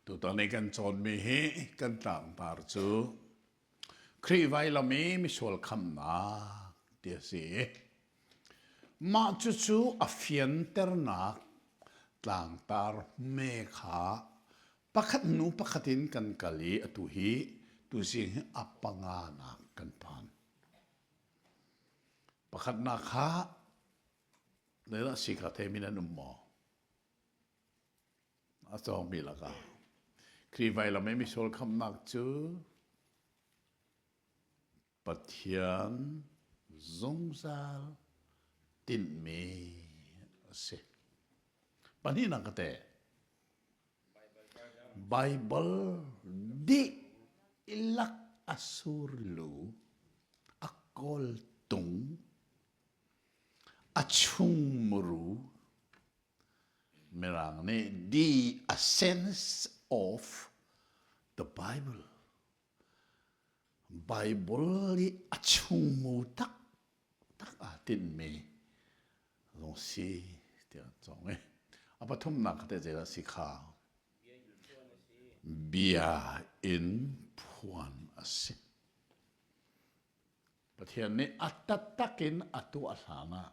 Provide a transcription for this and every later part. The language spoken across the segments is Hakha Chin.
Tutan i kan cawnmi hi kan tlangtar cu Khrih vailam i misual khamhnak ti a si i mah cucu a fianternak tlangtar hme kha pakhat hnu pakhat in kan kal i atu hi tuzing hi a panganak kan phan. Pakhatnak kha zeidah si kha thei min an um maw? A cawngmi lakah Khrih vailam i misual khamhnak cu Pathian zungzal tinhmi a si. Pahnihnak ka te. Baibal dihlak a surlu, a kawltung, a chungmuru, Mirang nih the essence of the Bible. Bible i a chungmu taktak aa tinhmi zong si tiah an cawng i a pathumnak kha teh zeidah si kha? Bia in phuan a si. Pathian nih a taktak in a tuah hlan ah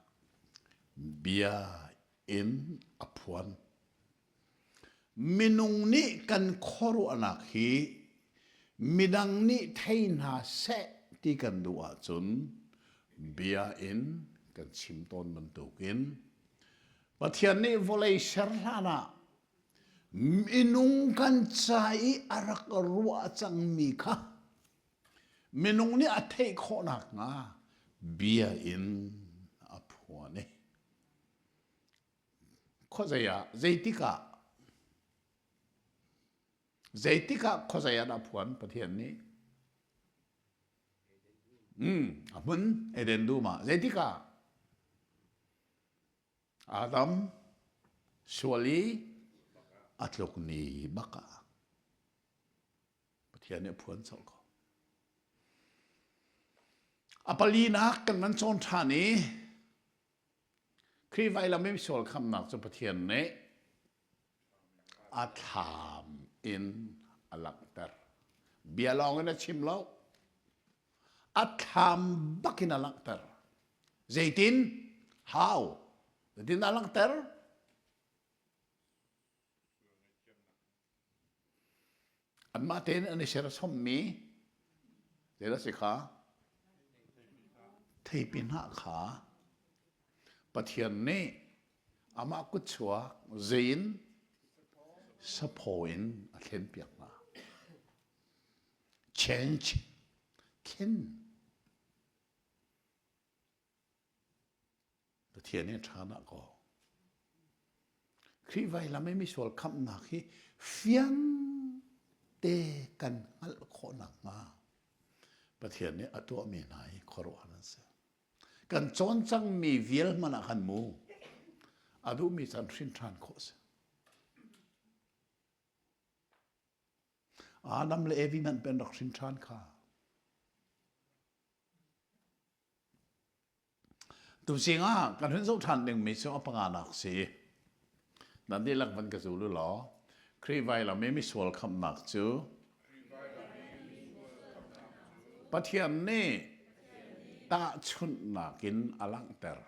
bia in a phuan. Minung nih kan khuaruahnak hi midang nih thei hna seh ti kan duh ahcun bia in kan chim tawn bantukin Pathian nih vawlei ser hlan ah minung kan ca i a rak ruah cangmi kha Minung nih a theih khawh nakhnga bia in a phuan i khuazei ah zeitik ah zeitik ah khuazei ah dah phuan Pathian nih? Mm, a hmun Eden dum ah zeitik ah? Adam sual i a tluk ni bak ah. Pathian nih a phuan colh ko. A palinak kan van cawn ṭhan i Khrih vailam i misual khamnak cu Pathian nih a thlam in a langhter. Bia lawng in a chim lo. A thlam bak in a langhter. Zeitin? How? Zeitin a langhter? Anmah tein an i serchommi zei si kha theipi hnah kha Pathian nih amah kutchuak zei in saphaw in a thlenpiak hna. Change thlen Pathian hi ṭha dah kaw. Khrih vailam i misual khamhnak hi fiang te kan hngalh khawh nakhnga Pathian nih a tuahmi hna hi khuaruahhar an si. Kan cawn cangmi vial hmanh ah khan mu a duhmi can hrin ṭhan khawh a si. Adam le Evi hmanh pen rak hrin ṭhan kha. Tuzing ah kan hun zoh ṭhan dingmi cu a panganak si. Nan dihlak van ka zul u law, Khrih vailam i misual khamhnak cu Pathian nih tahchunhnak in a langhter.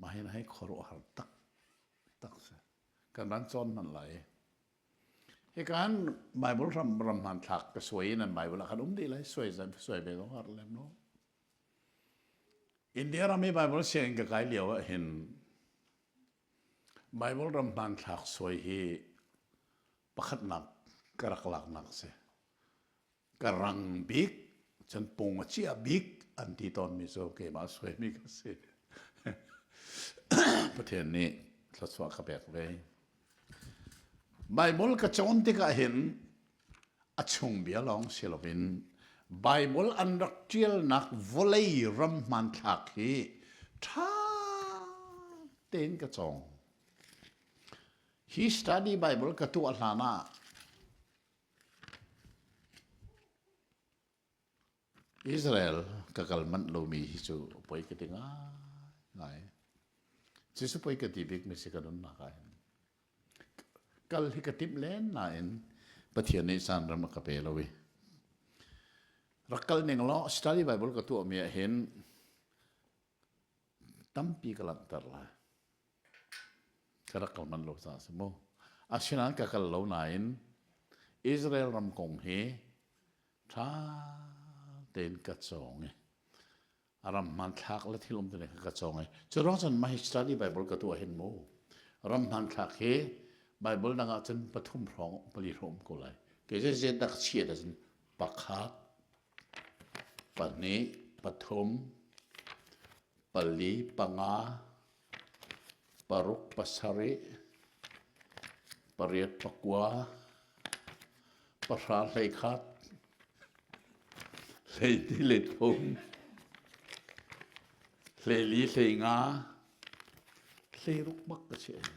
Mah hi hei khuaruahhar taktak si. Kan ran cawn hmanh lai. Hi kan Bible ram ram hmanthlak ka suai in an Bible ah khan um dih lai suai zan suai ve zong har lem lo. India ram i Bible sianginn ka kai lio ah hin Bible ram hmanthlak suai hi pakhatnak ka rak laknak si. Ka rang bik cun pung a chia bik an ti tawnmi cu keimah suaimi ka si. Pathian nih thluachuah ka pek ve. Bible ka cawn tikah hin a chung bia lawng si loin Bible an rak ṭialnak vawlei ram hmanthlak hi ṭha tein ka cawng. Hi study Bible ka tuah hlan ah Israel ka kal manh lomi hi cu poi ka ti ngaingai. Cucu poi ka ti bikmi si ka nunnak ah hin. Kal hi ka timh len nain Pathian nih caan ram a ka pe lo i rak kal ning law study Bible ka tuahmi ah hin tampi ka langhter lai. Ka rak kal manh lo caah si mu. Asinain ka kal lo nain Israel ram kong hi ṭha tein ka cawng i a ram hmanthlak le thil um te ka cawng i cu ruang cun mah hi study Bible ka tuah hin mu ram hmanthlak hi Bible dang ah cun pathum hrawng pali hrawng um ko lai kei cu zein dah ka chiat ahcun pakhat pahnih pathum pali panga paruk pasarih pariat pakua pahra hleikhat hleihnih le thum, hleili hleinga, hleiruk bak ka chiah.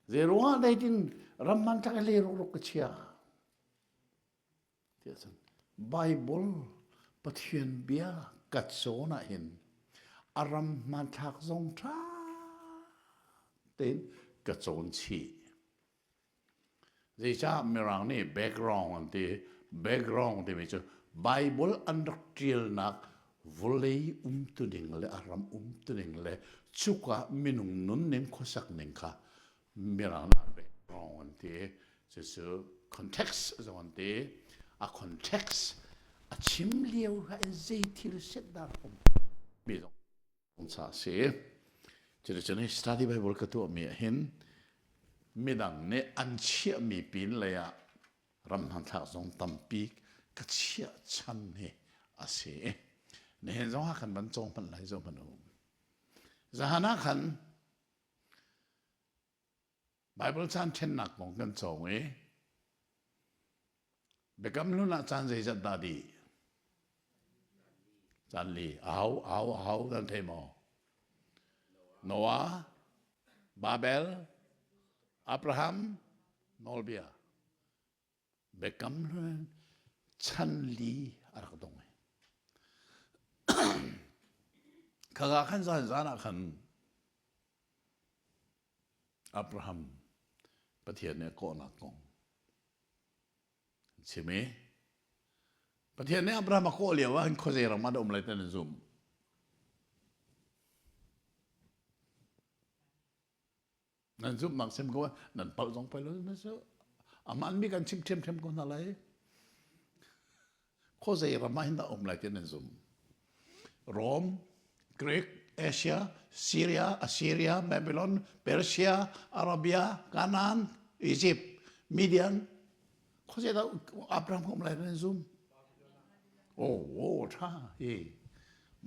Zeiruangah daitin ram hmanthlak i hleiruk ruk ka chia? Tiah cun Bible Pathian bia ka cawn ah hin a ram hmanthlak zong ṭha tein ka cawn chih. Zeicah Mirang nih background an ti. Background timi cu Bible an rak ṭialnak vawlei umtuning le a ram umtuning le cuka minung nunning khuasak ning kha Mirang nih background an ti. Cucu context zong an ti. A context a chim lio kha in zei thil set dah um mi zong ca a si. Cuticun hi study Bible ka tuahmi ah hin midang nih an chiahmi pin lei ah ram hmanthlak zong tampi ka chiah chan hi a si. Nihin zong ah khan van cawng hmanh lai zo hmanh u. Zahan ah khan Bible caan ṭhennak kong kan cawng i Biakam Hlun ah caan zeizat dah dih? Caan li. Aho, aho, aho nan thei maw? Noah, Babel, Abraham, Nawlbia. Biakam Hlun chan li a rak dong. Khaka khan zan zan ah khan Abraham Pathian nih a kawhnak kong an chim i Pathian nih Abraham a kawh lio ah hin khuazei ram ah dah um lai ti an zumh. Nan zumhnak sim ko nan palh zong pei lo na su aman mi kan chim ṭhiamṭhiam ko hna lai. Khuazei ram ah hin dah um lai ti nan zum. Rome, Greek, Asia, Syria, Assyria, Babylon, Persia, Arabia, Canaan, Egypt, Midian. Khuazei dah Abraham um lai nan zum? Oh, oh, tha hi.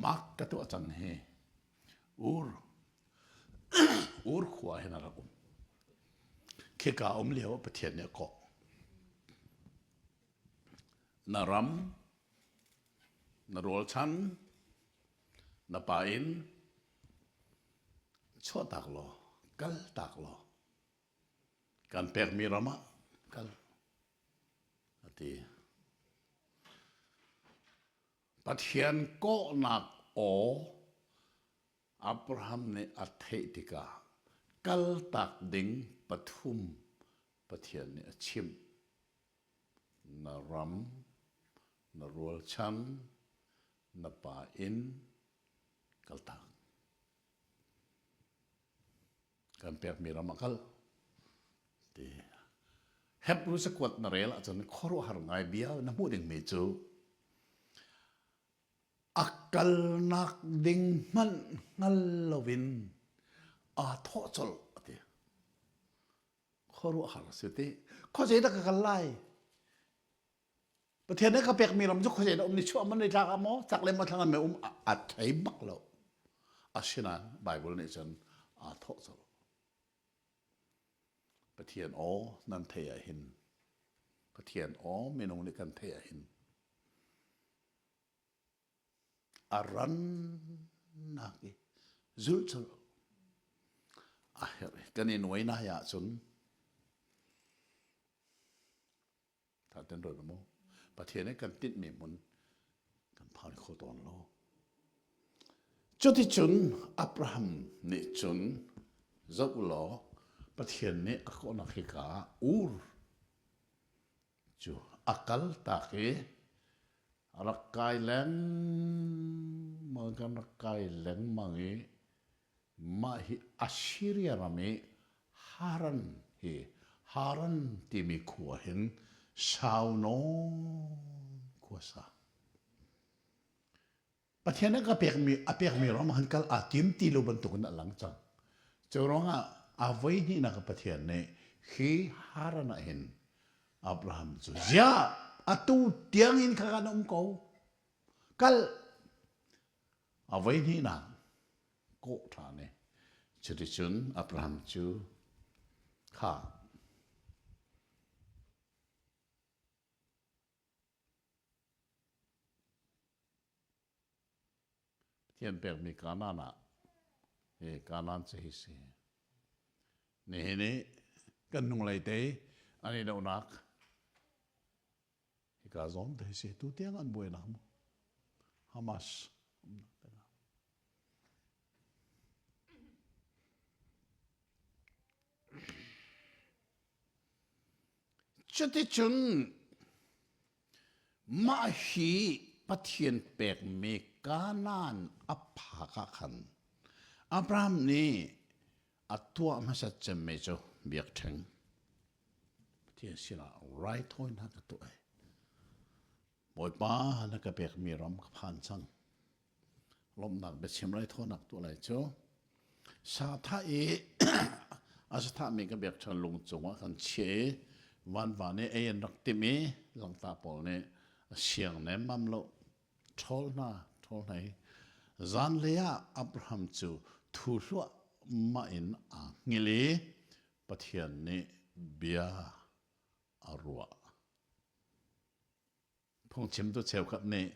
Mark ka tuah cang hi. Ur. Ur khua hin a rak um. Khika um lio Pathian nih a kawh. Na ram, na rawlchan, na pa inn, chuahtak law, kaltak law, kan pekmi ram ah kal, a ti. Pathian kawhnak aw Abraham nih a theih tikah kaltak ding pathum Pathian nih a chimh. Na ram, na rualchan, na pa inn kaltak. Kan pekmi ram ah kal. Ti. Hebrew cakuat na rel ahcun khuaruahhar ngai bia na hmuh dingmi cu a kalnak ding hmanh hngal loin aa thawh colh a ti. Khuaruahhar a si ti. Khuazei dah ka kal lai? Pathian nih ka pekmi ram cu khuazei dah um ni chuah man ni tlak ah maw chak le maw thlang an um a thei bak lo. Asinain Bible nih cun aa thawh colh. Pathian aw nan theih ah hin Pathian aw minung nih kan theih ah hin a rannak i zulh colh a herh i kan i nuai nai ahcun Thaten ruat mu. Pathian nih kan tinhmi hmun kan phan kho tawn lo. Cuticun Abraham nih cun zoh law Pathian nih a kawhnak hika ah Ur cu a kaltak i rak kai lengmang kan rak kai lengmang i mah hi Assyria ram i Haran hi Haran timi khua hin sau nawn khua sa. Pathian a ka pekmi a pekmi ram han kal aa tim ti lo bantukin a lang cang. Cu ruangah a voi hnihnak Pathian nih hi Haran ah hin Abraham cu ziah atu tiangin kha kan um ko kal a voi hnihnak kawh ṭhan i cuticun Abraham cu kha Pathian pekmi Kanaan ah hi Kanaan cu hi si. Nihin i kan hnunglei te an i dohnak hika zawn te hi si. Tu tiang an buainak mu. Hamas umnak te Cuticun mah hi Pathian pekmi Kanaan a phak ah khan Abraham nih a tuah hmasat cemmi cu biakṭheng Pathian sinah raithawinak a tuah i Bawipa na ka pekmi ram ka phan cang. Lawmhnak biachim raithawinak tuah lai cu sa thah i a sa thahmi ka biakṭheng lung cungah kan chiah i vanva nih ei an rak timh i langta pawl nih a siang nemmam lo ṭhawl hna ṭhawl hna i zanlei ah Abraham cu thu hluahmah in aa hngilh i Pathian nih bia a ruah. Phungchimtu cheukhat nih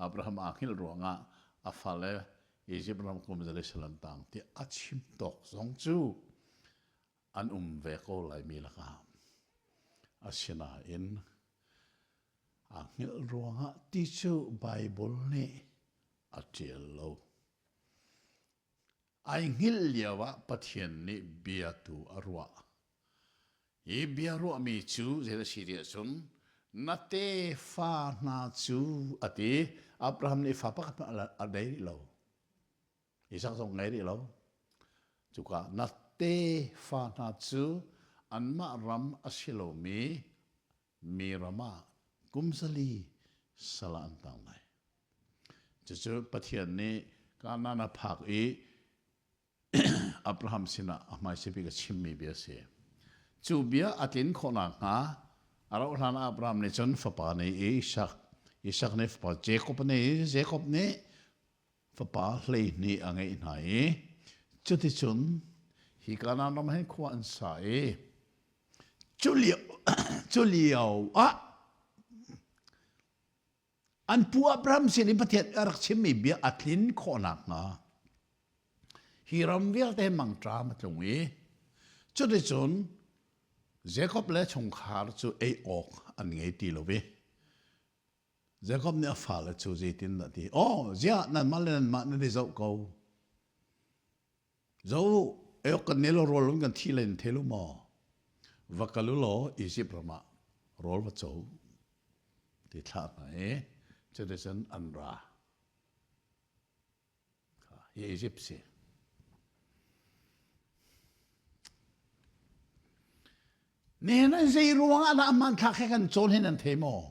Abraham aa hngilh ruangah a fale Izipt ram kum Jerusalem tang ti a chim tawk zong cu an um ve ko laimi lakah asinain aa hngilh ruangah ti cu Baibal nih a ṭial lo. Ai hngilh lio ah Pathian nih bia tu a ruah. Hi bia ruahmi cu zei a si tiah cun na tefa hna cu a ti. Abraham nih fa pakhat hmanh a nei rih lo. Isak zong ngei rih lo. Cuka na tefa hna cu anmah ram a si lomi mi ram ah kum zali sal ah an tang lai. Cucu Pathian nih Kanaan a phak i Abraham sinah a hmaisabik a chimmi bia a si. Cu bia a tlin khawh nakhnga a rauh hlan ah Abraham nih cun fapa nei i Isak, Isak nih fapa Jakob a nei i Jakob nih fapa 12 a ngeih hna i cuticun hi Kanaan ram hin khua an sa i cu lio, cu lio ah An pu Abraham sin i Pathian a rak chimmi bia a tlin khawh nakhnga hi ram vialte mangṭam a tlung i cuticun Jakob le chungkhar cu ei awk an ngei ti lo i Jakob nih a fale cu zeitindah ti oh ziah nanmah le nanmah nan i zoh ko Zo eok kan nel rawl un kan thi len thelu maw va kal u law Egypt ram ah rawl va co ti thlah hna i cuticun an ra hi Egypt si Nihin an zei ruang ah dah hmanthlak he kan cawn hin an thei maw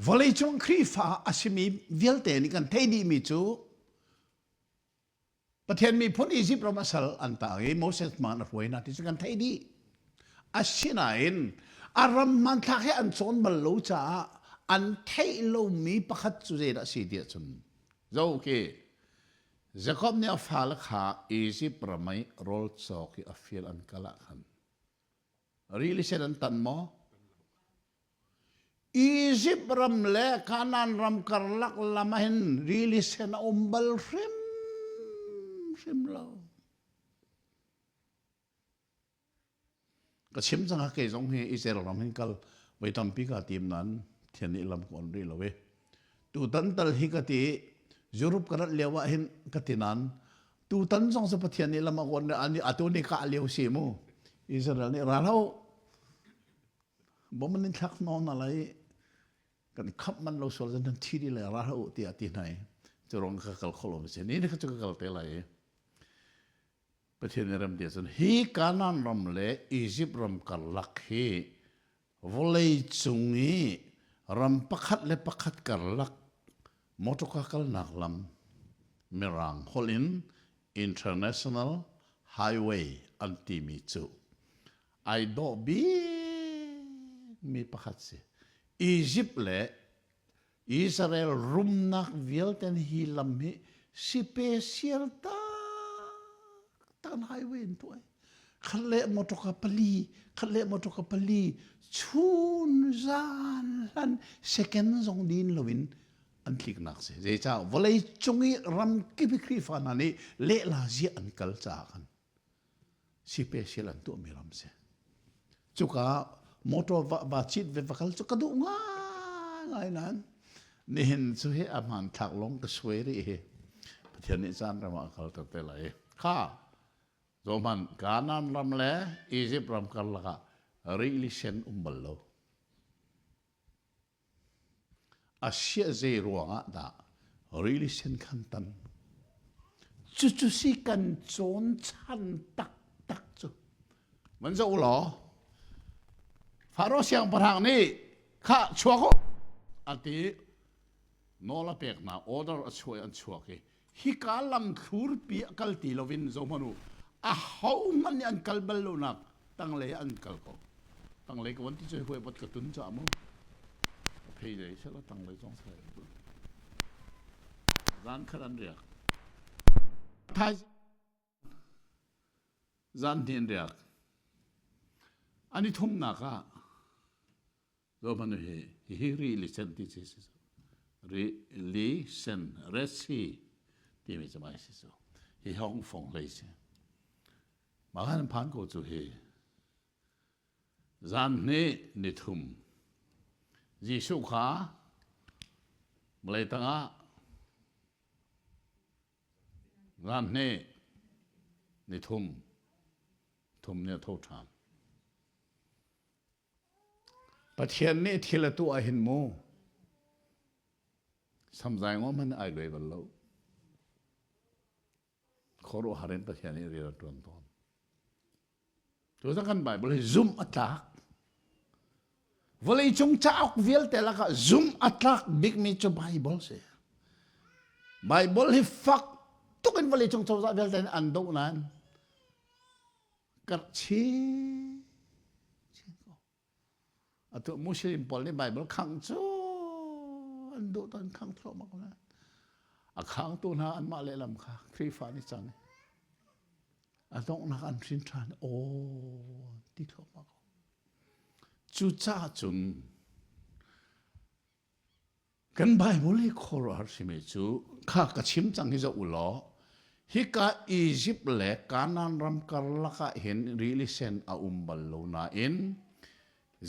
Vawleicung Khrihfa a simi vialte nih kan theih dihmi cu Pathian miphun Egypt ram a sal an tang i Moses hmaan a hruai hna ti cu kan theih dih. Asinain a ram hmanthlak he an cawn bal lo caah an theih lomi pakhat cu zeidah a si tiah cun zo khi Jakob nih a fale kha Egypt ram i rawl cawk i a fial an kal ah khan rili sen an tan maw? Izipt ram le Kanaan ram karlak lam ah hin rili sen a um bal hrimhrim lo. Ka chim cang kei zong hi Israel ram hin kal voi tampi ka tim nan thian nih lam ka on rih lo i tutan tal hi ka ti. Europe ka rat lio ah hin ka ti nain tutan zong cu Pathian nih lam a kawn ani atu ni ka lio si mu. Israel nih ral ho bom an in thlak nawn ala i kan khamh man lo sual zan thi di le ral ho tiah ti hna i cu rong ka kal kho lo si ni ni kha cu ka kal te lai i Pathian nih rem ti ahcun hi Kanaan ram le Izipt ram karlak hi vawlei cung i ram pakhat le pakhat karlak motorka kalnak lam Mirang holh in International Highway an timi cu ai dawh bikmi pakhat si. Izipt le Israel rumnak vialte hi lam hi special taktak an highway in tuah. Khat le motorka pali, khat le motorka pali, chun zan hlan second zong din loin an tliknak si. Zeicah vawlei cung i ram kip i Khrihfa hna nih lehla zia an kal caah khan special an tuahmi ram si. Cuka motor va, va cit ve va kal cu ka duh ngai nain nihin cu hi a hmanthlak lawng ka suai rih hi. Pathian nih caan ram ah kal ter te lai. Kha zohman Kanaan ram le Egypt ram karlak ah rili sen um bal lo. A siah zei ruangah dah rili sen khan tan? Cucu si kan cawn chan taktak cu. Van zoh u law, Faro siangpahrang nih khah chuak u a ti nawl a pek hna order a chuah i an chuak i hika lam thlurpi a kal ti loin zohhmanh u ahohmanh nih an kal bal lonak tanglei ah an kal ko tanglei ka van ti cu huai bot ka tun caah mu ka phei dei sela tanglei zong sai zan khat an riak thai zan hnih an riak an i thumnak ah Zohhmanh hi hihi rili sen ti si si rili sen Red Sea timi cu mai si cu hi hong fong hlei si mah khan phan ko cu hi zan hnih ni thum Jesuh kha vawlei tangah zan hnih ni thum thum ni a tho ṭhan Pathian nih thil a tuah hin mu samzai ngom hmanh ai luai bal lo. Khuaruahhar in Pathian nih rian a ṭuan tawn. Cu kan Bible hi zumh a tlak. Vawleicung cauk vialte lakah zumh a tlak bikmi cu Bible si. Bible hi fak tuk in vawleicung cozah vialte nih an doh nain karh chin chin ko. Atu Muslim pawl nih Bible khang cu an duh ton khang thluahmah ko nain a khangtu hna anmah lehlam kha Khrihfa nih cang a donghnak an hrin ṭhan aw ti thluahmah ko. Cucaah cun Kan Bible i khuaruahhar simi cu kha ka chim cang hi zoh u law hika Egypt le Kanaan ram karlak ah hin rili sen a um bal lo nain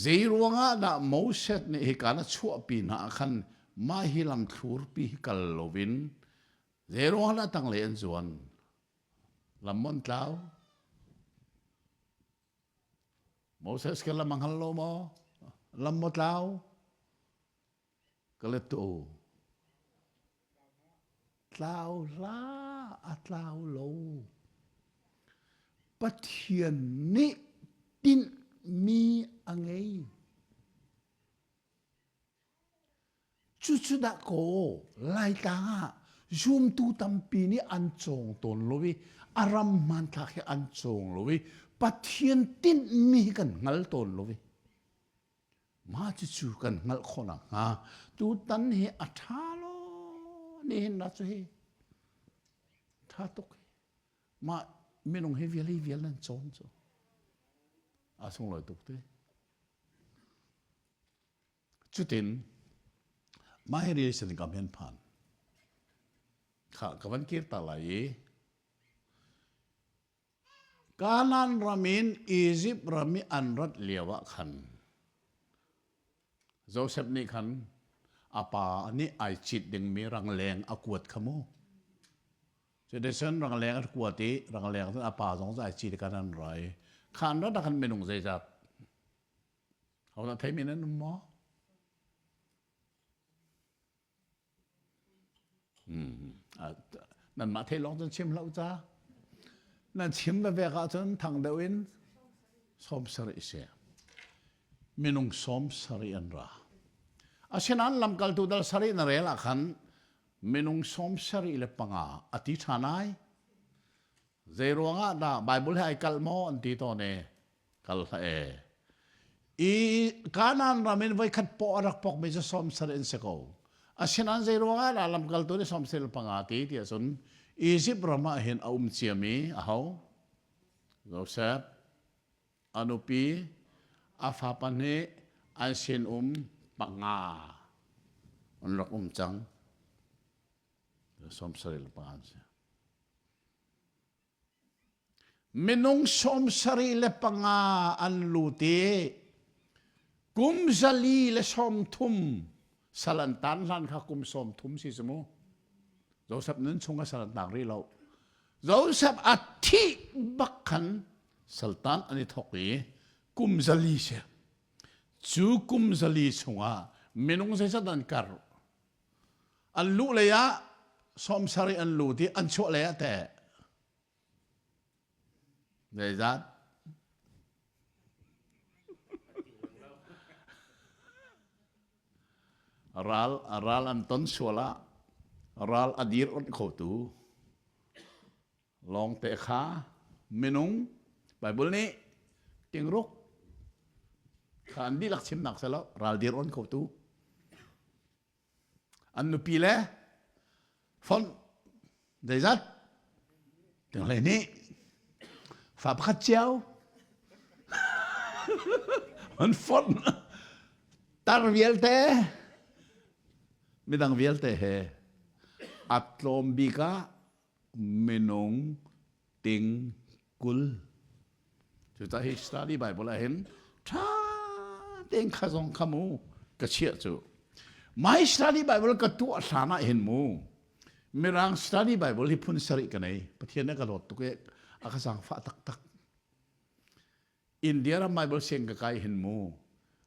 zei ruangah dah Moses nih hika na chuahpi hna ah khan mah hi lam thlurpi hi kal loin zei ruangah dah tanglei an zuan lam mon tlau Moses ke lam a hngal lo maw lam maw tlau Ka let tu. Tlau hlah, a tlau lo. Pathian nih tinhmi a ngei. Cucu dah kaw Laitlang ah zumtu tampi nih an cawng tawn lo i a ram hmanthlak hi an cawng lo i Pathian tinhmi hi kan hngal tawn lo i Mah cucu kan hngalh khawh nakhnga tutan hi a ṭha law nihin na cu hi ṭha tuk hi mah minung hi vial hi vial nan cawn cu a sunglawi tuk te cutin mah hi rian sin kam hian phan kha ka van kir ta lai i Kanaan ram in Izipt ram i an rat lioah khan Josef nih khan A pa nih ai cit dingmi rangleng a kuat kha mu. Cuticun rangleng a kuat i rangleng cun a pa zong cu ai cit i kan an ra i khan rat ah khan minung zeizat Hodah theimi nan um maw? Nanmah thei lawng cun chim hlah ca. Nan chim vevek ahcun thang deuh in 70 si. Minung 70 an ra. Asinain lamkaltu dal sarih na rel ah khan minung 75 a ti ṭhan ai. Zei ruangah dah Bible he ai kalh maw an ti tawn i kal hlah e. I Kanaan ram in voikhat paw a rak pokmi cu 70 in si ko. Asinain zei ruangah dah lamkaltu nih 75 ti ti ahcun Egypt ram ah hin a um ciami aho? Joseph, a nupi, a fa pahnih, an sinum panga an rak um cang. 75 an si. Minung 75 an lut i kum 430 sal an tan hlan kha kum 30 si cu mu. Joseph nun chung a sal an tang rih lo. Joseph a thih bak khan saltan an i thawk i kum 400 si. Cu kum 400 chungah minung zeizat an karh An luh lei ah 70 an lut i an chuah lei ah teh zeizat? Ral ral an ton sual ah ral a dir onh khotu lawngte kha minung Bible nih tingruk kha an dihlak chimnak selo ral dir on khotu An nupi le fonh zeizat tinghlei nih fa pakhat cio an fonh tar vialte midang vialte he a tlawm bik ah minung ting 20. Cucaah hi study Bible ah hin ṭha tein kha zong kha mu ka chiah cu. My study Bible ka tuah hlan ah hin mu Mirang study Bible hi phun sarih ka nei. Pathian nih a ka dawt tuk i a ka zaangfah taktak. India ram Bible siang ka kai hin mu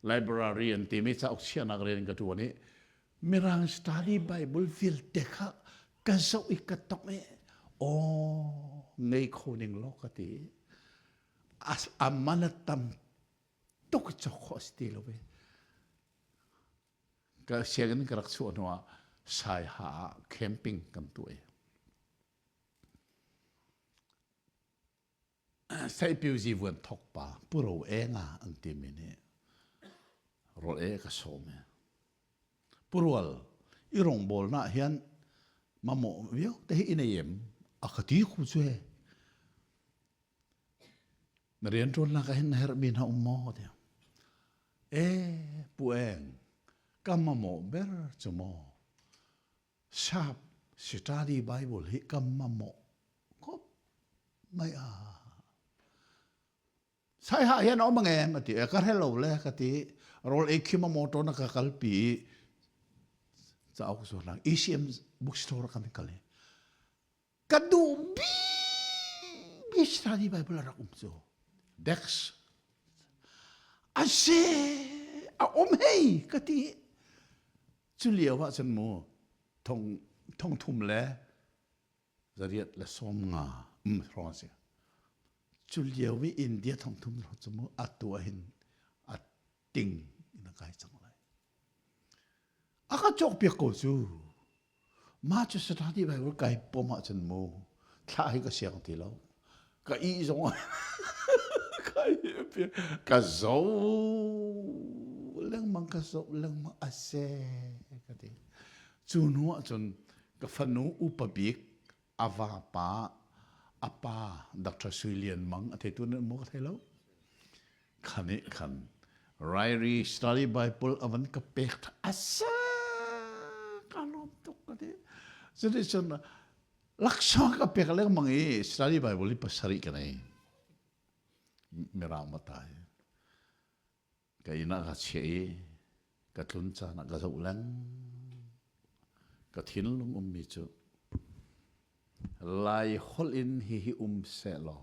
library an timi cauk chiahnak rian ka ṭuan i Mirang study Bible vialte kha ka zoh i ka tong i aw ngei kho ning law ka ti a man a tam tuk cawk khawh a si ti lo i ka sianginn ka rak chuah hnu ah Saiha ah camping kan tuah i Saipiuzi vuan thok pa Puro Enga an timi nih rawl e ka sawm i Purual i rawngbawl na hian mamawh viau te hi in ei em a ka ti khu cu he na rian ṭuannak ah hin na herhmi hna um maw tiah e pu eng ka mamawh ber cu maw Sap study Bible hi ka mamawh khop mai a. Sai ha hian om ngem ati e ka hrelo le ka ti rol ei khim a motor na ka kal pi cauk zo lang ECM bookstore kan kal i ka duh bi bi study Bible rak um cu Dex ase a um hei ka ti Cu lio ah cun mu thong thong thum le 850 um hrawng a si. Cu lio i India thong thum cu mu atu ah hin a ting in a kai cang lai. A ka cawkpiak ko cu. Mah cu Saturday Bible kai pom ahcun mu thlah hi ka siang ti lo. Ka ih zong ka zo lengmang ka zoh lengmang a se ka ti. Cu hnu ahcun ka fanu upa bik a vapa a pa Dr. Sui Lian Mang a theitu nan maw ka thei lo. Khan nih khan Rairi Study Bible a van ka pek a sa ka lawm tuk ka ti. Cuticun laksawng ka pek lengmang i Study Bible hi pasarih ka nei. Mirang mata hi. Ka inn ah ka chiah i ka tlun caan ah ka zoh lengmang. Ka thinlung ummi cu Lai holh in hihi um sehlaw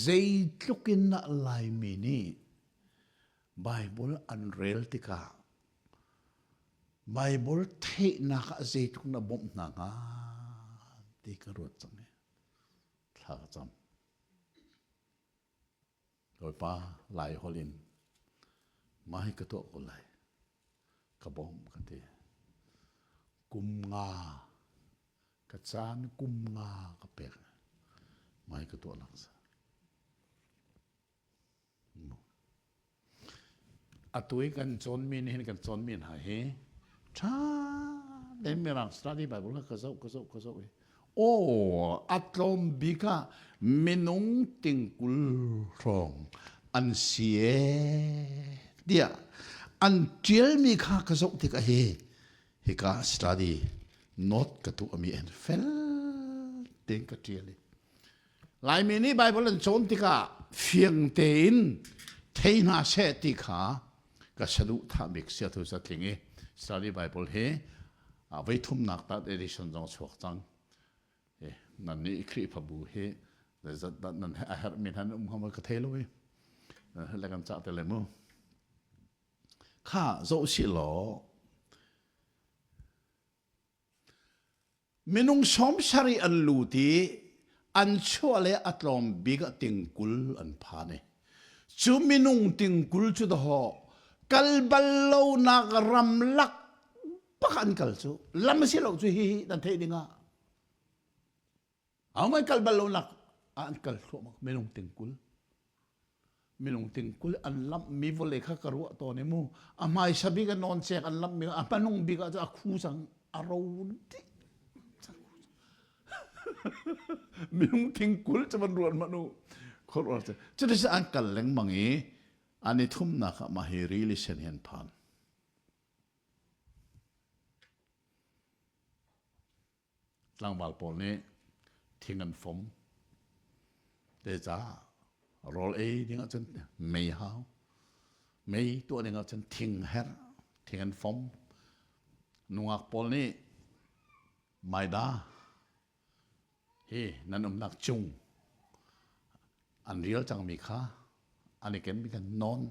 zeitluk in dah Laimi nih Baibal an rel tikah Baibal theihnak ah zeitluk na bawmh hna hnga ti ka ruat cang i thla ka cam. Bawipa Lai holh in mah hi ka tuah ko lai. Ka bawmh ka ti. Kum nga ka caan kum nga ka pek. Mah hi ka tuah nak sa. Atu i kan cawnmi nih hin kan cawnmi hna hi ṭha tein Mirang study Bible kha ka zoh ka zoh ka zoh i aw a tlawm bik ah minung tingkul hrawng an si ee tiah an ṭialmi kha ka zoh tikah hi hika study note ka tuahmi an fel tein ka ṭial i Laimi nih Baibal an cawn tikah fiang tein thei hna seh ti kha ka saduhthah bik sia tu zatling i study Bible hi voi thumnak tat edition zong chuak cang. Nan nih Khrihfabu hi zeizat dah nan a herhmi hna um hnga ka thei lo i le kan cah te le mu. Kha zoh si law Minung 70 an lut i an chuah le a tlawm bik ah tingkul an phan i cu minung tingkul cu dawh kal bal lonak ramlak bak an kal cu lam a si lo cu hi nan theih ding ah Ahohmanh kal bal lonak ah an kal thluahmah minung tingkul. Minung tingkul an lamhmi vawlei kha ka ruah tawn i mu a hmaisa bik a nawncek an lamhmi a hmanung bik ah cun a khu cang a ro dih minung thingkul cu van ruat hmanh u khuaruah cu cuticun an kal lengmang i an i thumnak ah mah hi rili sen hi an phan Tlangval pawl nih thing an fom. Te caah rawl ei ding ahcun mei hau. Mei tuah ding ahcun thing herh, thing an fom. Nungak pawl nih maida hi nan umnak cung an rial cangmi kha an i kenmi kha nawn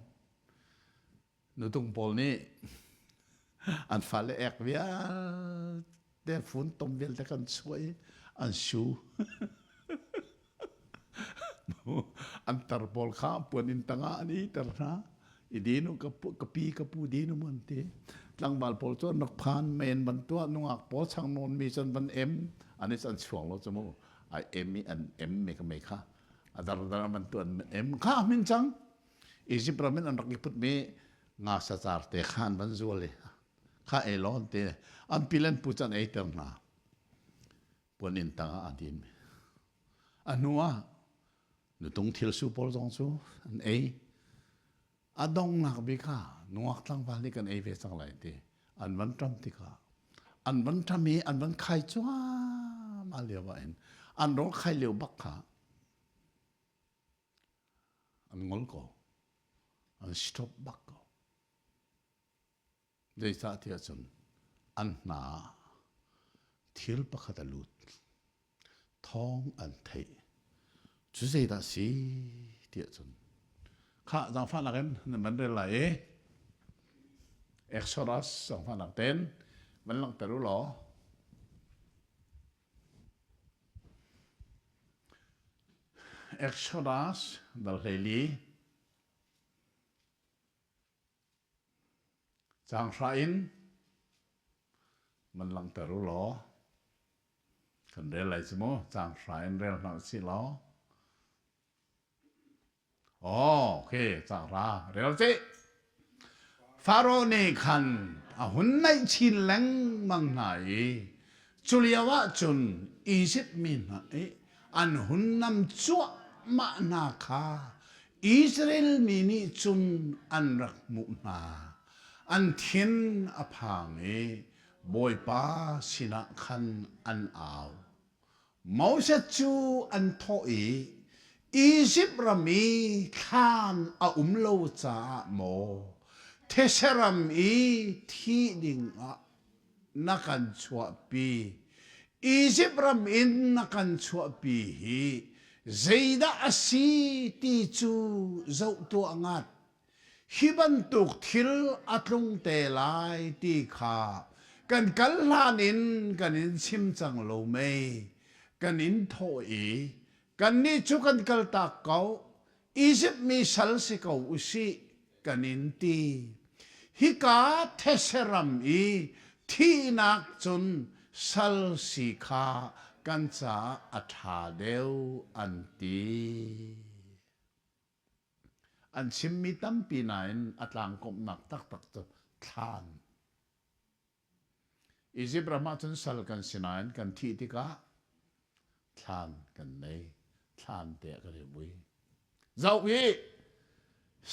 Nutung pawl nih an fale ek vialte funtom vialte kan chuah i an su. an tar pawl kha puan inn tangah an i ter hna. I din u ka pi ka pu din u an ti. Tlangval pawl cu an rak phan men van tuah nungak pawl chang nawn mi cun van em an i an chuang lo cu mu ai em i an em me ka me kha a dar dar an van tuah an em kha min cang Egypt ram in an rak i putmi nga sacar te kha an van zual i kha ei law an ti an pi le an pu cu an eiter hna puan inn tangah a din a hnu ah nutung thil su pawl zong cu an ei a donghnak bik ah nungak tlangval nih kan ei ve cang lai ti an van ṭam tikah an van ṭam i an van khai cuahmah lio ah hin an rawl khai lio bak kha An ngol ko. An stop bak ko. Zeicah tiah cun an hna ah thil pakhat a lut. Thawng an theih. Cu zeidah si tiah cun khah zaangfahnak in nan van rel lai i Exodus zaangfahnak ten van langhter u law Exodus dal 14 caang hra in man langhter u law kan rel lai cu mu caang hra in rel hna usih law Oh, okay, cang ra. Rel cih. Faro nih khan a hun naih chin lengmang hna i cu lio ah cun Izipt mi hna i an hun nam cuahmah hna kha Israel mi nih cun an rak hmuh hna. An thin a phang i Bawipa sinah khan an au. Moses cu an thawh i, Izipt ram i thlan a um lo caah maw these ram i thih dingah? na kan chuahpi. Izipt ram in na kan chuahpi hi zeidah a si ti cu zoh tuah ngat. Hi bantuk thil a tlung te lai ti kha kan kal hlan in kan in chim cang lo mei? Kan in thawh i kannih cu kan kaltak ko. Izipt mi sal si ko u sih kan in ti. Hika thetse ram i thihnak cun sal si kha kan caah a ṭha deuh an ti. An chimmi tampi nain a tlangkawmhnak taktak cu thlan. Izipt ram ah cun sal kan si nain kan thih tikah thlan kan nei. Thlan te ah kan i vui. Zoh hi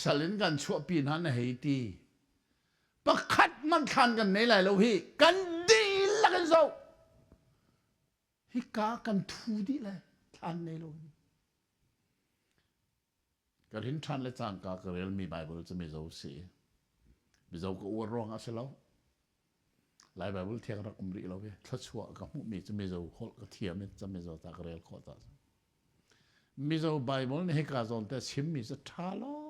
sal in kan chuahpi hna na hei ti. Pakhat man thlan kan nei lai lo hi kan dihlak in zoh. Hika kan thu dih le thlan nei lo. Ka rin ṭhan le cangka ka relmi Baibal cu Mizo si. Mizo ka uar ruang ah si lo. Lai Baibal thiang rak um rih lo i thluachuah ka hmuhmi cu Mizo holh ka thiam i ca Mizo ta ka rel khawh ta. Mizo Baibal nih hika zawn te chimmi cu ṭha law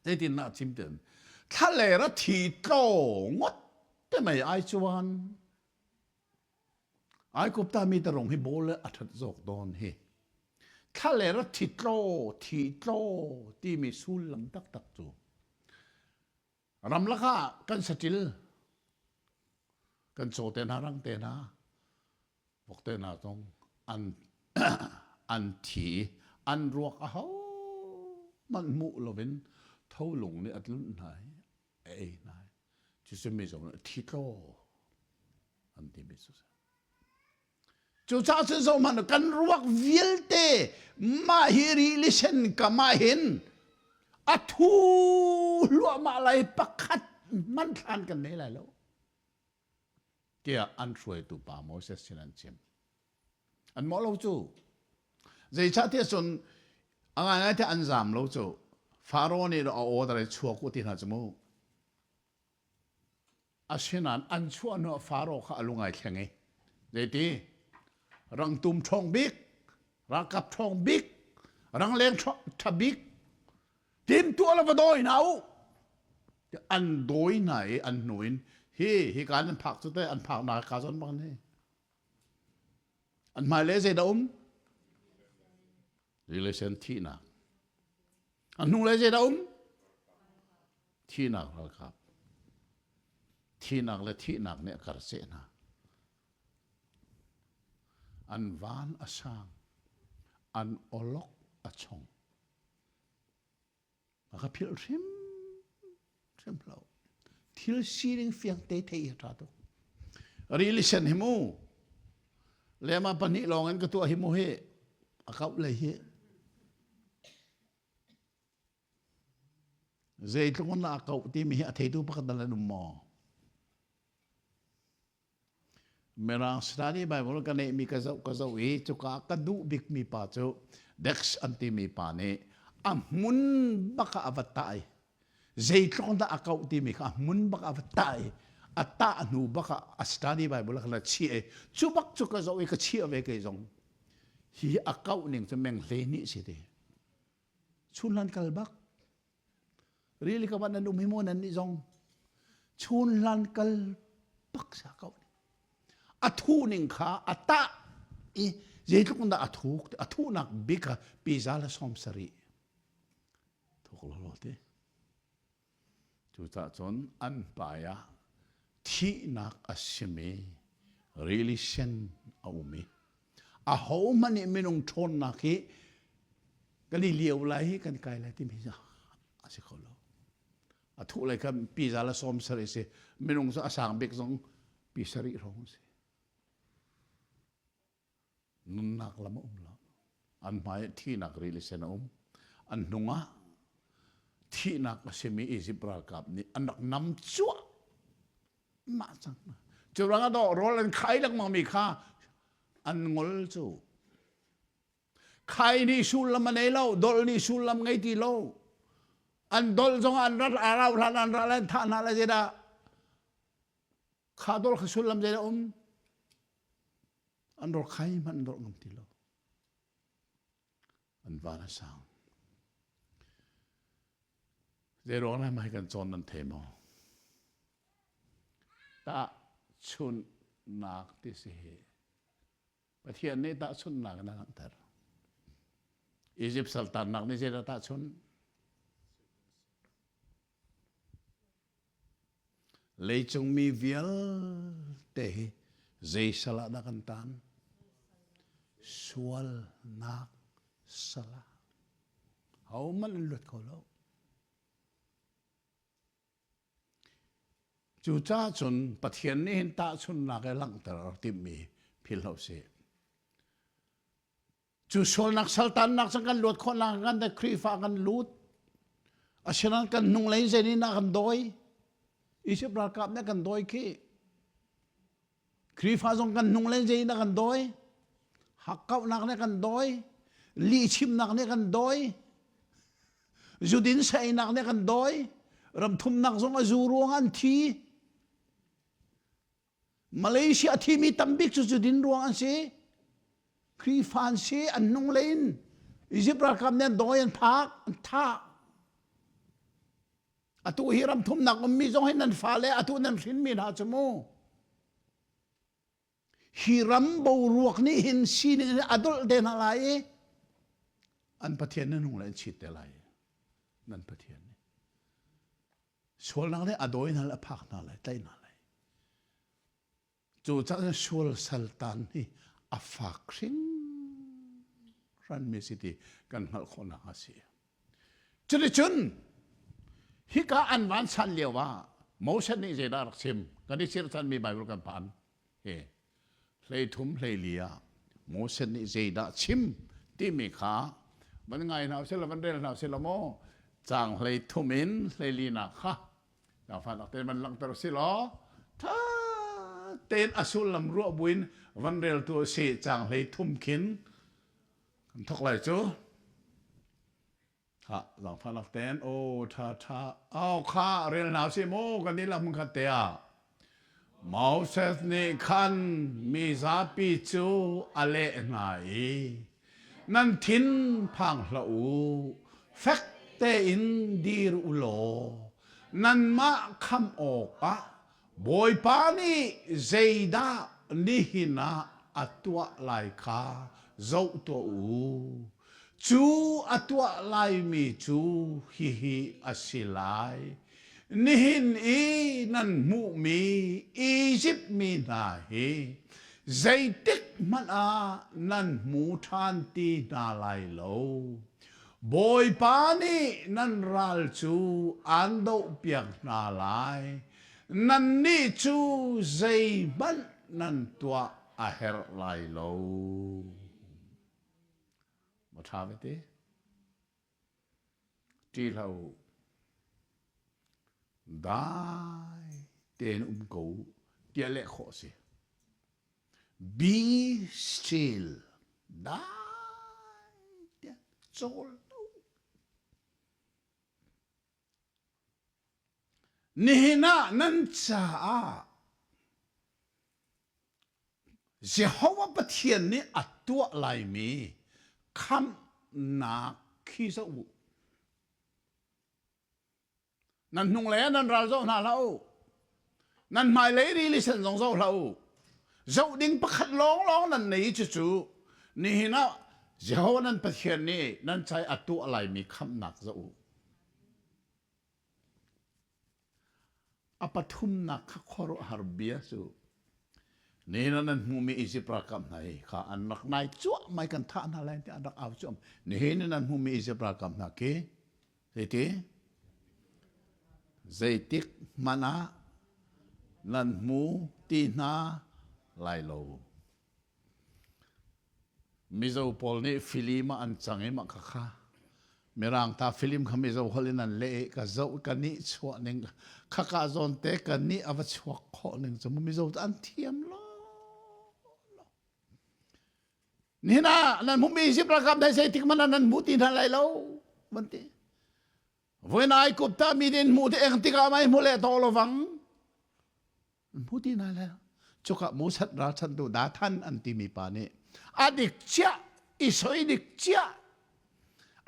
Zeitin dah chim tin thlaler a thi tlaw ngawt te mei ai chuan Aikupta mi te rong hi bol a that zawk dawn hi. Thlaler a thi tlaw thi tlaw timi sullam taktak cu ramlak ah kan satil kan caw te hna rang te hna vok te hna zong an an thi an ruak a ho man hmuh loin tholung nih a tlunh hna i a ei hna i cucu mi zong nih thi tlaw an timi cu si. Cucaah cun zohhmanh kan ruak vialte mah hi rili sen kam ah hin a thu hluahmah lai pakhat hmanh thlan kan nei lai lo tiah an hruaitu pa Moses sin an chim. An mawh lo cu. Zeicahtiah cun a ngaingai te an zaam lo cu. Faro nih a order i chuak u ti hna cu mu. Asinain an chuah hnuah Faro kha a lung ai thleng i zeiti rangtum ṭhawng bik, ralkap ṭhawng bik, rangleng ṭha bik timtuah le va dawi hna u. An dawi hna i an hnu in hi hika nan phak cu teh an phak nak ka zawn bang ni. An hmailei zeidah um? Relation thihnak. A hnulei zeidah um? Thihnak ralkap. Thihnak le thihnak nih a karseh hna. An van a sang. An awlok a chong. A ka philh hrim hrim lo. Thil sining fiang te thei hi ṭha tuk. Rili sen hi mu. Lema pahnih lawng in ka tuah hi mu hi. A kauh lei hi. Zeitluk in a kauh timi hi a theitu pakhat dal an um maw? Mirang study Bible ka neihmi ka zoh ka zoh i cuka ka duh bikmi pa cu Dex an timi pa nih a hmun bak ah a va tah i zeitluk dah a kauh timi kha a hmun bak ah a va tah i a tah hnu bak ah a study Bible khan a chiah i cu bak cu ka zoh i ka chiah ve kei zong hi a kauh ning cu meng 12 si ti chunhlan kal bak Rili ka van an um hi maw nan nih zong chun hlan kal bak sa ko. A thu ning kha a tah i zeitluk in dah a thuk a thuhnak bik kha piza le 70 thuk lo lo ti. Cucaah cun an hmai ah thihnak a simi rili sen a um i ahohmanh nih minung ṭhawnnak hi kan i lio lai hi kan kai lai timi hi a si kho lo. A thuh lei kha piza le 70 si minung cu a sang bik zong pi sarih hrawng a si. Nunnak lam a um lo. An hmai ah thihnak rili sen a um. An hnung ah thihnak a simi Izipt ralkap nih an rak nam cuah mah cang. Cu ruangah dawh rawl an khai lengmang mi kha an ngol cu. Khai nih sullam a nei lo, dolh nih sullam ngei ti lo. An dolh zong an rat a rau hlan an ral an thah hna lai zeidah. Kha dol kha sullam zei dah um? An rawk khai hmanh an rawk ngam ti lo. An van a sang. Zei ruang lah mah hi kan cawn nan thei maw? Tahchunhnak ti si hi Pathian nih tahchunhnak in a langhter. Egypt saltannak nih zeidah tahchunh? Leicung mi vialte hi zei sal ah dah kan tan? Sualnak sal ah. Hohmanh an luat kho lo. Cucaah cun Pathian nih hin tahchunhnak i langhter a rak timhmi philh hlah usih. Cu sualnak saltannak cun kan luat khawhnak kan te Khrihfa kan lut. Asinain kan hnunglei zei nih kan dawi. Egypt ralkap nih kan dawi khi. Khrihfa zong kan hnunglei zei nih kan dawi. Hakkauhnak nih kan dawi. Lihchimnak nih kan dawi. Zudin saeinak nih kan dawi. Ramthumnak zong a zu ruang an thi. Malaysia a thimi tambik cu zudin ruang an si. Khrihfa an si, an nung lein Egypt ralkap nih an dawi, an phak, an thah. Atu hi ram thumnak ummi zong hi nan fale atu nan hrinmi hna cu mu. Hi ram boruak nih hin sining in a dolh te hna lai i an Pathian nan hung le an chit te lai. Nan Pathian nih. Sualnak nih a dawi hna le a phak hna lai, tlaih hna lai. Cucaah sual saltan hi a fak hringhranmi si ti kan hngalh khawhnak a si. Cuticun hika an van san lio ah Moses nih zeidah a rak chim? Kan i chirhchanmi Bible kan phan. Hi hleithum hleili ah Moses nih zeidah chim timi kha van ngai hna usih law van rel hna usih law maw caang hleithum in hleilinak kha Zaangfahnak tein van langhter si law tha tein a sullam ruah buin van reltu a si caang hlei thum khin kan thok lai cu. Ha zaangfahnak tein aw tha tha aw kha rel hna si mu kan nih hmun khat te ah Moses nih khan mi zapi cu a leh hna i Nan thin phang hlah u, fek tein dir u law nanmah khamh awkah Bawipa nih zeidah nihin ah a tuah lai kha zoh tuah u. Cu a tuah laimi cu hihi a si lai. Nihin i nan hmuhmi Izipt mi hna hi zeitik hmanh ah nan hmu ṭhan ti hna lai lo. Bawipa nih nan ral cu aan dohpiak hna lai. Nannih cu zeihmanh nan tuah a herh lai lo. Ma ṭha ve te? Ṭih hlah u. Dai tein um ko u tiah leh khawh a si. Be still. Dai tein cawl lo. Nihin ah nan caah Jehovah Pathian nih a tuah laimi khamhnak khi zoh u. Nan hnunglei ah nan ral zoh hna hlah u. Nan hmailei rili sen zong zoh hlah u. Zoh ding pakhat lawnglawng nan nei i cucu nihin ah Jehovah nan Pathian nih nan cai a tuah laimi khamhnak zoh u. A pathumnak kha khuaruahhar bia cu nihin ah nan hmuhmi Izipt ralkap hna hi kha an rak nai cuahmah i kan thah hna lai tiah an rak au cuahmah. Nihin i nan hmuhmi Izipt ralkap hna khi zeiti? Zeitik hmanh ah nan hmu ti hna lai lo. Mizo pawl nih film ah an cang i mah khakha Mirang ta film kha Mizo holh in an leh i ka zoh ka nih chuah ning khaka zawn te ka nih a va chuak khawh ning cu Mizo cu an thiam lo. Nihin ah nan hmuhmi Egypt ralkap dai zeitik hmanh ah nan hmu ti hna lai lo van ti. Voi nai kupta mi din hmu te eng tikah mai hmu le to lo vang. Hmu ti hna le cuka Moses ralchantu Dathan an timi pa nih a dik chiah i soi dik chiah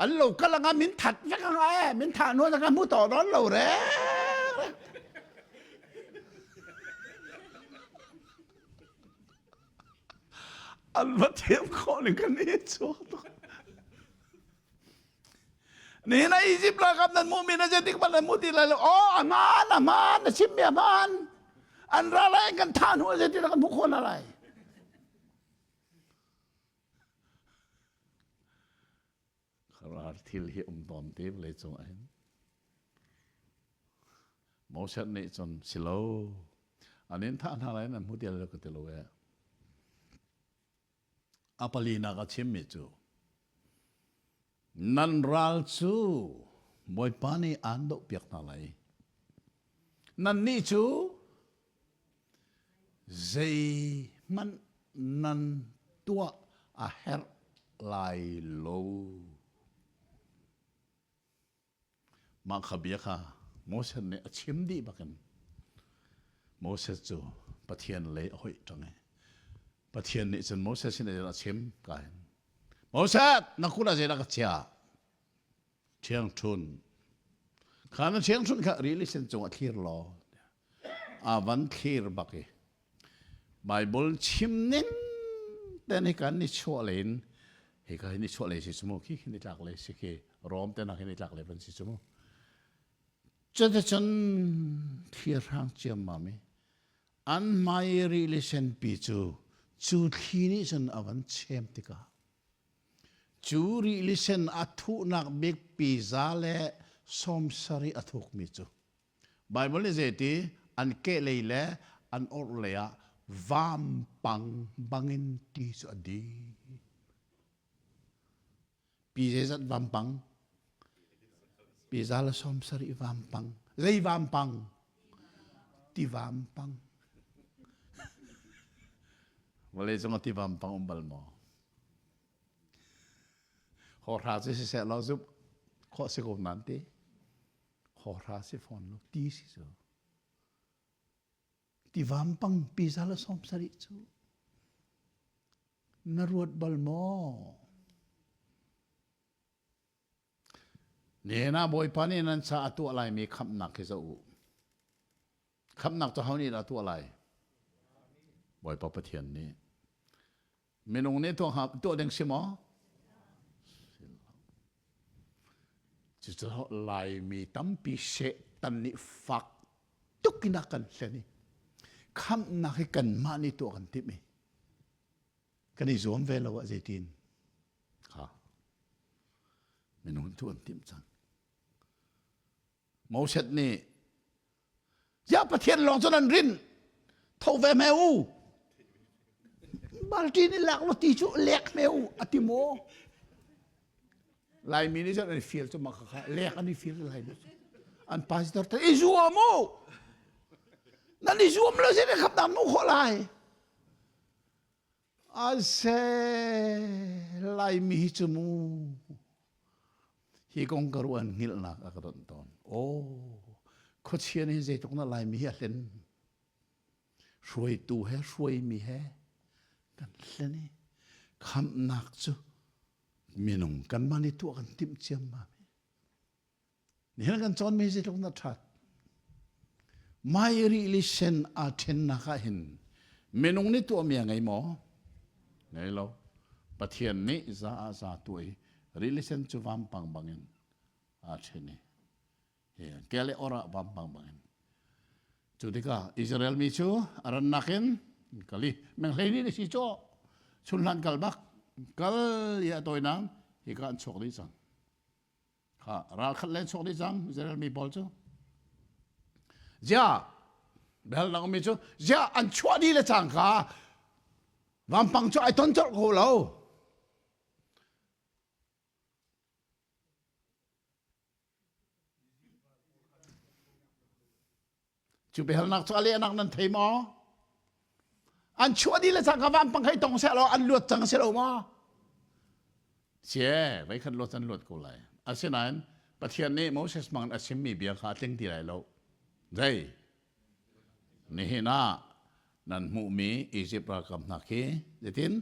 an lo kal anga min that vek anga e min tha nuan anga mu to don lo re an va thiam khawh ning kan i chuak tuk Nihin ah Egypt ralkap nan hmuhmi na zeitik hmanh nan hmu ti lai lo. Oh, a hmaan, a hmaan, na chimmi a hmaan. An ra lai kan thah hnu ah zeitin kan hmuh khawh hna lai. Rar thil hi um tawn te vawlei cung ah hin. Moses nih cun si lo. An in thah hna lai nan hmu ti lo ka ti lo e. A palinak a chimmi cu nan ral cu Bawipa nih aan dohpiak hna lai. Nannih cu zeihmanh nan tuah a herh lai lo. Mah kha bia kha Moses nih a chim dih bakin Moses cu Pathian lei a hoih ṭang i Pathian nih cun Moses sin a chim ka hin Moses na kut ah zeidah ka chiah ṭhiangṭhun kha na ṭhiangṭhun kha rili sen cungah thlir law a van thlir bak i Bible chim ning ten hi kan ni chuah len hi ka hi ni chuah lei si cu mu khi khi ni tlak lei si khi Rom te nak hi ni tlak lei van si cu mu cuticun thlir hrang ciammam i an hmai rili senpi cu cu thli nih cun a van chem tikah cu rili sen a thuhnak bik piza le 70 a thukmi cu Baibal nih zeiti an kehlei le an orhlei ah vampang bangin ti cu a di. Pi zeizat vampang? Pi za le 70 vampang. Zei vampang? Ti vampang. Vawlei cung ah ti vampang um bal maw? Hawhra cu siseh law zumh khawh si ko nan ti. Hawhra si fawn lo ti si cu. Ti vampang pi za le 70 cu na ruat bal maw? Nihin ah Bawipa nih nan ca a tuah laimi khamhnak hi zoh u. Khamhnak cu ho nih dah a tuah lai? Bawipa Pathian nih. Minung nih tuah tuah ding si maw? Cucu Laimi tampi Satan nih fak tuk in a kan hlen i khamhnak hi kanmah nih tuah kan timh i kan i zuam ve lo ah zeitin ha minung tuah an timh cang. Moses nih ziah Pathian lawng cu nan rin tho ve hme u balṭi nih lak law ti cu lek hme u a ti maw Laimi nih cun an i feel cu mah kha lek an i feel Laimi cu an pastor te i zuam u nan i zuam lo sin khap dam mu khawh lai Ase Laimi hi cu mu hi kong ka ruan hngilhnak a ka donh tawn. Aw, khuachia nih zeitluk na Laimi hi a hlen. Hruaitu he hruaimi he kan hlen i khamhnak cu minung kanmah nih tuah kan timh ciammam. Nihin kan cawnmi zeitluk na ṭhat. Mai rili sen aa ṭhennak ah hin minung nih tuahmi a ngei maw? Ngei lo. Pathian nih za ah za tuah i rili sen cu vampang bangin aa ṭhen i ke le or ah vampang bangin. Cu tikah Israel mi cu a rannak in kal i menghlei nih na si cawh chunhlan kal bak kal i a tawinak hika an chuak dih cang. Kha ral khat len chuak dih cang Israel mi pawl cu. Zia bel dang mi cu zia an chuah dih le cang kha vampang cu ai ton colh ko lo. Cu biahalnak cu a lehnak nan thei maw? An chuah dih le cangka vampang hei tong seh law an luat cang si lo maw? Sie, vei khat luat an luat ko lai. Asinain Pathian nih Moses hmang in a chimmi bia kha a tling ti lai lo. Zei? Nihin ah nan hmuhmi Izipt ralkap hna khi zeitin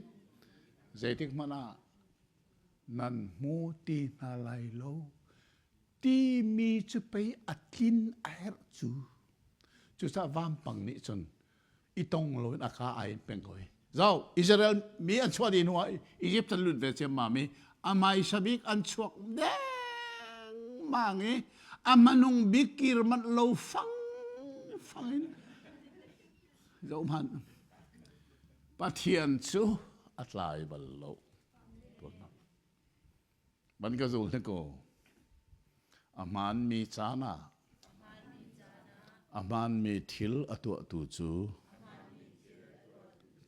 zeitik hmanh ah nan hmu ti hna lai lo timi cu pei a tlin a herh cu. Cucaah vampang nih cun i tong loin a ka ai in peng ko hi. Zo Israel mi an chuah dih hnuah Egypt an lut ve ciammam i a hmaisa bik an chuak dengmang i a hmanung bik kir manh lo fang fang in zoh hmanh Pathian cu a tlai bal lo. Van ka zul hnik u. A hmaanmi caan ah a hmaanmi thil a tuahtu cu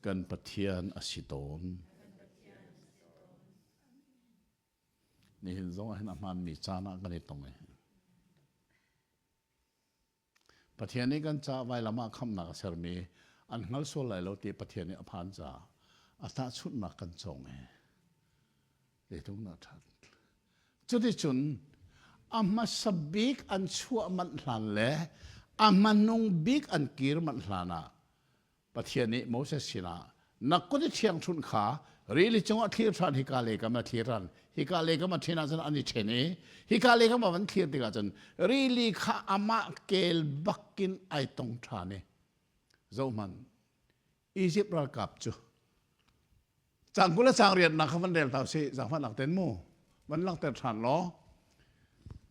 kan Pathian a si tawn. Nihin zong ah hin a hmaanmi caan ah kan i tong i Pathian nih kan ca vailam ah khamhnak a sermi an hngal sual lai lo ti Pathian nih a phan caah a tahchunhnak kan cawng i zeitluk dah ṭhat. Cuticun a hmasa bik an chuah manh hlan le a hmanung bik an kir manh hlan ah Pathian nih Moses sinah na kut i thiangṭhunh kha rili cungah thlir ṭhan hika lei kam a thlir ṭhan hika lei kam a ṭhen ahcun an i ṭhen i hika lei kam a van thlir tikah cun rili kha amah kel bakin ai tong ṭhan i zohhmanh Izipt ralkap cu cang 20 le cang riatnak kha van rel ta usih zaangfahnak ten mu van langhter ṭhan law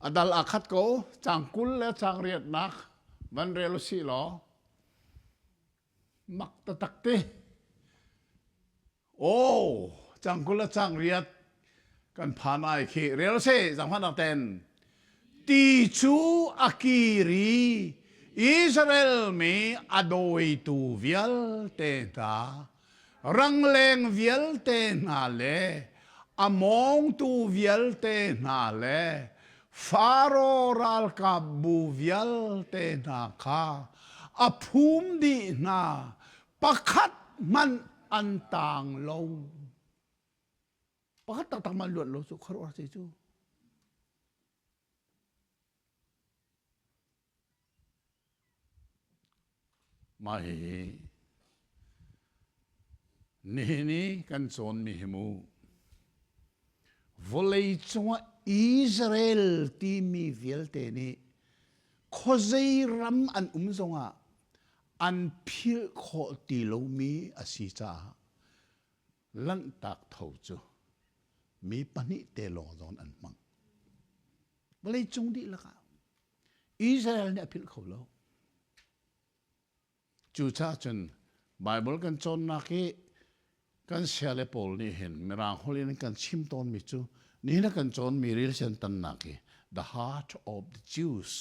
a dal aa khat ko cang 20 le cang riatnak van rel usih law Mak taktak te. Oh, cang 20 le cang riat kan phan ai khi rel se zangfahnak ten. Ti cu a kir i Israel mi a dawitu vialte hna rangleng vialte hna le a mawngtu vialte hna le Faro ralkapbu vialte hna kha a phum dih hna pakhat hmanh an taang lo. Pakhat taktak man luat lo cu khuaruahhar si cu. Mah hihi nihin i kan cawnmi hi mu vawlei cungah Israel timi vialte nih khuazei ram an um zongah an philh khawh ti lomi a si caah Lanhtak tho cu mi pahnih te lawng zawn an hmang. Vawleicung dihlak ah Israel nih a philh kho lo. Cucaah cun Bible kan cawnnak i kan siale pawl nih hin Mirang holh in kan chim tawnmi cu nihin a kan cawnmi rilsian tannak hi the heart of the Jews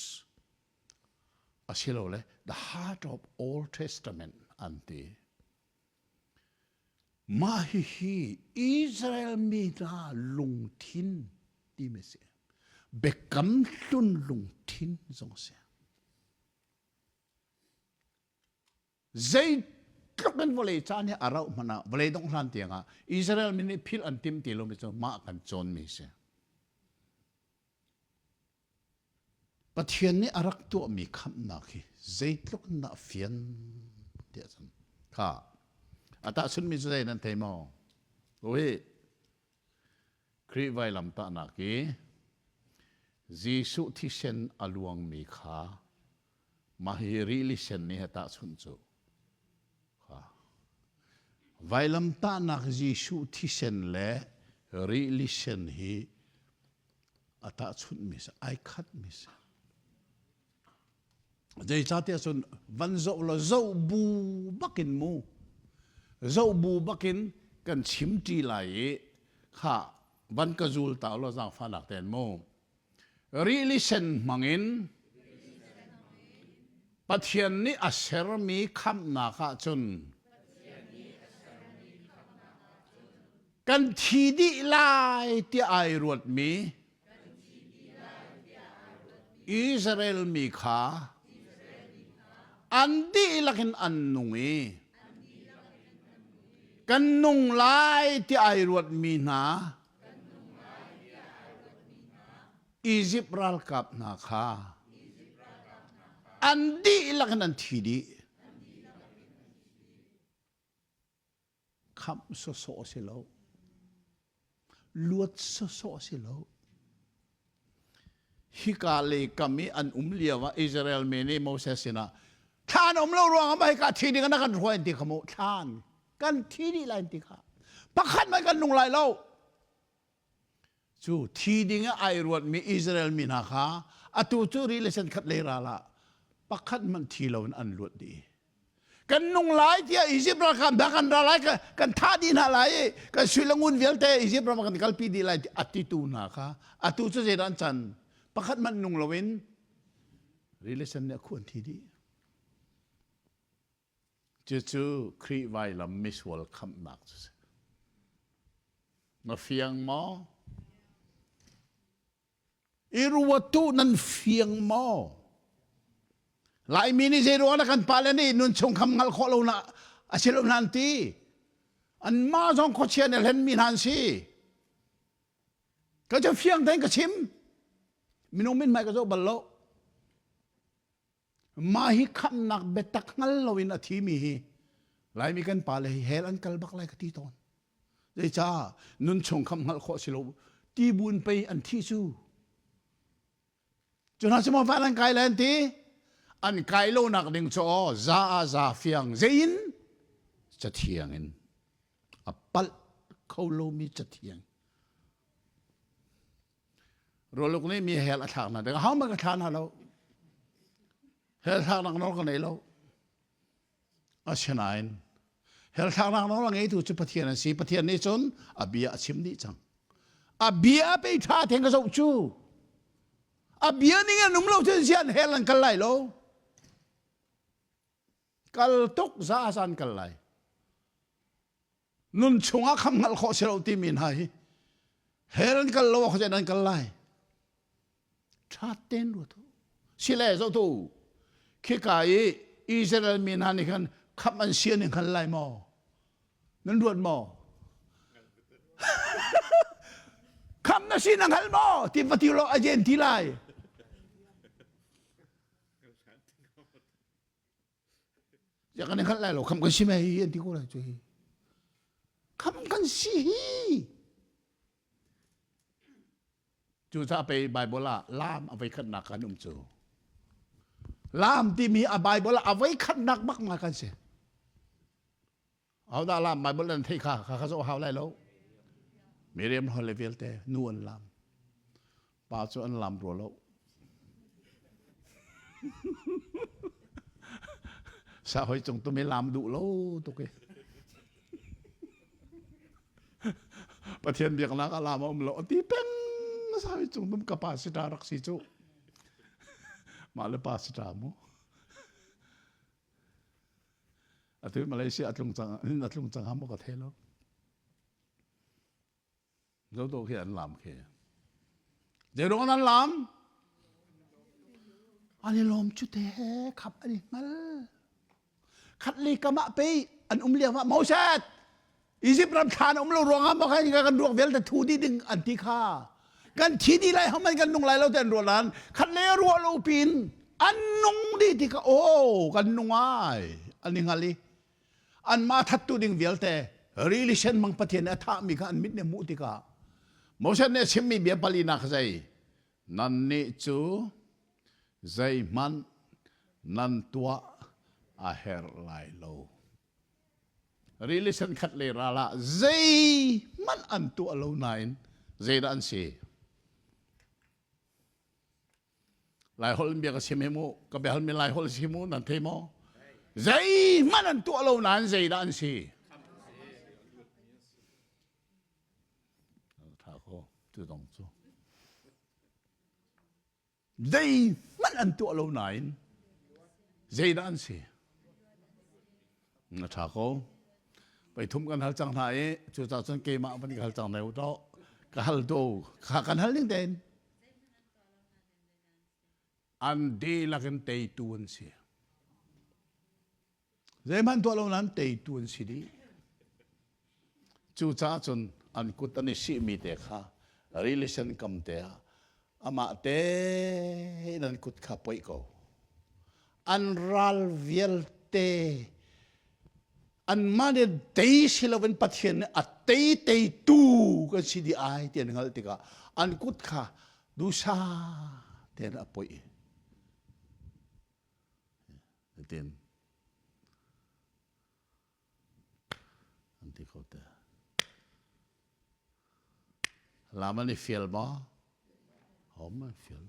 asilole the heart of Old Testament an ti. Mah hihi Israel mi hna lungthin timi a si. Biakam hlun lungthin zong a si. Zeitluk in vawlei caan hi a rauh hmanh ah vawlei dongh hlan tiangah Israel mi nih philh an tim ti lomi cu mah kan cawnmi a si. Pathian nih a rak tuahmi khamhnak hi zeitluk in dah fian tiah cun kha a tahchunhmi cu zei nan thei maw? Hi Khrih vailamtahnak i Jesuh thisen a luangmi kha mah hi rili sen nih a tahchunh cu kha vailamtahnak Jesuh thisen le rili sen hi a tahchunhmi si ai khatmi si zeicahtiah cun van zoh law zoh bu bakin mu zoh bu bakin kan chim ṭi lai i kha van ka zul ta law zaangfahnak tein mu rili sen hmangin Pathian nih a sermi khamhnak ah cun Kan thi dih lai tiah ai ruatmi Israel mi kha an dihlak in an nung i kan nung lai tiah ai ruatmi hna Izipt ralkap hna kha an dihlak in an thi dih. Khamh sawsawh si lo. Luat sawsawh si lo. Hika lei kam i an um lio ah Israel mi nih Moses sinah thlan um lo ruangah mah hika thi ding ah na kan hruai an ti kha mu thlan kan thi dih lai an ti kha pakhat hmanh kan nung lai lo Cu thi ding ah ai ruatmi Israel mi hna kha atu cu ri le sen khat lei ral ah pakhat hmanh thi loin an luat dih. Kan nung lai tiah Izipt ralkap hna kan ra lai kan thah dih hna lai i kan sui le ngun vialte Izipt ram ah kan kalpi dih lai a titu hna kha atu cu zeidah an can? Pakhat hmanh nung loin ri le sen nih a khuh an thi dih. Cucu Khrih vailam misual khamhnak cu si. Na fiang maw? I ruat tu nan fiang maw? Laimi nih zei ruang dah kan pale nih nun chung kham hngalh khawh lo na a si lo hna an ti. Anmah zong khuachia nih hlenmi hna an si. Ka cu fiang tein ka chim. Minung min hmai ka zoh bal lo. Mah hi khamhnak biatak hngal loin a thimi hi Laimi kan pale hi hell an kal bak lai ka ti tawn. Zeicah nun chung khamh hngalh khawh si lo ti buin pei an thi cu. Cu hna cu maw van an kai lai an ti? An kai lonak ding cu aw za ah za fiang zein cathiang in a palh kho lomi cathiang Rawluk nih mi hell a thlak hna ding. Ahohmanh ka thla hna lo. Hell thlaknak nawl ka nei lo. Asinain hell thlaknak nawl a ngeitu cu Pathian an si. Pathian nih cun a bia a chim dih cang. A bia pei ṭha theng ka zoh cu. A bia ning an um lo cun sian hell an kal lai lo. Kal tuk za zan kal lai. Nun chungah kham hngalh khawh si lo timi hna hi hell an kal lo ah khuazei an kal lai ṭha tein ruat u sile zohtu khika i Israel mi hna nih khan khamh an si an i hngal lai maw nan ruat maw khamh na si na hngal maw ti va ti lo a jen ti lai Ya kan hngalh lai lo kham kan si mei hi an ti ko lai cu hi. Kham kan si hi. Cu ca pei Bible ah lam a voi khatnak kan um cu. Lam timi a Bible ah a voi khatnak bak ma kan si. Ahodah lam Bible nan thei kha kha kha zoh hau lai lo. Miriam hol le vialte nu an lam. Pa cu an lam rua lo. Sa hoi cung tumi lam duh lo tuk i. Pathian biaknak ah lam a um lo ti peng sa hoi cung tum ka pa sita rak si cu. Mah le pa sita mu. Atu Malaysia a tlung cang a tlung cang ham ka thei lo. Zoto khi an lam khi. Zeiruang an lam? An i lawm cu te khap an i hngal. Khat li kam ah pei an um lio ah Moses Egypt ram thlan um lo ruangah maw khan kan ruak vialte thu dih ding an ti kha. Kan thi dih lai hom kan nung lai lo te an ruah lan khat le ruah lo pin an nung dih ti kha oh kan nung ai an i hngal i anmah thattu ding vialte rili sen mang Pathian nih a thahmi kha an mit nih hmuh tikah Moses nih a chimmi bia palinak kha zei nannih cu zeihmanh nan tuah a herh lai lo rili sen khat le ral ah zeihmanh an tuah lo nain zeidah an si Laiholh in bia ka chim hi mu ka bia halmi Laiholh si mu nan thei maw zeihmanh an tuah lo nain zeidah an si tha ko tu dong cu zeihmanh an tuah lo nain zeidah an si Na ṭha ko. Paithum kan hal cang hna i cucaah cun keimah van ka hal cang ne u to. Ka hal do. Kha kan hal ning tein. An dihlak in teitu an si. Zeihmanh tuah lo nain teitu an si dih. Cucaah cun an kut an i sihmi te kha rili sen kam te ah amah tein an kut kha poih ko. An ral vialte. Anmah nih tei si loin Pathian nih a tei teitu kan si dih ai ti an hngalh tikah an kut kha duhsah tein a poih. Tin an ti kho te. Lam an i fial maw? Hom an fial.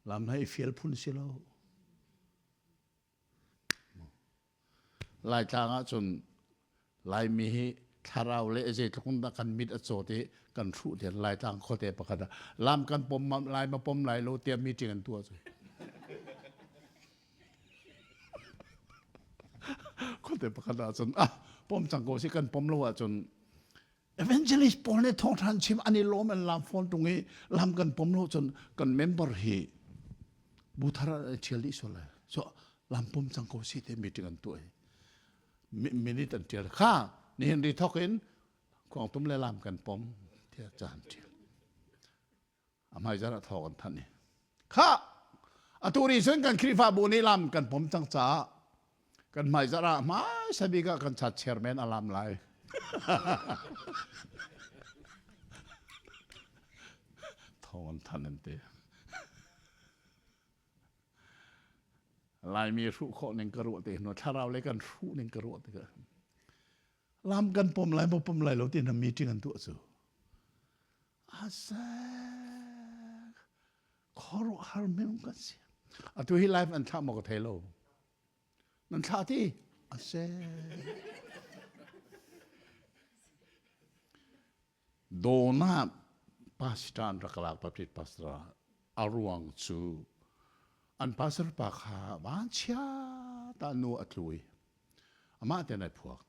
Lam hi i fial phun si lo. Laitlang ahcun Laimi hi thlarau le zeitluk in dah kan mit a cawt i kan hruh tiah Laitlang khuate pakhat ah lam kan pom lai ma pom lai lo tiah meeting an tuah cu. Khuate pakhat ahcun ah pom cang ko si kan pom lo ahcun evangelist pawl nih thawngṭha an chim an i lawm an lam fawn ṭung i lam kan pom lo cun kan member hi bu thar ah ṭhial dih sual lai so lam pom cang ko si te meeting an tuah i minute an ṭial kha nihin ri thok in khuangtum le lam kan pom tiah ca an ṭial a hmaizarh ah thawng an thanh i kha atu ri cun kan Khrihfabu nih lam kan pom cang caah kan hmaizarh ah hmaisa bik ah kan chat chairman a lam lai thawng an thanh an ti Laimi hruh khawh ning ka ruah te hnu thlarau le kan hruh ning ka ruah tikah lam kan pom lai maw pom lai lo ti na meeting an tuah cu Asek khuaruahhar minung kan si. Atu hi live an thlah maw ka thei lo. Nan thlah ti? Asek. Dawna pastor an rak lak Baptist pastor a ruang cu an pastor pa kha vanchia ta nu a tlui. Amah ten ai phuak.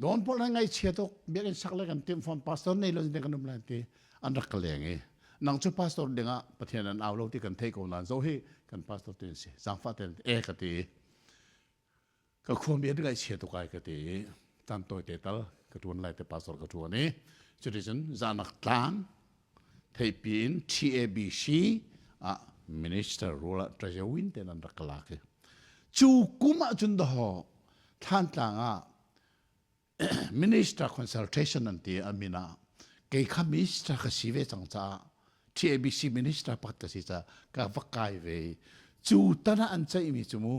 Dawn pawl an ngaihchia tuk biakinn sak le kan timh fawn pastor nei lo in kan um lai ti an rak ka leng i nang cu pastor dingah Pathian an au lo ti kan theih ko nain zo hi kan pastor tin si zaangfah ten e ka ti ka khuami an ngaihchia tuk ai ka ti tan tawi te tal ka tuan lai te pastor ka tuan i cuticun zanak tlang theipi in TABC ah minister role ah treasury ten an rak ka lak i cu kum ah cun daho Thlantlang ah minister consultation an ti a min ah kei kha minister ka si ve cang caah TABC minister pakhat ka si caah ka va kai ve i cu tan ah an ceihmi cu mu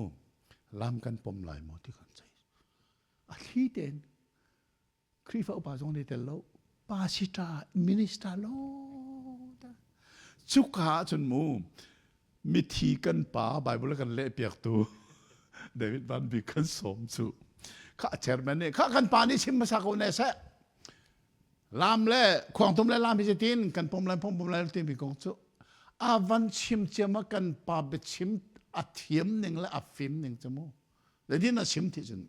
lam kan pom lai maw ti kan ceih a thli tein Khrihfa upa zong nih tel lo pastor minister lo cuka ahcun mu mithi kan pa Bible kan leh piaktu David Van Bik kan sawm cu kha chairman nih kha kan pa nih chim hmasa ko ne seh lam le khuangtum le lam hi tin kan pom lai pom pom lai timi kong cu a van chim ciam a kan pa biachim a thiam ning le a fim ning cu mu le din a chim thi cun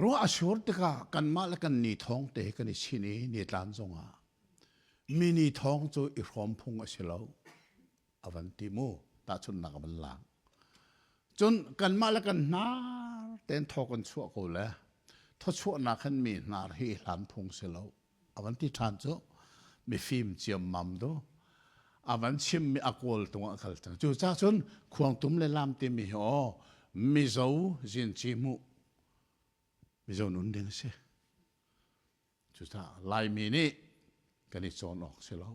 Ruah a sur tikah kanmah le kan ni thawng te kan i chin i nitlan zongah mi ni thawng cu i hrawm phung a si lo a van ti mu tahchunhnak a van lang. Cun kanmah le kan hnar tein thaw kan chuah ko le thawchuahnak khan mi hnar hi i hlan phung si lo a van ti ṭhan cu mifim ciammam du a van chimmi a kawl tung ah kal cang cu ca cun khuangtum le lam timi hi aw mizo zinci hmuh mizo nun ding si cucaah laimi nih kan i cawn awk si lo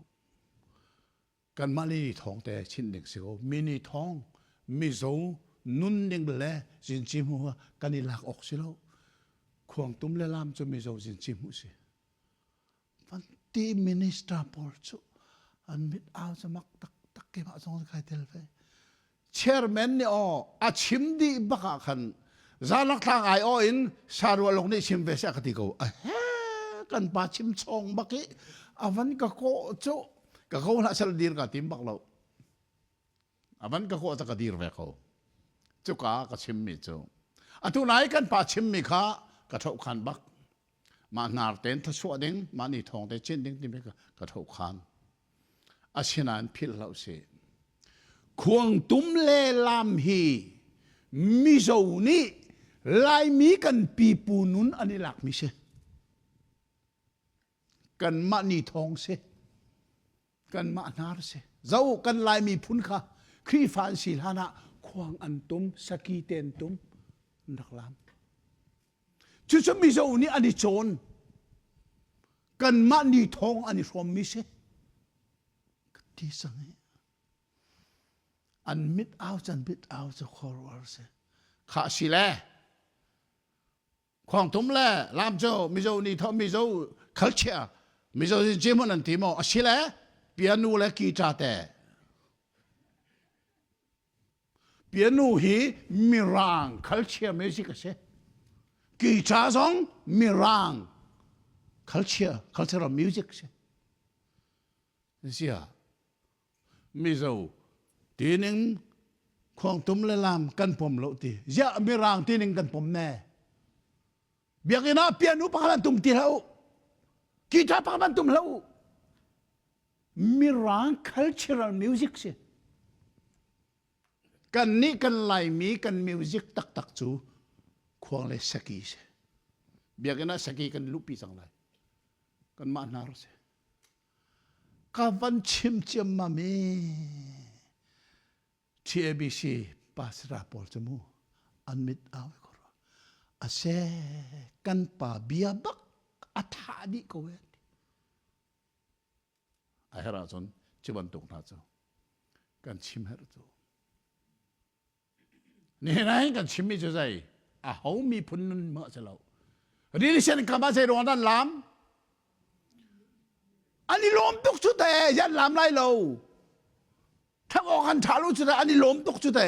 kanmah le ni thawng te chinh ding si ko mi ni thawng mizo nun ding le zinci hmu kan i lak awk si lo khuangtum le lam cu mizo zinci hmu si van ti minister pawl cu an mit au cu mak tak tak ke mah zong kai tel ve chairman nih aw a chim dih bak ah khan zalak thlang ai aw in sarualok nih chim ve seh ka ti ko a he kan pa chim chong bak i avan ka ko cu ka ko hlah sel dir ka tim bak lo avan ka ko ta ka dir ve ko cuka ka chim mi cu atu nai kan pa chim mi kha ka tho khan bak mah hnar ten thasuah ding mah ni thong te chin ding timi ka tho khan Asinain philh hlah usih. Khuangtum le lam hi Mizo nih Laimi kan pipu nun an i lakmi si. Kanmah ni thawng si. Kanmah hnar si. Zo kan Laimi phun kha Khrihfa an si hlan ah Khuang an tum, saki te an tum, an rak lam. Cucu Mizo nih an i cawn. Kanmah ni thawng an i hrawmmi si. Ka ti sang i. An mit au can mit au cu khuaruahhar si. Khah si le Khuangtum le lam cu Mizo nih tho Mizo culture Mizo gym an ti maw a si le piano le guitar te piano hi mirang culture music a si guitar zong mirang culture cultural music si sia Mizo tining khuangtum le lam kan pom lo ti ziah mirang tining kan pom ne biakinn ah piano pakhat an tum ti hlah guitar pakhat an tum hlah mirang cultural music si kan nih kan laimi kan music taktak cu khuang le saki si biakinn ah saki kan luhpi cang lai kan mah hnar si Ka van chim ciammam i TABC pastor pawl cu mu an mit au ko rua. A se kan pa bia bak a tha dih ko e. A herh ahcun cu bantuk hna cu kan chim herh cu. Nihin ah hin kan chimmi cu zei a ho miphun nun ma si lo. Rili sen kam ah zei ruang dah lam? An i lawm tuk cu te, yan lam lai lo. Thak awk an tha lu cu te, an i lawm tuk cu te.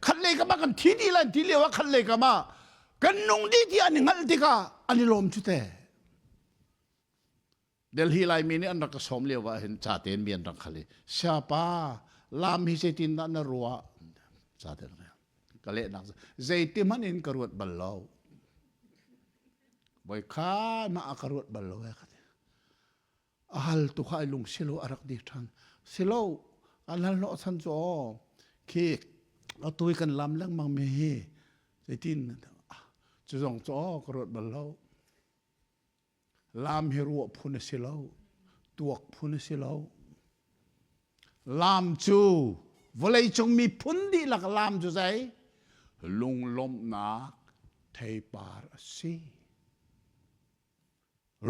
Khat lei kam ah kan thi dih lai ti lio ah khat lei kam ah kan nung dih ti an i hngalh tikah an i lawm cu te. Delhi Laimi nih an rak ka sawm lio ah hin ca tein mi an rak khal i siapa lam hi zeitin dah na ruah ca tein ka lehnak zeiti hmanh in ka ruat bal lo voi kha na ka ruat bal lo e ka ti a hal tu kha ai lung silo a rak di ṭhan silo an hal hnawh chan cu aw khi atu i kan lam lengmang mi hi zeitin cu zong cu aw ka ruat bal lo Lam hi ruah phun a si lo, tuak phun a si lo. Lam cu vawleicung miphun dihlak lam cu zei? Lunglawmhnak theipar a si.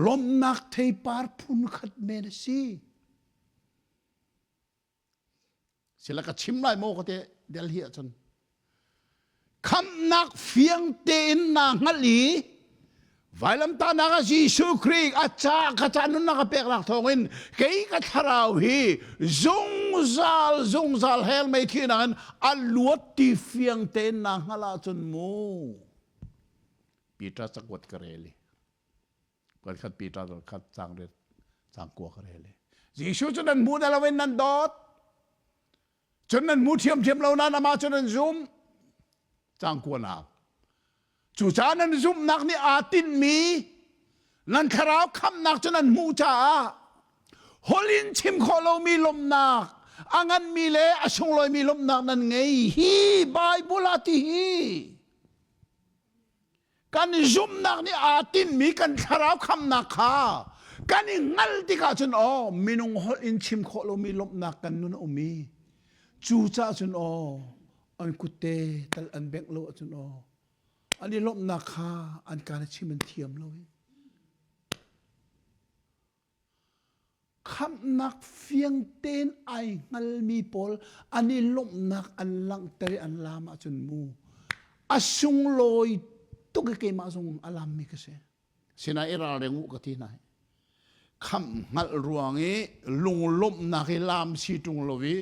Lawmhnak theipar phun khat men a si. Sila ka chim lai maw ka te Delhi ahcun khamhnak fiang tein naa hngalh i vailamtahnak ah Jesuh Khrih a ca ka ca nunnak a peknak thawngin kei ka thlarau hi zungzal zungzal hell mei thinak in a luat ti fiang tein naa hngalh ahcun mu Peter cakuat ka rel i khat Peter khat cang riat cang kua ka rel i Jesuh cu nan hmu na loin nan dawt cun nan hmu ṭhiamṭhiam lo nain amah cu nan zum cang kuanak cucaah nan zumhnak nih aa tinhmi nan thlarau khamhnak cu nan hmuh caah holh in chim khawh lomi lawmhnak a nganmi le a sunglawimi lawmhnak nan ngei hi Bible ah ti hi kan zumhnak nih aa tinhmi kan thlarau khamnak kha kan i hngalh tikah cun aw minung holh in chim khawh lomi lawmhnak kan nun a um i cucaah cun aw an kutte tal an bengh lo ahcun aw an i lawmhnak kha an kaan chim an thiam lo i Khamhnak fiang tein ai hngalmi pawl an i lawmhnak an langhter i an laam ahcun mu a sunglawi tuk i keimah zong a laammi ka si. Sinai i ralring u ka ti hna. Khamh hngalh ruang i lunglawmhnak i laam si ṭung lo i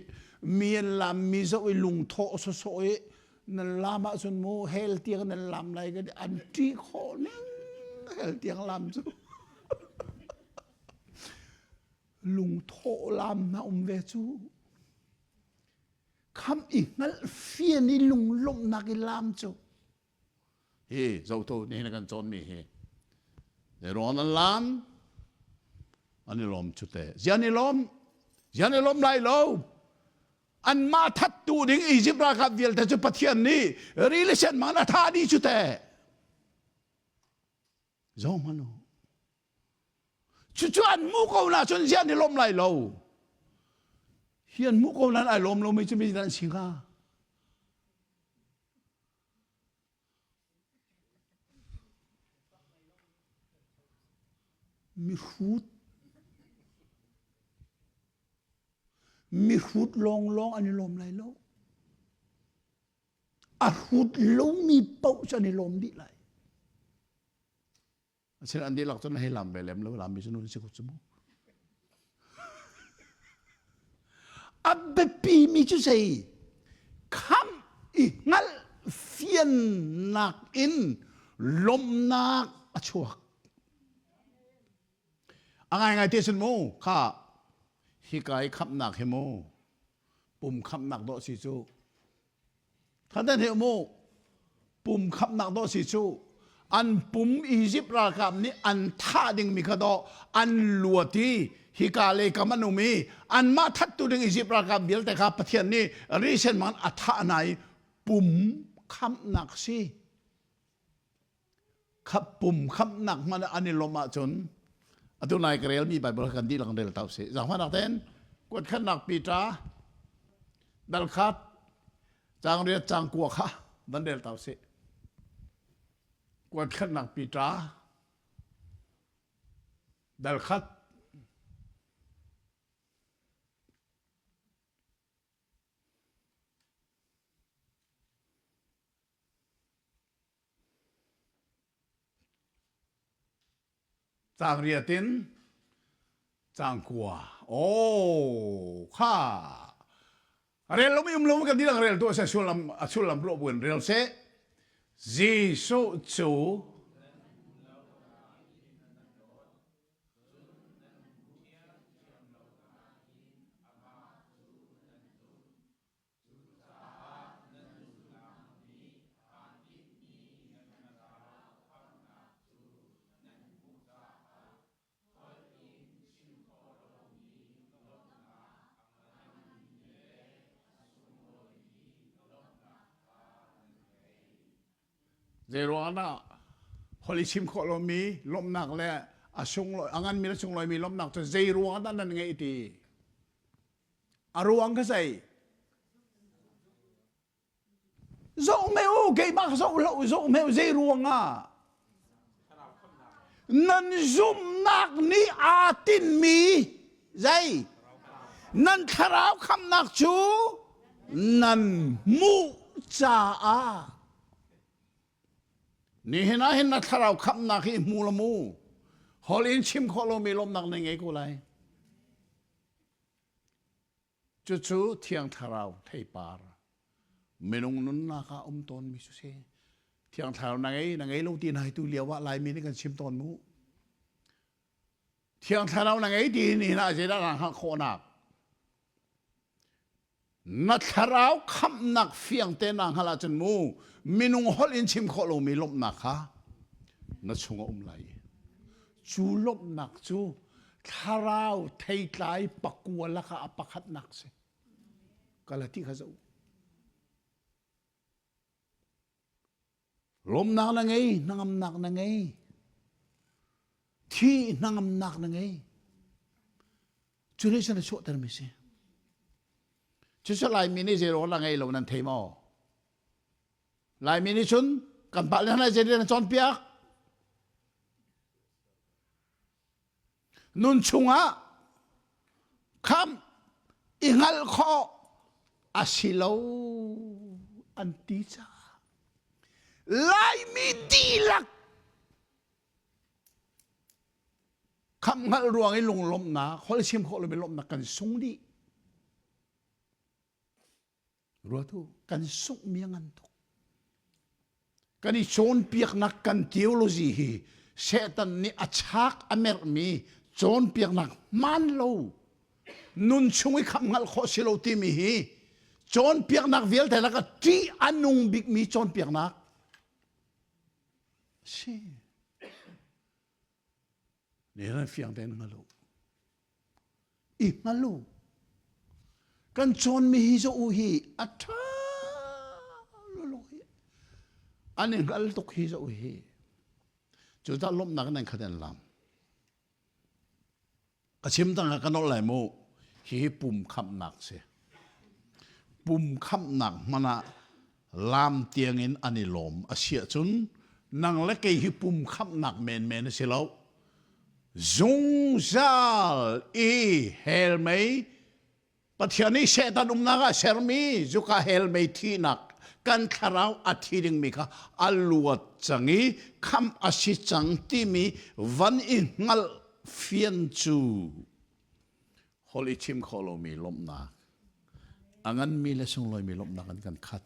mi an laammi zoh i lungthawh sawsawh i nan laam ahcun mu hell tiang nan laam lai ka ti an ṭih khawh ning hell tiang laam cu. Lungthawh lam na um ve cu. Kham i hngalh fian i lunglawmhnak i lam cu. Hi zoto nih na kan cawnmi hi rawn an lam an i lawm cu te zian i lawm zian i lawm lai lo anmah thattu ding Egypt ralkap vialte cu Pathian nih rili sen man a thah dih cu te Zo hmanh u. Cucu an hmuh ko na cun ziah an i lawm lai lo. Hi an hmuh ko nain ai lawm lomi cu mi an si hnga. Mihrut. Mihrut lawnglawng an i lawm lai lo. A hrut lomi paoh cu an i lawm dih lai. Asinain an dihlak cun hei lam ve lem lo lami cu nun si ko cu mu. A biapi mi cu sei khamh i hngalh fiannak in lawmhnak a chuak. A ngaingai te cun mu kha hika i khamhnak hi mu pum khamhnak dawh si cu Than he mu pum khamnak dawh si cu an pum Egypt ralkap nih an thah dingmi kha dawh an luat i hika lei kam an um i anmah thattu ding Egypt ralkap vialte kha Pathian nih risen man a thah hna i pum khamnak si. Khap pum khamnak hmanh an i lawmh ahcun atu nai ka relmi Bible kan dihlak rel ta usih. Zaangfahnak tein kuatkhatnak Peter dal khat caang riat caang kua kha van rel ta usih. Kuatkhatnak Peter dal khat Caang riat in caang kua. Oh, kha. Rel lomi um lo kan dihlak rel tuah seh sullam a sullam ruah buin rel seh. Jesuh cu Cucaah nan zumhnak nih aa tinhmi nan thlarau khamhnak cu nan hmuh caah holh in chim khawh lomi lawmhnak a nganmi le a sunglawimi lawmhnak kha nan ngei. Zeiruangah holh i chim khawh lomi lawmhnak le a sunglawi a nganmi le sunglawimi lawmhnak cu zeiruangah dah nan ngeih ti? A ruang ka zei? Zoh me u, keimah ka zoh lo, zoh me u, zei ruangah? Nan zumhnak nih aa tinhmi zei? Nan thlarau khamhnak cu nan hmuh caah. Nihin ah hin na thlarau khamhnak hi hmu la mu. Holh in chim khawh lomi lawmhnak na ngei ko lai. Cucu Thiang Thlarau theipar minung nunnak ah um tawnmi cu si. Thiang Thlarau na ngei, na ngei lo ti na tu lio ah Laimi nih kan chim tawn mu. Thiang Thlarau na ngei ti ni na zeidah na hngalh khawhnak? Na thlarau khamhnak fiang te na hngalh ahcun mu minung holh in chim khawh lomi lawmhnak kha na chungah um lai. Cu lawmhnak cu thlarau theitlai pakua lakah a pakhatnak si. Galati kha zoh. Lawmnak na ngei, hnangamnak na ngei. Thi hnangamnak na ngei. Cu nih cun a chuahtermi si. Cucu Laimi nih zei la ngei lo nan thei maw? Laimi nih cun kan pah le hna zei nan cawnpiak? Nun chungah khamh i hngalh khawh a si lo an ti caah Laimi dihlak khamh hngalh ruang i lunglawmhnak holh chim khawh lomi lawmhnak kan sung dih. Ruatu kan sunghmi a ngan tuk. Kan i cawnpiaknak kan theology hi Satan nih a chak a merhmi cawnpiaknak hmaan lo nun chung i khamh hngalh khawh si lo timi hi cawnpiaknak vialte lakah ṭih a nung bikmi cawnpiaknak si. Ne ran fiang tein hngal u. I hngal u. Kan cawnmi hi zo u hi a ṭha lolo hi. An i hngal tuk hi zo hi. Cu dah lawmhnak nan khat an lam. Ka chim tang ah ka nolh lai mu. Hihi pum khamhnak si. Pum khamhnak hmanh ah lam tiang in an i lawm a si ahcun nang le kei hi pum khamhnak menmen a si lo. Zungzal i hell mei Pathian nih Satan umnak ah sermi zuka hell mei thihnak kan thlarau a thi dingmi kha a luat cang i khamh a si cang timi van i hngalh fian cu holh i chim khawh lomi lawmhnak a nganmi le sunglawimi lawmhnak an kan khat.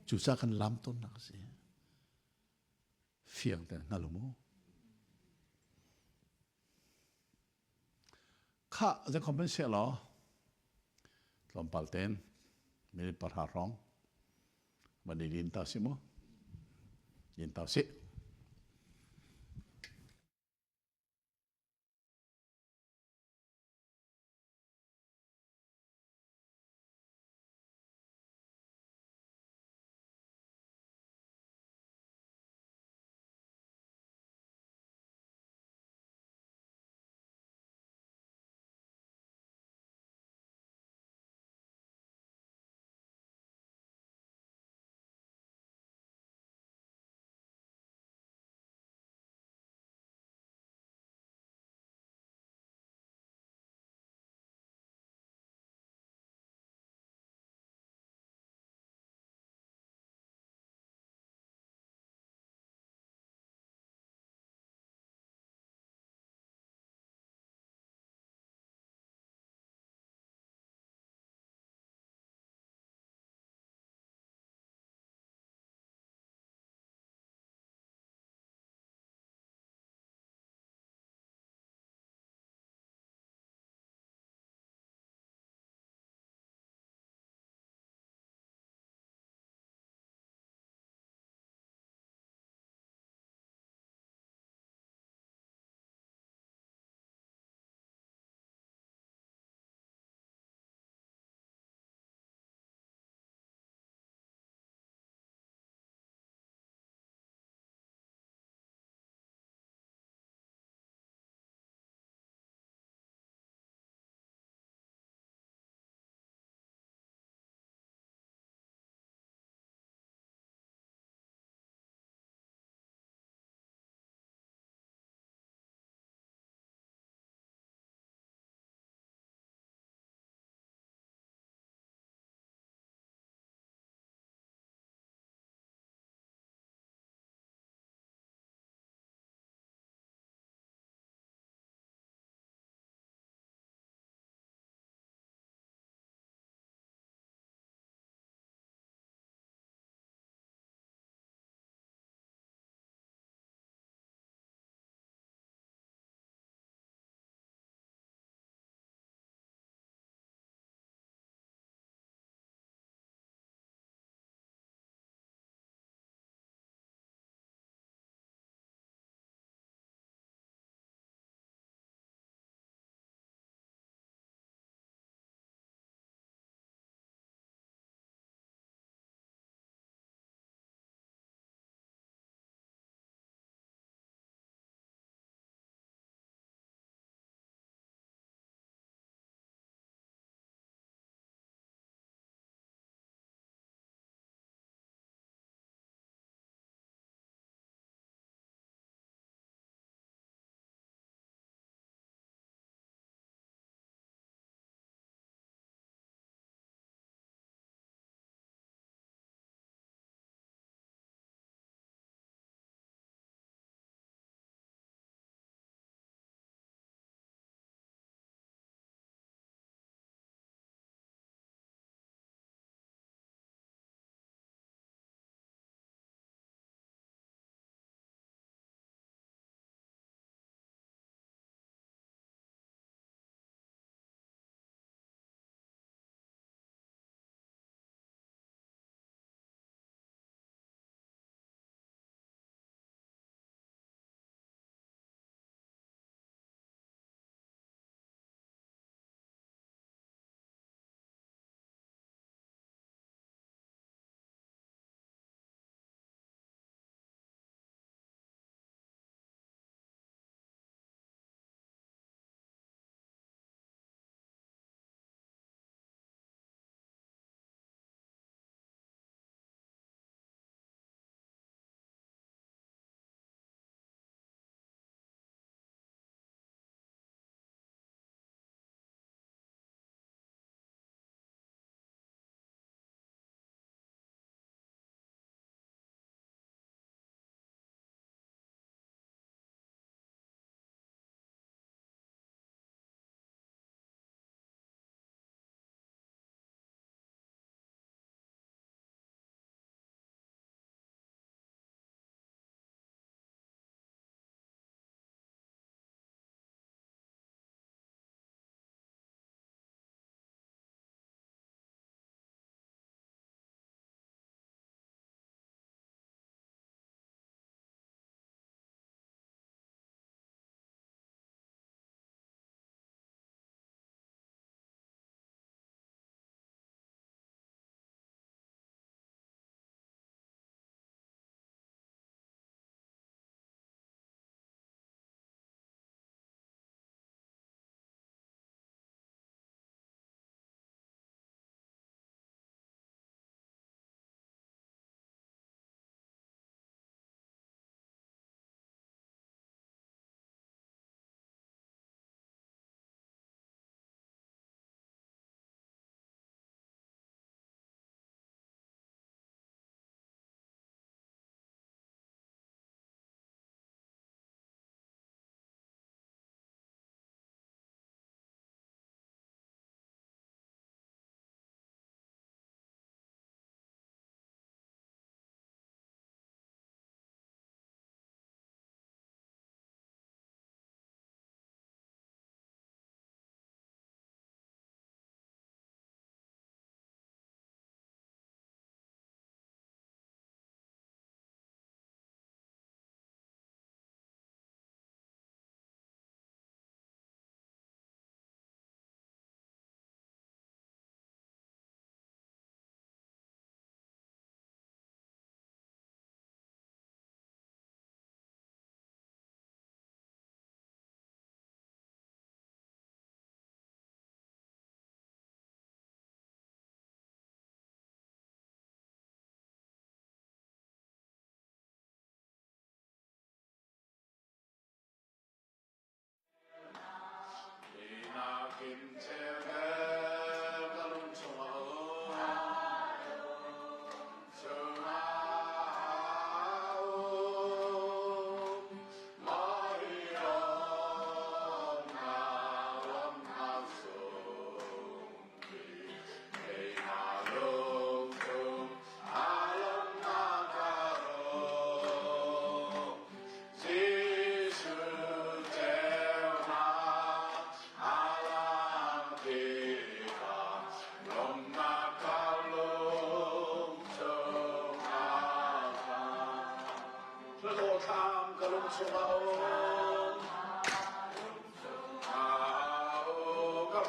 Cucaah kan lam tawnnak a si. Fiang ten hngal u mu. Khah zeikhom hmanh seh law tlawmpal ten minute pahra hrawng van i din ta si mu. Din ta si.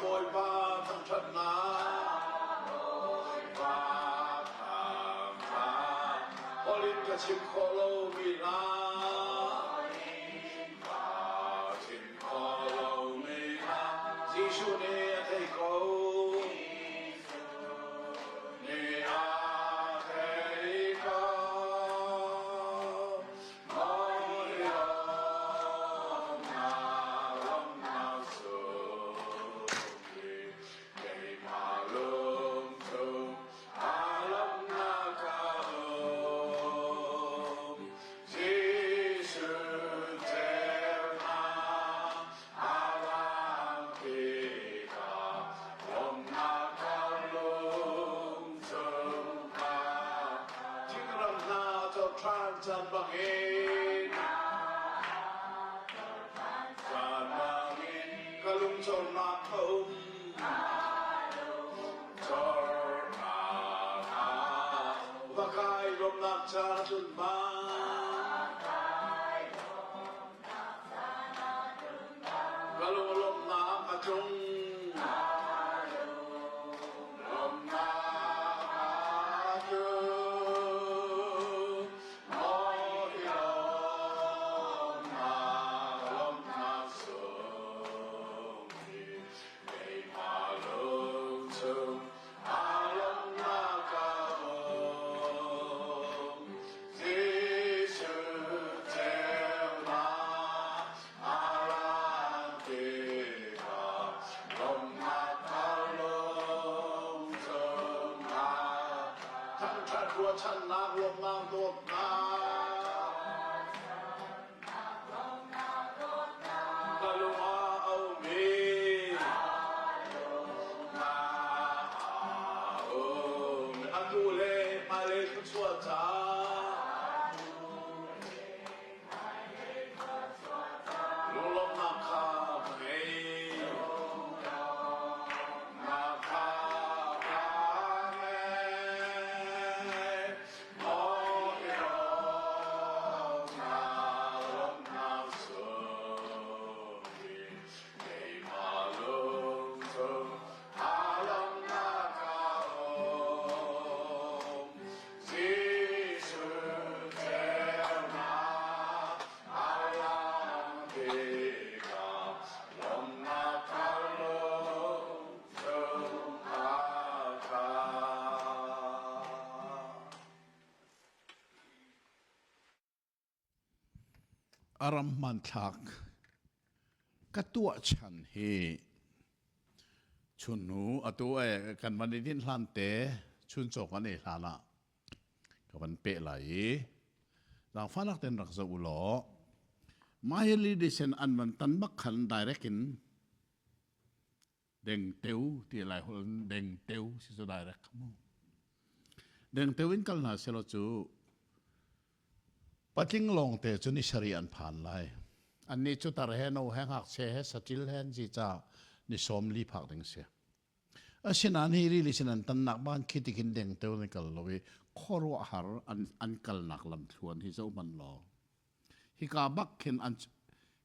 Bawipa thangṭhatnak. Bawipa thangṭhat. Holh in ka chim khawh lomi hla. Ka chim khawh lomi hla. Jesuh nih a thei ko. Nih a thei ko. Thingram hna cohlan caan bangin caan bangin ka lung cornak a um cornak ah va kai lawmhnak caan a tlun bang ka lung lawmhnak a tlung lawmhnak a tlung maw hi lawmhnak lawmhnak sung hi keimah lung chung aa lawmhnak a um Jesuh ceunak a ran tikah lawmhnak a lung chungah thangṭhat ruahchannak lawmhnak dawtnak ka lung ah a um i atu le hmailei thluachuah ca Lunglawmhnak kha ka ngei. Lawmhnak kha ka ngei. Maw i lawmhnak, lawmhnak sung hi keimah lungchung aa lawmhnak a um. Jesuh ceunak a lang tikah lawmhnak a lung chungah kha. A ram hmanthlak ka tuah chan hi chunhnu atu e kan van i dinh hlan te chuncaw kan ei hlan ah ka van peh lai i zaangfahnak ten rak zoh u law mah hi lidisen an van tan bak khan direct in dengteu ti lai holh in dengteu si cu direct kha mu dengteu in kal hna selaw cu patling lawngte cu ni sarih an phan lai annih cu tar he no he ngakchia he saṭil he an si ca ni 40 phak ding si Asinain hi rili sin an tannak ban khi tikhin dengteo an kal lo i khuaruahhar an, an kalnak lamthluan hi zoh hmanh law hika bak khin an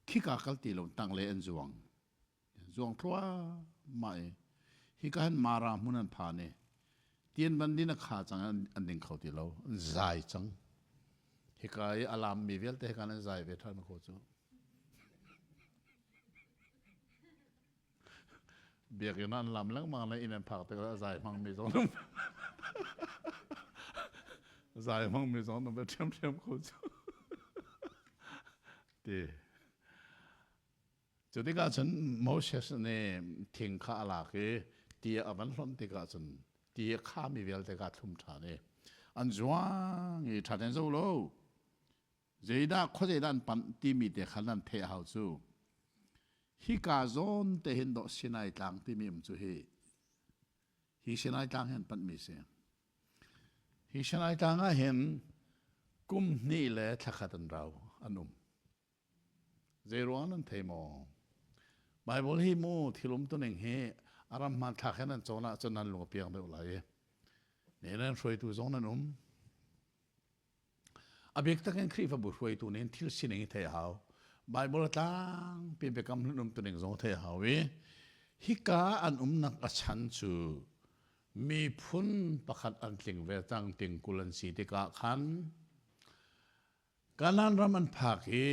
khika kal ti lo tang le an zuang zuang thluahmah i hika hin Mara hmun an phan i tian van din a kha cang an, an ding kho ti lo an zai cang hika i a lammi vialte hika an zai ve ṭhan ko cu Biakinn ah an lam lengmang le inn an phak tikah a zai hmangmi zong an um. zai hmangmi zong an um ve ṭhiamṭhiam ko cu. Ti. Cu tikah cun Moses nih thing kha a lak i ti a van hlonh tikah cun ti a khami vialte kha a thlum ṭhan i an zuang i ṭha tein zo lo. Zeidah khuazeidah an panh timi te kha nan theih a hau cu. Hika zawn te hin dawh Sinai tlang timi um cu hi hi Sinai tlang hi an panhmi si. Hi Sinai tlang ah hin kum hnih le thla khat an rau an um. Zei ruang nan thei maw? Bible hi mu thil um tuning hi a ram hmanthlak he nan cawn ahcun nan lung a piang deuh lai i ne nan hruaitu zong nan um. A bik takin Khrihfabu hruaitu nih thil sining hi theih a hau. Bible a tlangpi biakam hlun umtuning zong theih a hau i Hika an umnak a chan cu miphun pakhat an tling ve cang tingkul an si tikah khan Kanaan ram an phak i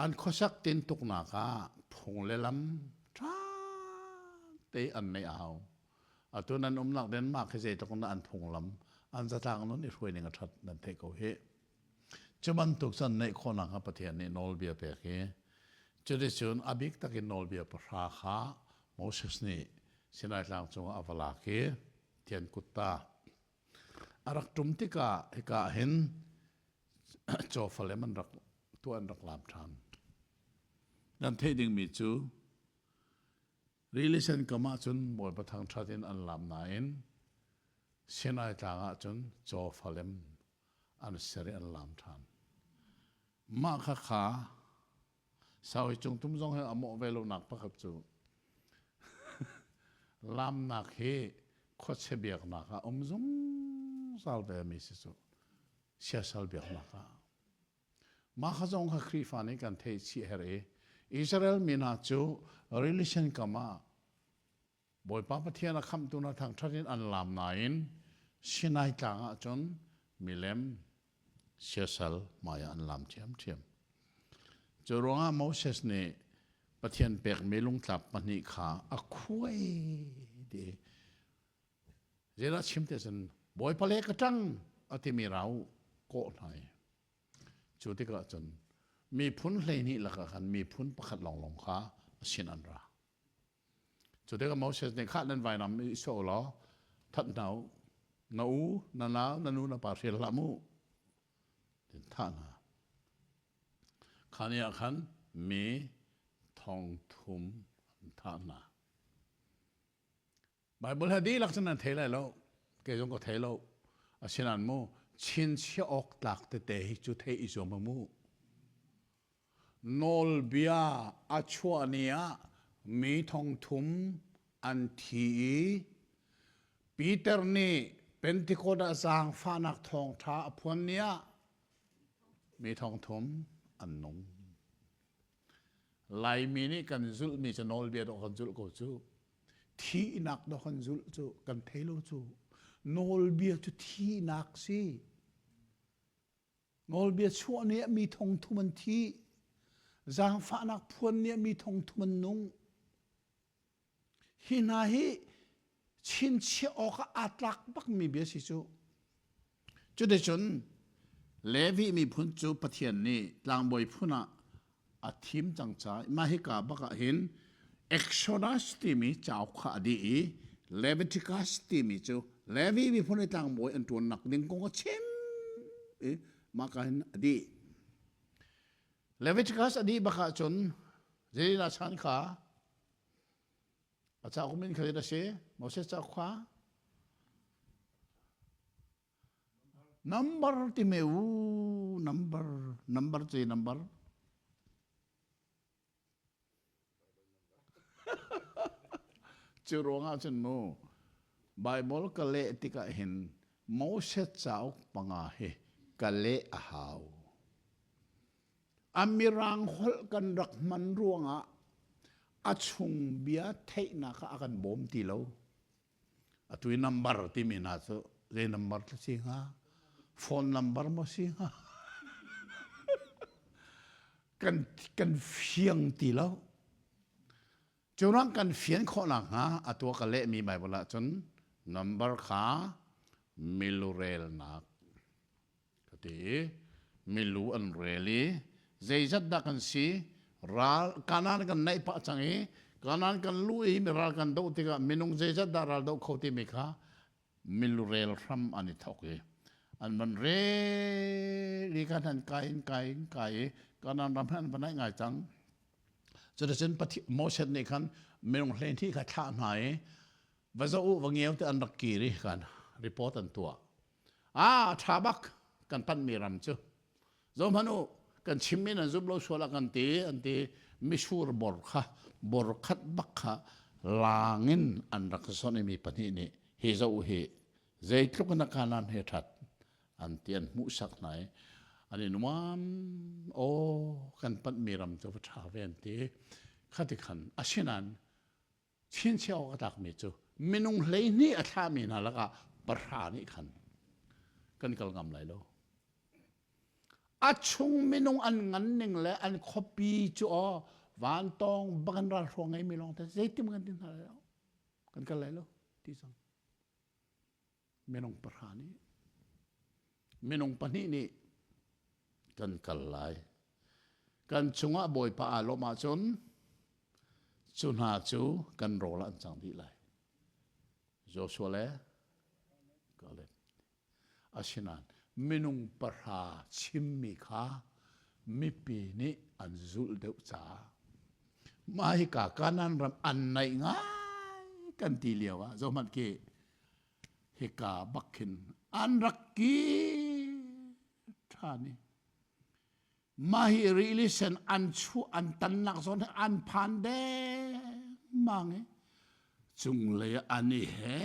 an khuasak tintuknak ah phung le lam ṭha te an neih a hau. Atu nan umnak Denmark hi zeitluk in dah an phunglam an zatlang nun i hruai ning a ṭhat nan theih ko hih. Cu bantuk cun neih khawhnak kha Pathian nih nawlbia pek i cuticun a bik takin nawlbia pahra kha Moses nih Sinai tlang cungah a va lak i Thian kutta a rak ṭum tikah hika ah hin cawfalem an rak tuah an rak lam ṭhan. Nan theih dingmi cu Rili sen kam ah cun Bawipa thangṭhat in an lam nain Sinai tlang ah cun cawfalem an ser i an lam ṭhan. Mah khakha Saui cungtum zong hi a mawh ve lonak pakhat cu lamnak hi khuachia biaknak ah um zungzal ve mi si cu siasal biaknak ah. Mah kha zong kha Khrihfa nih kan theih chih her i Israel mi hna cu rili sen kam ah Bawipa Pathian a khamhtu hna thangṭhat in an laam nain Sinai tlang ah cun milem siasal hmaiah an laam ṭhiamṭhiam. Cu ruangah Moses nih Pathian pekmi lungtlap pahnih kha a khuai ti zeidah chim te cun Bawipa le ka ṭang a timi rau kawh hna i cu tikah cun miphun 12 lakah khan miphun pakhat lawnglawng kha a sin an ra. Cu tikah Moses nih khah nan vainam i sawh law that hna u, na u, na nau, na nu, na pa hrial hlah mu. Tin thah hna. Kha ni ah khan mi thong thum an thah hna. Bible he dihlak cun nan thei lai lo. Kei zong ka thei lo. Asinain mu chinchiah awk tlak tete hi cu thei i zuam mu. Nawlbia a chuah ni ah mi thongthum an thi i Peter nih Pentecost ah zaangfahnak thawngṭha a phuan ni ah mi thongthum an nung. Laimi nih kan zulhmi cu nawlbia dawh kan zulh ko cu. Thihnak dawh kan zulh cu kan thei lo cu. Nawlbia cu thihnak si. Nawlbia chuah nih mi thongthum an thi. Zaangfahnak phuan nih mi thongthum an nung. Hi hna hi chinchiah awk ah aa tlak bakmi bia si cu. Cuticun Levi miphun cu Pathian nih tlangbawi phun ah a thim cang caah mah hika bak ah hin Exodus timi cauk kha a dih i Leviticus timi cu Levi miphun i tlangbawi an ṭuannak ding kong a chim i mah ka hin a dih. Leviticus a dih bak ahcun zeidah chan kha a cauk min kha a si Moses cauk kha Number ti me u number number ci number Cu ruangah cun mu Bible ka leh tikah hin Moses cauk panga hi ka leh a hau. A mirang holh kan rak hman ruangah a chung bia theihnak ah a kan bawm ti lo. Atu i number timi hna cu zei number tla si hnga? Phone number maw si hnga? Kan, kan fiang ti lo. Cu ruang kan fian khawh nakhnga atu ka lehmi Bible ahcun number kha milurelnak ka ti i milu an rel i zeizat dah kan si ral Kanaan kan naih pah cang i Kanaan kan luh i ral kan doh tikah minung zeizat dah ral doh kho timi kha milurel hram an i thawk i an van rel i khan an kai in kai in kai i Kanaan ram an va naih ngai cang. Cuticun Moses nih khan minung 12 kha thlah hna i va zoh u va ngeu te an rak kir i khan report an tuah. Ah ṭha bak kan panhmi ram cu. Zohhmanh u kan chimmi nan zum lo sual ah kan ti an ti misur bor kha bor khat bak kha laang in an rak son i mi pahnih nih hi zoh hi zeitluk in a kanan he ṭhat an ti an hmuhsak hna i an i nuam aw kan panhmi ram cu va ṭha ve an ti khati khan asinain. Chinchiah awk a tlakmi cu minung 12 a thlahmi hna lakah pahra nih khan kan kal ngam lai lo. A chung minung an ngan ning le an khuapi cu aw vantawng bakan ralhruang ngeimi lawng te zeitim kan ti hna lai lo. Kan kal lai lo ti cang. Minung pahra nih minung pahnih nih kan kal lai. Kan chungah Bawipa aa lawmh ahcun cu hna cu kan rawl ah an cang dih lai. Joshua le Caleb. Asinain minung pahra chimmi kha mipi nih an zulh deuh caah mah hika Kanaan ram an naih ngai kan ti lio ah zohhmanh khi hika bak khin an rak kir ṭhan i mah hi rili sen an chuah an tannak zawn hi an phan dengmang i cunglei ah an i he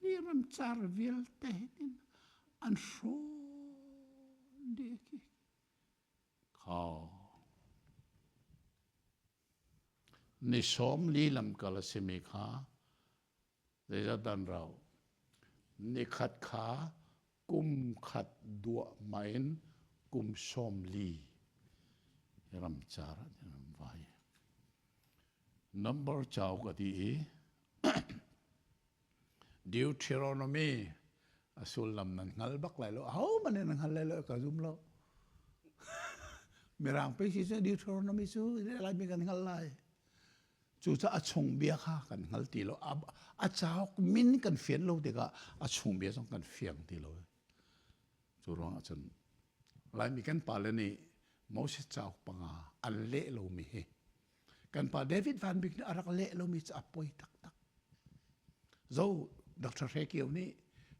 ni ramcar vialte hin an hrawn dih khi kho ni sawm li lamkal a simi kha zeizat dan rau nikhat kha kum khat duahmah in kum 40 ramcar ah an vai. Number cauk a ti i Deuteronomy a sullam nan hngal bak lai lo. Ahohmanh nih nan hngal lai lo ka zum lo. Mirang pe si cu Deuteronomy cu Laimi kan hngal lai. Cucaah a chung bia kha kan hngal ti lo. A cauk min kan fian lo tikah a chung bia zong kan fiang ti lo. Cu ruangah cun Laimi kan pale nih Moses cauk panga an leh lomi hi kan pa David Van Bik nih a rak leh lomi cu a poi taktak. Zo Dr. Hre Kio nih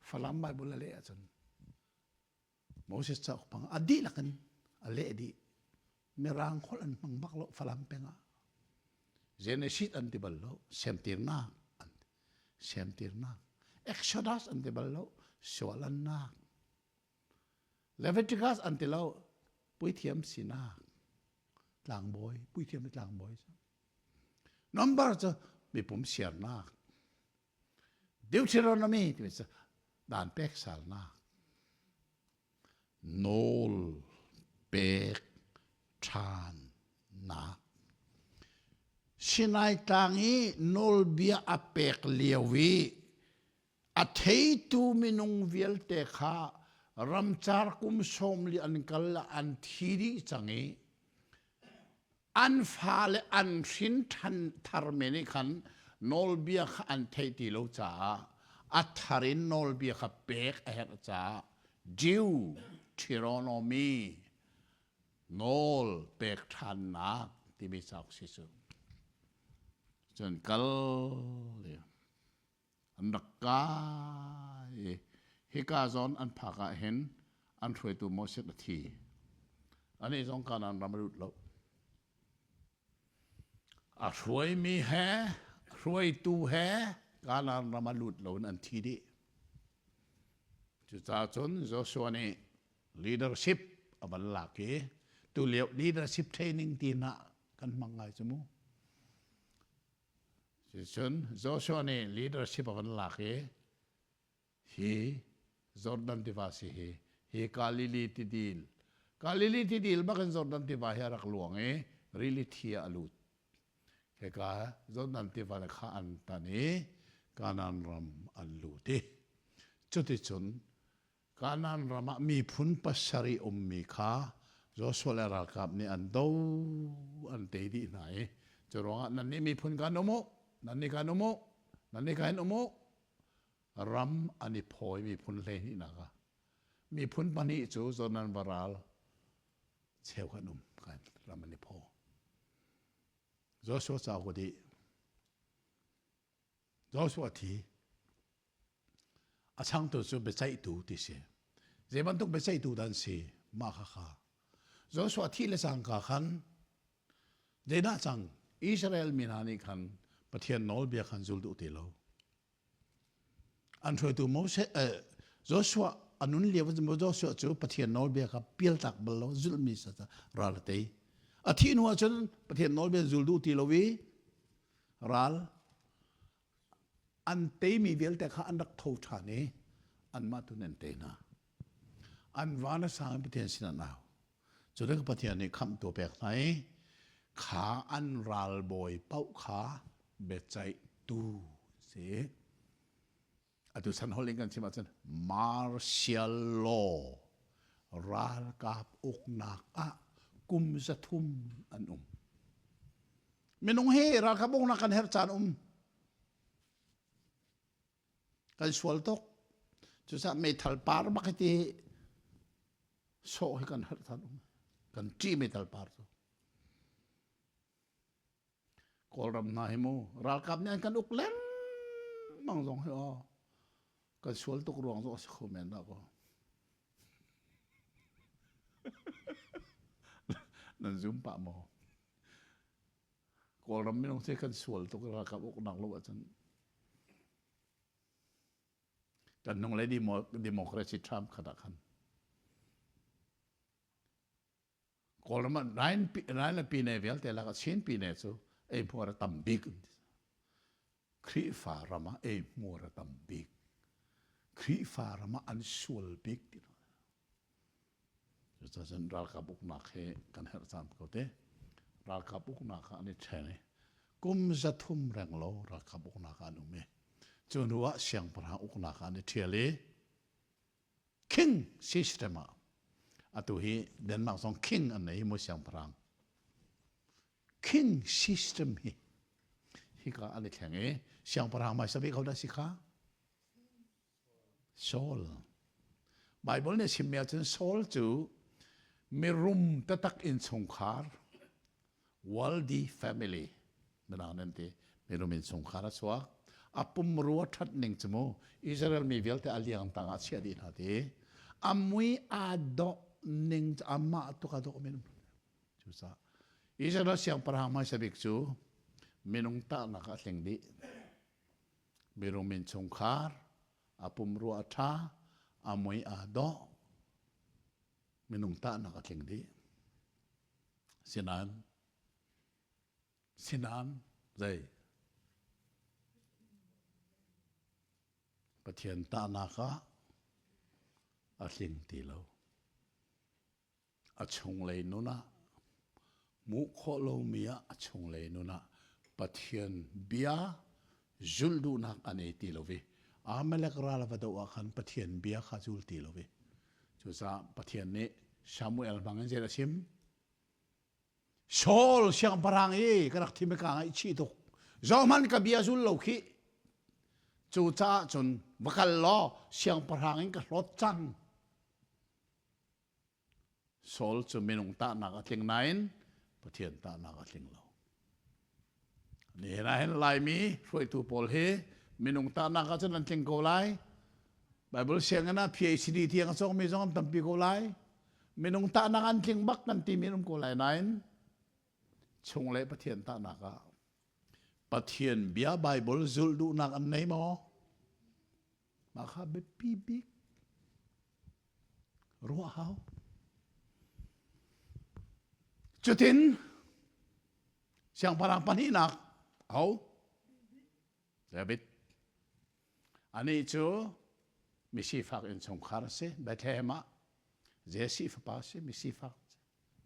Falam Bible a leh ahcun Moses cauk pang a dihlak in a leh dih. Mirang holh an hmang bak lo Falam peng ah. Genesis an ti bal lo, semtirnak an ti. Semtirnak. Exodus an ti bal lo, sualannak. Leviticus an ti lo, puithiam sinak. Tlangbawi, puithiam le tlangbawi. Number cu mipum siarnak. Deuteronomy timi cu dan pek salnak nawl pek ṭhannak Sinai tlang i nawlbia a pek lio i a theitu minung vialte kha ramcar kum 40 an kal ah an thi dih cang i An fale an hrin ṭhan tharmi nih khan nawlbia kha an theih ti lo caah a thar in nawlbia kha pek a herh caah Deuteronomy nawl pek ṭhannak timi cauk si cu. Cun kal an rak kai i hika zawn an phak ah hin an hruaitu Moses a thi. Anih zong Kanaan ram a lut lo. A hruaimi he hruaitu he Kanaan ram a lut lo in an thi dih. Cucaah cun Joshua nih leadership a van lak i tulio leadership training ti hna kan hmang ngai cu mu. Cucun Joshua nih leadership a van lak i hi Jordan tiva si hi hi Galilee tidil Galilee tidil bak in Jordan tiva hi a rak luang i rili thi ah a lut. Hika Jordan tiva le kha an tan i Kanaan ram an lut i cuticun Kanaan ram ah miphun pasarih ummi kha Joshua le ralkap nih an do an tei dih hna i cu ruangah nannih miphun kan um u nannih kan um u nannih kan um u ram an i phawi miphun 12 nak ah miphun pahnih cu Jordan va ral cheu kan um kan ram an i phaw Joshua cauk a dih Joshua thi A changtu cu biaceihtu ti si. Zei bantuk biaceihtu dah an si? Mah khakha. Joshua thih le cangka khan zeidah cang? Israel mi hna nih khan Pathian nawlbia khan zul duh ti lo. An hruaitu Moses, eh, Joshua a nun lio Joshua cu Pathian nawlbia kha pialtak bal lo zulhmi sa ral a tei. A thih hnu ahcun Pathian nawlbia zul duh ti lo i. Ral an teimi vialte kha an rak tho ṭhan i anmah tu nih an tei hna. An van a sang i Pathian sin an au. Cu tikah Pathian nih khamhtu a pek hna i kha an ralbawi paoh kha biaceihtu si. Atu chan holh in kan chim ahcun martial law ralkap uknak ah kum 300 an um. Minung hi ralkap uknak kan herh caan um. Kan sual tuk. Cucaah meithal par bak hi ti sawh hi kan herh caan um. Kan ṭih meithal par cu. Kawlram hna hi mu ralkap nih an kan uk lengmang zong hi aw kan sual tuk ruang zong a si kho men dah kaw. Nan zum pah maw? Kawlram minung cu kan sual tuk ralkap uknak lo ahcun kan hnung le democracy term khat ah khan Kawlram ah Rain le Pine vialte lakah Chin Pine cu eihmuar a tam bik. Khrihfa ram ah eihmuar a tam bik. Khrihfa ram ah an sual bik ti Cucaah ralkap uknak hi kan herh caan ko te. Ralkap uknak ah an i ṭhen i kum 300 renglo ralkap uknak ah an um i cu hnu ah siangpahrang uknak ah an i ṭhial i king system ah atu hi Denmark zong king an nei mu siangpahrang king system hi hika an i thleng i siangpahrang mai sabi ko dah si kha Saul Bible nih chimmi ahcun Saul cu mirum tatak innchungkhar wealthy family mirang nan ti mirum innchungkhar a chuak a pumrua ṭhat ning cu mu Israel mi vialte a liang tang ah chiah dih hna ti a mui aa dawh ning amah tuk a dawh min cucaah Israel siangpahrang hmaisa bik cu minung tahnak ah a tling dih mirum innchungkhar a pumrua a ṭha a mui aa dawh minung tahnak a tling dih Sinain sinain zei Pathian tahnak ah a tling ti lo. A chunglei nun ah hmuh khawh lomi ah a chunglei nun ah Pathian bia zulh duhnak a nei ti lo i Amalek ral a va doh ah khan Pathian bia kha zul ti lo i cucaah Pathian nih Samuel hmang in zei a chim? Saul siangpahrang i ka rak thim i kaa ngaihchih tuk. Zohhmanh ka bia zul lo khih. Cucaah cun va kal law siangpahrang in ka hlawt cang. Saul cu minung tahnak a tling nain Pathian tahnak a tling lo. Nihin ah hin Laimi hruaitu pawl hi minung tahnak ah cun an tling ko lai. Bible sianginn ah PhD tiang a cawngmi zong an tampi ko lai. Minung tahnak an tling bak kan timi an um ko lai nain chung le Pathian tahnak ah Pathian bia Bible zulh duhnak an nei maw? Mah kha biapi bik ruah hau. Cutin siangpahrang pahnihnak ho David anih cu misifak innchungkhar a si Bethlehem ah Jesse fapa a si misifak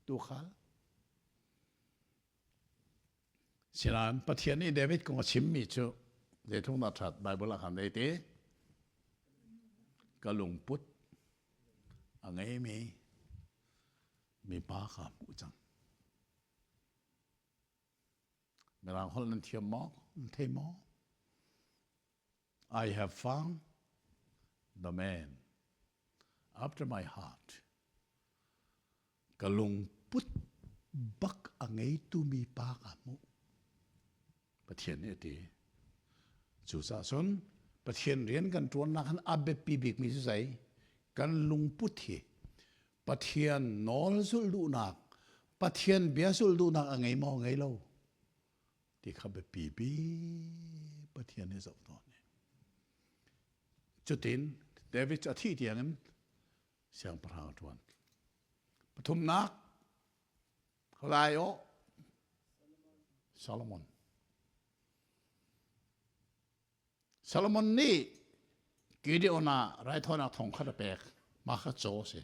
tuukhal Sinain Pathian nih David kong a chimmi cu zeitluk dah ṭhat Baibal ah khan zei ti ka lungput a ngeimi mipa kha hmuh cang. Mirang holh nan thiam maw? Nan thei maw? I have found the man after my heart. Ka lungput bak a ngeitu mi pa ka hmuh. Pathian nih a ti. Cucaah cun Pathian rian kan ṭuannak han a biapi bikmi cu zei? Kan lungput hi Pathian nawl zulh duhnak, Pathian bia zulh duhnak a ngei maw ngei lo ti kha biapi bik Pathian nih zoh tawn. Cutin David cu a thih tiangin siangpahrang a ṭuan. Pathumnak, lai aw Solomon. Solomon nih Gideon ah raithawinak thong khat a pek. Mah kha caw a si.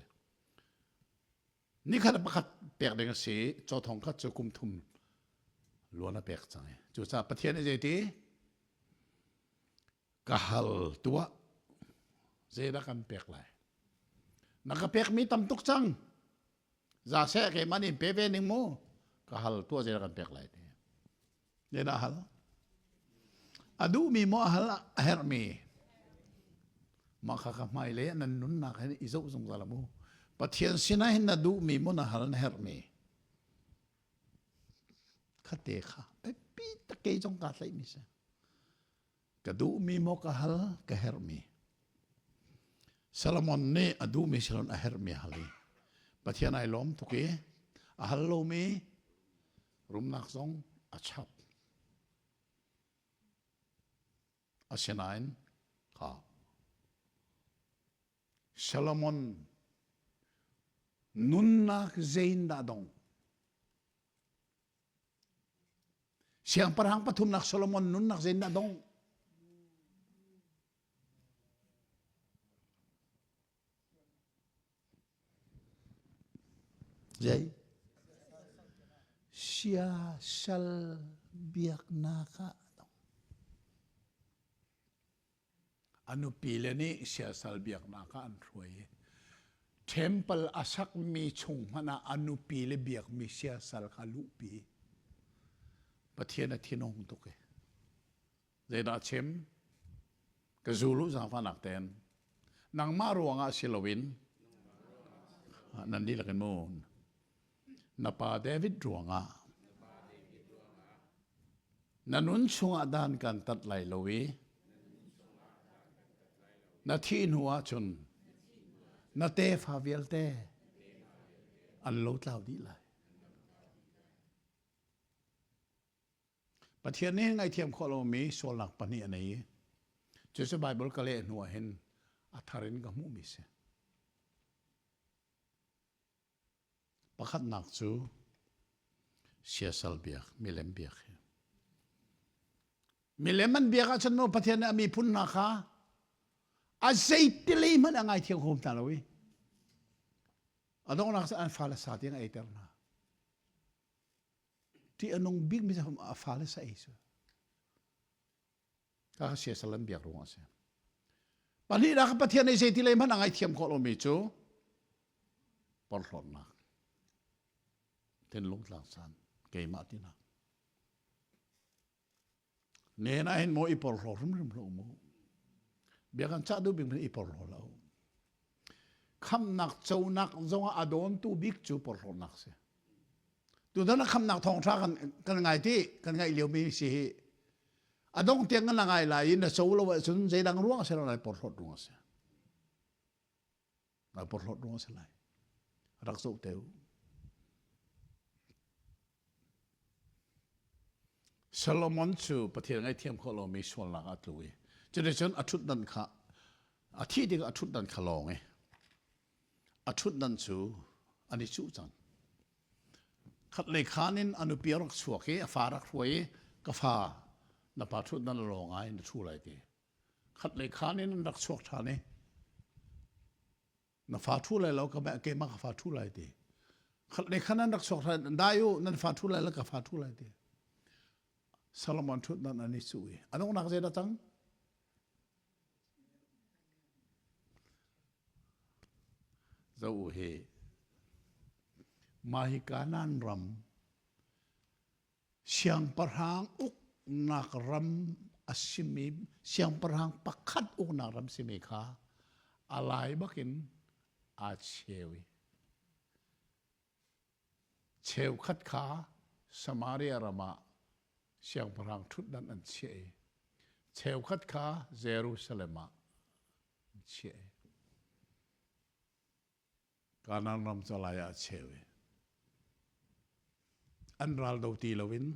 Nikhat pakhat pek ding a si. Caw thong khat cu kum thum luan a pek cang i. Cucaah Pathian nih zeiti? Ka hal tuah. Zeidah kan pek lai? Na ka pekmi tam tuk cang. Za seh keimah nih pe ve ning mu. Ka hal tuah zeidah kan pek lai ti. Zeidah hal? A duhmi maw a hal a herhmi? Mah kha ka hmailei ah nan nunnak hin i zoh zungzal mu. Pathian sinah hin na duhmi maw na hal na herhmi? Khate kha biapi tak kei zong kaa tlaihmi si. Ka duhmi maw ka hal ka herhmi. Solomon nih a duhmi silon a herhmi a hal i Pathian ai lawm tuk i a hal lomi rumnak zong a chap. Asinain kha Solomon nunnak zeindah dong? Siangpahrang pathumnak Solomon nunnak zeindah dong? Zei? Siasal biaknak ah dong. A nupile nih siasal biaknak ah an hruai i temple a sakmi chung hmanh ah a nupile biakmi siasal kha luhpi. Pathian a thinhung tuk i zeidah a chim? Ka zul u zaangfahnak tein. Nangmah ruangah si loin nan dihlak in mu na pa David ruangah Na nun chungah dan kan tat lai lo i na thih hnu ahcun na tefa vialte an lotlau dih lai. Pathian nih ngaihthiam khawh lomi sualnak pahnih a nei i cucu Baibal ka leh hnu ah hin a thar in ka hmuhmi si. Pakhatnak cu siasal biak, milem biak hi. Milem an biak ahcun maw Pathian nih a miphun hna kha a zeitilei hmanh a ngaithiam kho hna lo i a donghnak cu an fale sa tiang a eiter hna. Ṭih a nung bikmi cu a fale sa ei cu. Ka siasal an biak ruangah a si. Pahnihnak Pathian nih zeiti lei hmanh a ngaihthiam khawh lomi cu porhlawtnak, thinlung tlangsan, keimah tinak. Nen ah hin maw i porhlaw hrimhrim hlah mu. Bia kan cah duh bik i porhlaw lo. Khamnak conak zongah a dawntu bik cu porhlawtnak si. Tutan a khamnak thawngṭha kan kan ngai ti kan ngaih liomi si hi a dong tiang kan ngai lai i na co lo ahcun zeidang ruang a si lo lai porhlawt ruang a si. Lai porhlawt ruang a si lai. Rak zoh te u. Solomon cu Pathian ngaihthiam khawh lomi sualnak ah a tlu i cuticun a ṭhutdan kha a thih tikah a ṭhutdan kha lawng i a ṭhutdan cu an i cuh cang. Khatlei khaan in a nupi a rak chuak i a fa rak hruai i ka fa na pa ṭhutdan a lawng ai na ṭhu lai ti. Khatlei khaan in an rak chuak ṭhan i na fa ṭhu lai lo ka keimah ka fa ṭhu lai ti. Khatlei khan an rak chuak ṭhan dai u nan fa ṭhu lai lo ka fa ṭhu lai ti. Solomon ṭhutdan an i cuh i a donghnak zeidah cang? Zo u hi mah hi Kanaan ram siangpahrang uknak ram a simi siangpahrang pakhat uknak ram simi kha a lai bakin aa cheu i cheukhat kha Samaria ram ah siangpahrang ṭhutdan an chiah i cheukhat kha Jerusalem ah an chiah i Kanaan ram cu lai ah a cheu i an ral do ti loin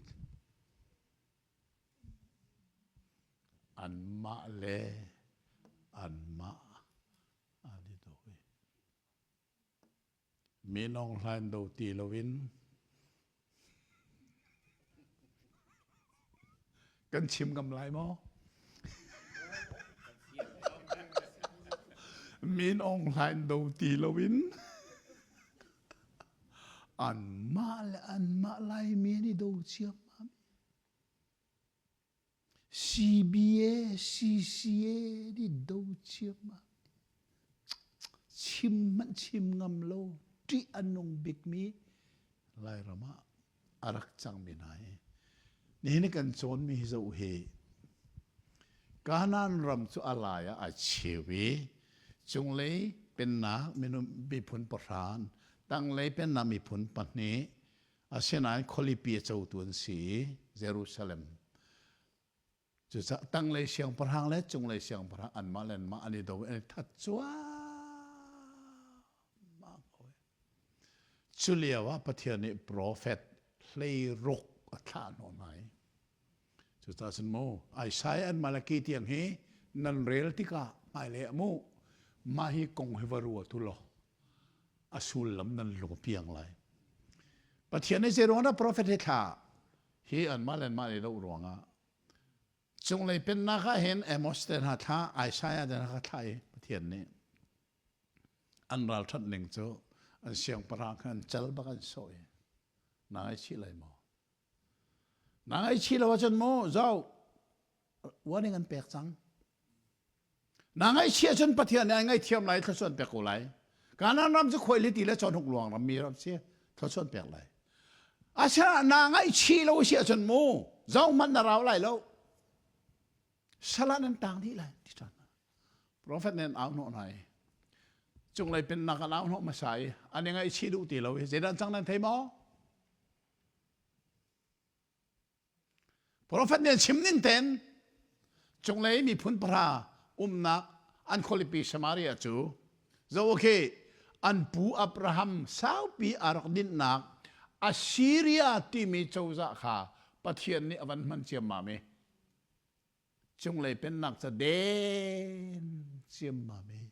anmah le anmah an i do i Minung hlan do ti loin kan chim ngam lai maw? Min Aung Hlaing do ti loin anmah le anmah Laimi an i do ciammam. CBA, CCA di do ciammam. Chim hmanh chim ngam lo ṭih a nung bikmi Lairam ah a rak cangmi hna hi nihin kan cawnmi hi zoh hi Kanaan ram cu a lai ah a cheu i cunglei pennak minung miphun pahran tanglei pennak miphun pahnih asinain khualipi a cotu an si i Jerusalem Cucaah tanglei siangpahrang le cunglei siangpahrang anmah le anmah an i do i an i that cuahmah ko. Cu lio ah Pathian nih profet hleiruk a thlah hnawh hna i cucaah cun mu Isaiah an Malaki tiang hi nan rel tikah hmailei ah mu mah hi kong hi va ruat u law a sullam nan lung piang lai. Pathian nih zei ruang dah profet hi thlah Hi anmah le anmah i doh ruangah cunglei pennak ah hin Amos te hna thla, Isaiah te hna kha thla i Pathian nih an ralṭhat ning cu an siangpahrang kha an cal bak an sawh i na ngaihchih lai maw? Na ngaihchih lo ahcun mu zoh warning an pek cang. Na ngaihchih ahcun Pathian nih ai ngaihthiam lai thluachuah an pek ko lai. Kanaan ram cu khuailiti le cawhnuk luang ram mi ram si thluachuah an pek lai. Asinain na ngaihchih lo si ahcun mu zohhmanh na rau lai lo. Sal ah nan tang dih lai ti ṭhan. Prophet nih an au hnawh hna i cunglei pennak an au hnawh hmasa i an i ngaihchih duh ti lo i zeidah cang nan thei maw? Profet nih an chim ning tein cunglei miphun pahra umnak an khualipi Samaria cu zo khi an pu Abraham saupi a rak dinhnak Assyria timi cozah kha Pathian nih a van hman ciammam i cunglei pennak ca den ciammam i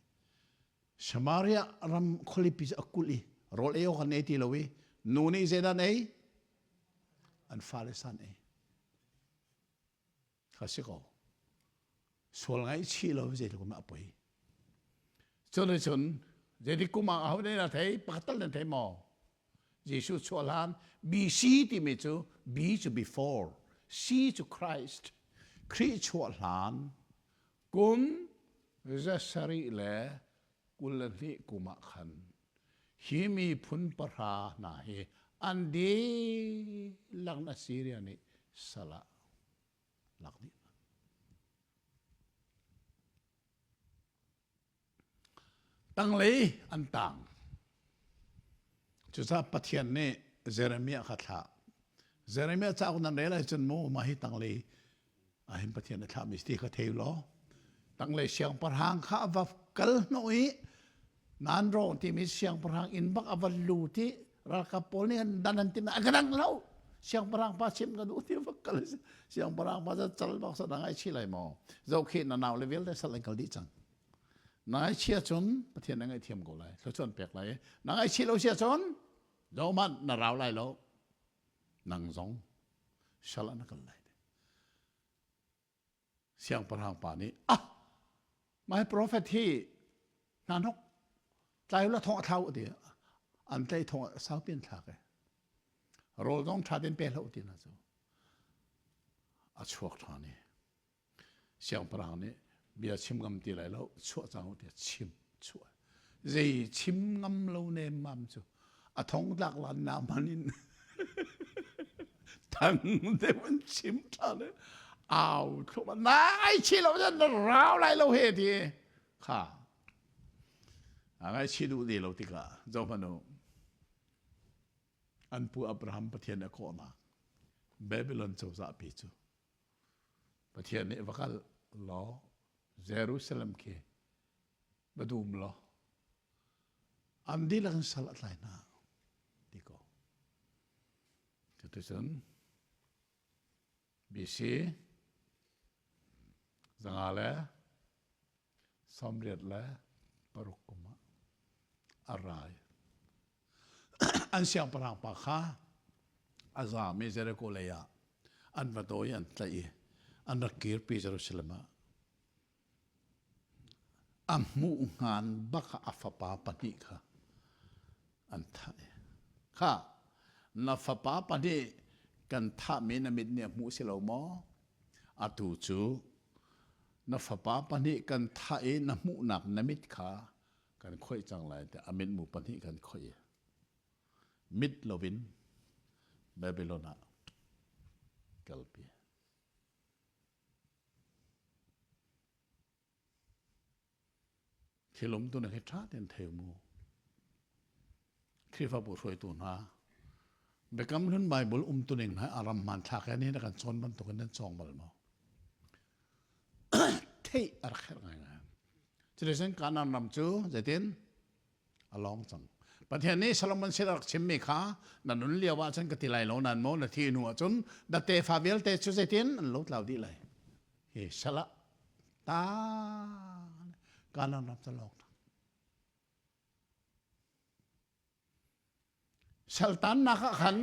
Samaria ram khualipi cu a kulh i rawl ei awk an ei ti lo i nu nih zeidah an ei? An fale san ei. Kha si ko. Sual ngaihchih lo zeitluk in a poi. Cun cun zeitik kum ah aho nih na thei pakhat tal nan thei maw? Jesuh chuah hlan BC timi cu B cu before, C cu Christ. Khrih chuah hlan kum zasarih le 22 kum ah khan hi miphun pahra hna hi an dihlak in Assyria nih sal ah lak dih hna. Tanglei an tang. Cucaah Pathian nih Jeremiah kha thlah. Jeremiah cauk nan rel ahcun mu mah hi tanglei ahhin Pathian a thlahmi ti kha thei law tanglei siangpahrang kha a va kal hnawh i nan rawng timi siangpahrang inn bak a va lut i ralkap pawl nih dan an tim a ka dang lo siangpahrang pa chim ka duh ti va kal siangpahrang pa cal bak sa ngai chi lai maw zohkhih na nau le vialte sal an kal dih cang na ngaihchia cun Pathian na ngaihthiam ko lai thluachuah pek lai na ngaihchih lo sia cun zohmanh na rau lai lo nang zong sal ah na kal lai siangpahrang pa nih ah my prophet hi hna hnok tlai la thong a thlau ti an tlai thong saupi an thlak e rawl zong tha ten pe hlo ti na cu a chuak than i Siangpahrang nih bia chim ngam ti lai lo chuah cang u tiah chim chuah zei chim ngam lo nemmam cu a thong tlak lan na man in thang deuh in chim ṭhan au thluahmah nai chi lo na rau lai lo he ti kha a ngai chi duh ti lo tikah zohmanh u an pu Abraham Pathian a kawhnak Babylon cozah pi cu Pathian nih va kal law Jerusalem khi va dum law an dihlak in sal a tlai hna ti ko. Cuticun BC zanga le 86 kum ah a rai. An siangpahrang pa kha a zaam i Jericho lei ah an va dawi an tlaih i an rak kirpi Jerusalem ah. A hmuh hngan bak ah a fapa pahnih kha an thah. Kha na fapa pahnih kan thahmi na mit nih a hmuh si lo maw? Atu cu na fapa pahnih kan thah i na hmuhnak na mit kha kan khoih cang lai tiah a mitmu pahnih kan khoih i mit loin Babylon ah kalpi. Thil um tu na hi ṭha tein thei mu. Khrihfabu hruaitu hna, Biakam Hlun Bible umtuning hna a ram hmanthlak he nihin a kan cawn bantukin nan cawng bal maw? Theih a rak herh ngaingai. Cuticun Kanaan ram cu zeitin? A lawng cang. Pathian nih Solomon sin a rak chimmi kha na nun lio ah cun ka ti lai lo nan maw na thi hnu ah cun na tefa vialte cu zeitin an lotlau dih lai. Hi salah ta Kanaan ram cu lawng Saltannak ah khan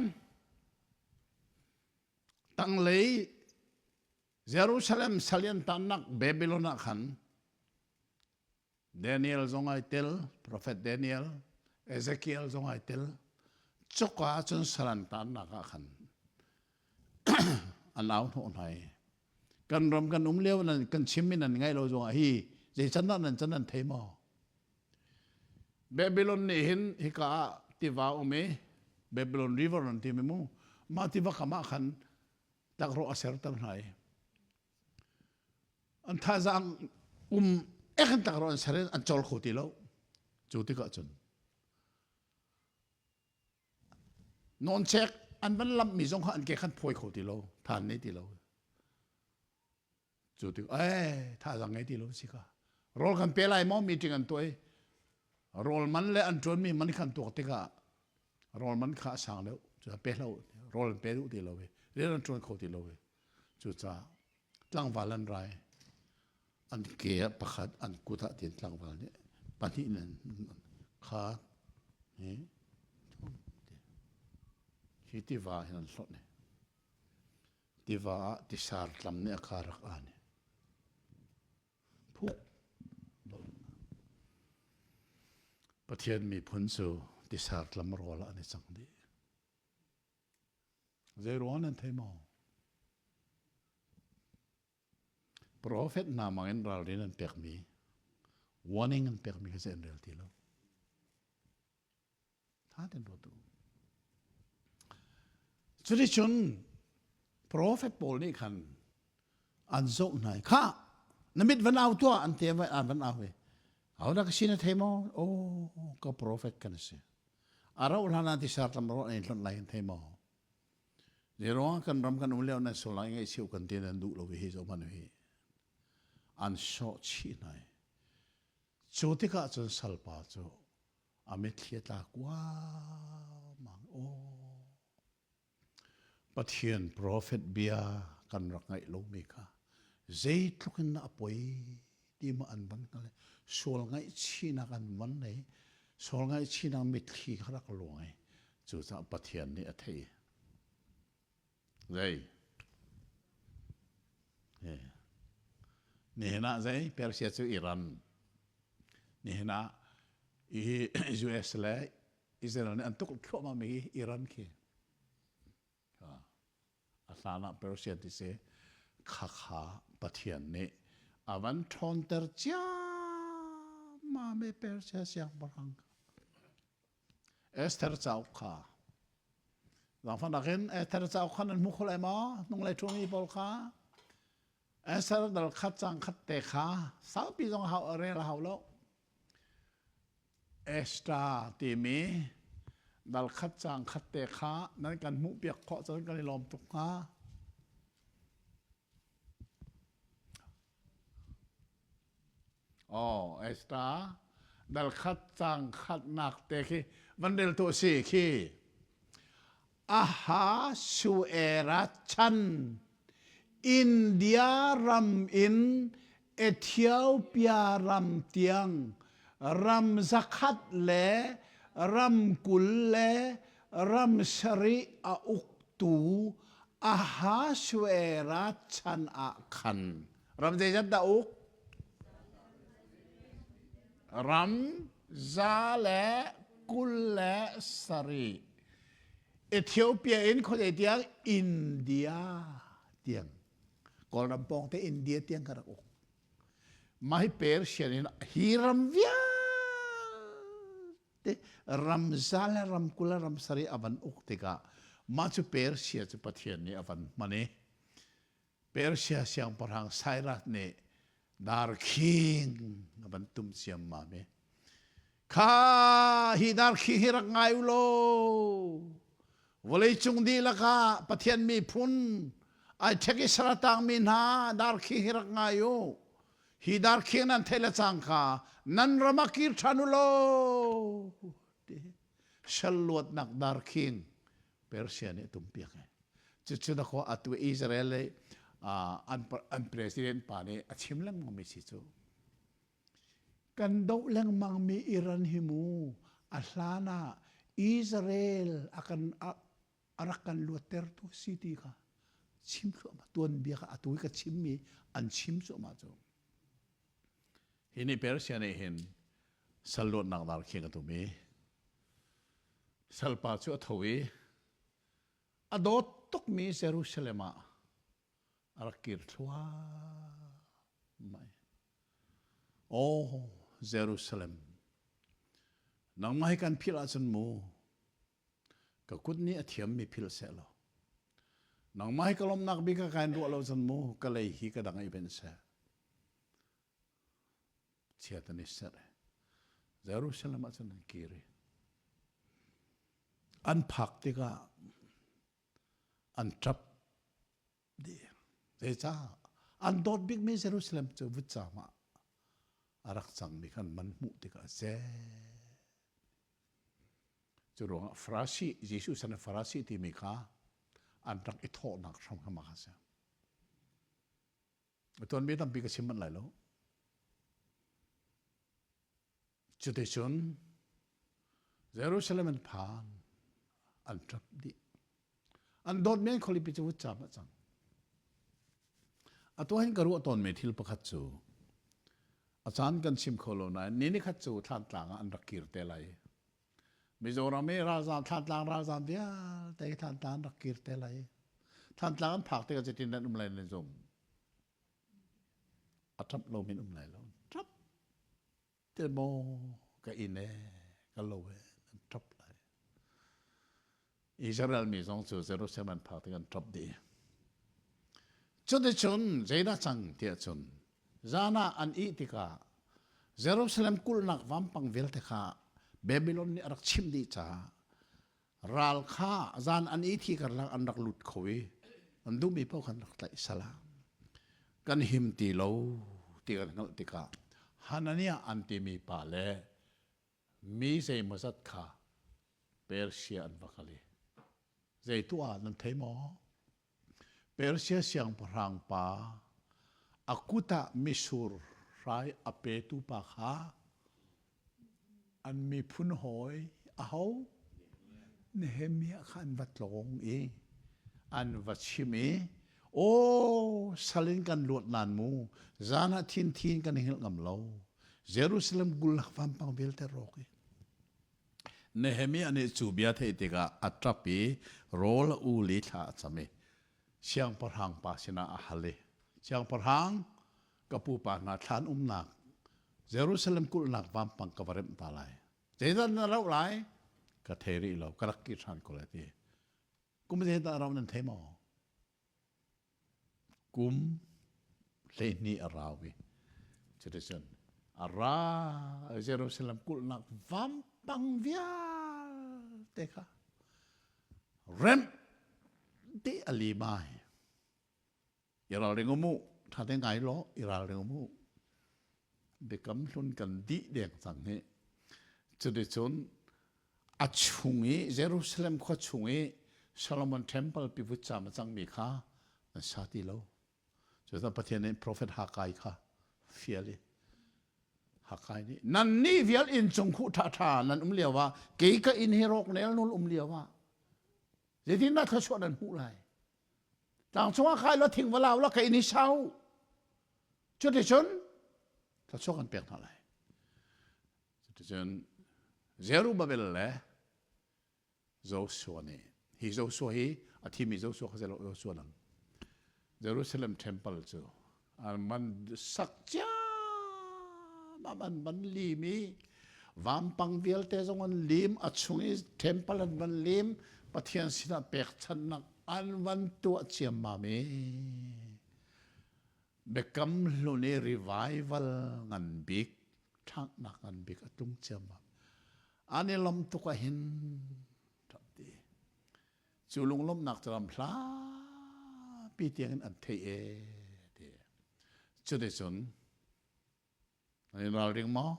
tanglei Jerusalem salian tannak Babylon ah khan Daniel zong ai tel, Prophet Daniel, Ezekiel zong ai tel. Cuka cun salan tannak ah khan an au hnawh hna i kan ram kan um lio nan kan chim in nan ngaih lo zongah hi zei can dah nan can nan thei maw? Babylon nih hin hika ah tiva um i Babylon River an ti mi mu mah tiva kam ah khan tlakrawh a serter hna i an thazaang um ek an tlakrawh an ser in an col kho ti lo cu tikah cun nawncek an van lamhmi zong kha an ke khan phawi kho ti lo than nei ti lo Cu tik eh thazaang ngei ti lo si ka. Rawl kan pe lai maw meeting an tuah i rawl man le an ṭuanmi man khan tuak tikah rawl man kha a sang deuh cu pe hlo rawl an pe duh ti lo i rian an ṭuan kho ti lo i cucaah tlangval an rai an ke ah pakhat an kut ah tiin tlangval nih pahnih in kha hi hi tiva hin an hlonh i Tiva ah tisar tlam nih a ka rak aan i phuk Pathian miphun cu tisar tlam rawl ah an i cang dih. Zei ruang nan thei maw? Profet hna mangin ralrin an pekmi, warning an pekmi kha an rel ti lo. Tha ten ruat u. Cuticun profet pawl nih khan an zoh hna i kha na mit van au tuah an te an van au i au na ka si na thei maw oh ka profet kan si a rauh hlan ah tisar tlam ro an hlonh lai an thei maw Zeiruang kan ram kan um lio nan sual lai ngaihchih kan ti nan duh lo hi zo man hi an sawh chih hna cu tikah cun salpa cu a mitthli a tla kuamang aw Pathian profet bia kan rak ngaih lomi kha zeitluk in a poi ti ma an van hngal sual ngaihchihnak an van nei sual ngaihchihnak mitthli kha rak luang i cucaah Pathian nih a thei zei nihin ah zei Persia cu Iran nihin ah US le Israel nih an tuk thluahmah mi Iran khi a hlan ah Persia ti si khakha Pathian nih a van ṭhawnter ciammam i Persia siangpahrang Esther cauk kha Zaangfahnak in Esther cauk kha nan hmu kho lai maw? Hnunglei ṭhumi pawl kha Esther dal khat cang khat te kha saupi zong hau rel a hau lo. Esther timi dal khat cang khat te kha nan kan hmuh piak khawh cun kan i lawm tuk hnga. Oh, Esther, dal khat cang khatnak te khi van rel tu si khi. Aha Suera chan India ram in Ethiopia ram tiang ram zakhat le ram kul le ram sarih a uktu Ahasuera chan ah khan ram zeizat dah uk? Ram 127. Ethiopia in khuadei tiang India tiang. Kawlram pawng te India tiang ka rak uk. Mah hi Persian in hi ram vialte ram za le ram 20 le ram sarih a van uk tikah mah cu Persia cu Pathian nih a van hman i Persia siangpahrang Cyrus nih darkhing a van tum ciammam i kha hi darkhing hi rak ngai u law vawleicung dihlak ah Pathian miphun ai ṭhek i sal a tangmi hna darkhing hi rak ngai u hi darkhing nan theih le cangka nan ram ah kir ṭhan u law ti sal luatnak darkhing Persia nih a tumpiak i cucu dakaw atu Israel le an president pa nih a chim lengmang mi si cu kan doh lengmang mi Iran hi mu a hlan ah Israel a kan a rak kan luattertu si ti kha chim thluahmah tuanbia kha atu i ka chimmi an chim cuahmah cu hi nih Persia nih hin sal luatnak dar khiang a tum i Salpa cu a tho i a dawt tukmi Jerusalem ah a rak kir thluahmah. Oh, Jerusalem, nangmah hi kan philh ahcun mu, ka kut nih a thiammi philh seh law, nangmah hi ka lawmhnak bik ah kain ruah lo cun mu, ka lei hi ka dang i benh seh. Chiat an i serh. Jerusalem ah cun an kir i an phak tikah an ṭap dih. Zeicah? An dawt bikmi Jerusalem cu vutcam ah a rak cangmi khan man hmuh tikah seh. Cu ruangah Farasi, Jesuh san Farasi timi kha an rak i thawhnak hram kha mah kha si. Tuanbia tampi ka chim manh lai lo. Cuticun Jerusalem an phan, an ṭap dih. An dawtmi an khualipi cu vutcam a cang. Atu hin ka ruah tawnmi thil pakhat cu a caan kan chim kho lo nain ni nikhat cu Thlantlang ah an rak kir te lai. Mizoram i ralzaam Thlantlang ralzaam vialte Thlantlang an rak kir te lai. Thlantlang an phak tikah zeitin nan um lai nan zum. A ṭap lo min um lai lo. Ṭap te maw ka inn e ka lo e nan ṭap lai. Israel mi zong cu Jerusalem an phak tik an ṭap dih. Cuticun zeidah cang tiah cun zan ah an ih tikah Jerusalem kulhnak vampang vialte kha Babylon nih a rak chimh dih caah ral kha zan an i thi karlak an rak lut kho i an duhmi paoh khan rak tlaih sala kan him ti lo ti kan hngalh tikah Hananiah an timi pa le mi zeimawzat kha Persia an va kal i zei tuah nan thei maw? Persia siangpahrang pa a kut ah mitsur hrai a petu pa kha an miphun hawi aho Nehemiah kha an va tlawng i an va chim i aw sal in kan luat nan mu zan ah thin kan hngilh ngam lo Jerusalem kulhnak vampang vialte rawk i Nehemiah nih cu bia theih tikah a ṭap i rawl a ul i thla a cam i siangpahrang pa sinah a hal i, Siangpahrang, ka pupa hna thlan umnak Jerusalem kulhnak vampang ka va remh ta lai. Zeidah na rauh lai? Ka thei rih lo, ka rak kir ṭhan ko lai ti. Kum zeidah rauh nan thei maw? Kum 12 a rau i cuticun a ra Jerusalem kulhnak vampang vialte kha remh dih a limai. I ralring um u, ṭha te ngai law i ralring um u. Biakam hlun kan dih deng cang hi. Cuticun a chung i Jerusalem khua chung i Solomon Temple pi vutcam a cangmi kha an sa ti lo. Cucaah Pathian nih profet Haggai kha fial i Haggai nih nannih vial inn cung khuh ṭhaṭha nan um lio ah kei ka inn hi rawk nelnul um lio ah zeitindah thluachuah nan hmuh lai? Tlang cungah kai law thing va lau law ka inn hi sau. Cuticun thluachuah kan pek hna lai. Cuticun Zerubbabel le Joshua nih hi Joshua hi a thimi Joshua kha Joshua dang Jerusalem temple cu an man sak ciammam an van lim i vampang vialte zong an lim a chung i temple an van lim Pathian sinah pekchanhnak an van tuah ciammam i Biakam Hlun i revival ngan bik ṭhanghnak ngan bik a tlung ciammam. An i lawm tuk ahhin ti. Cu lunglawmhnak cu ram hlapi tiangin an theih e ti. Cuticun an i ralring maw?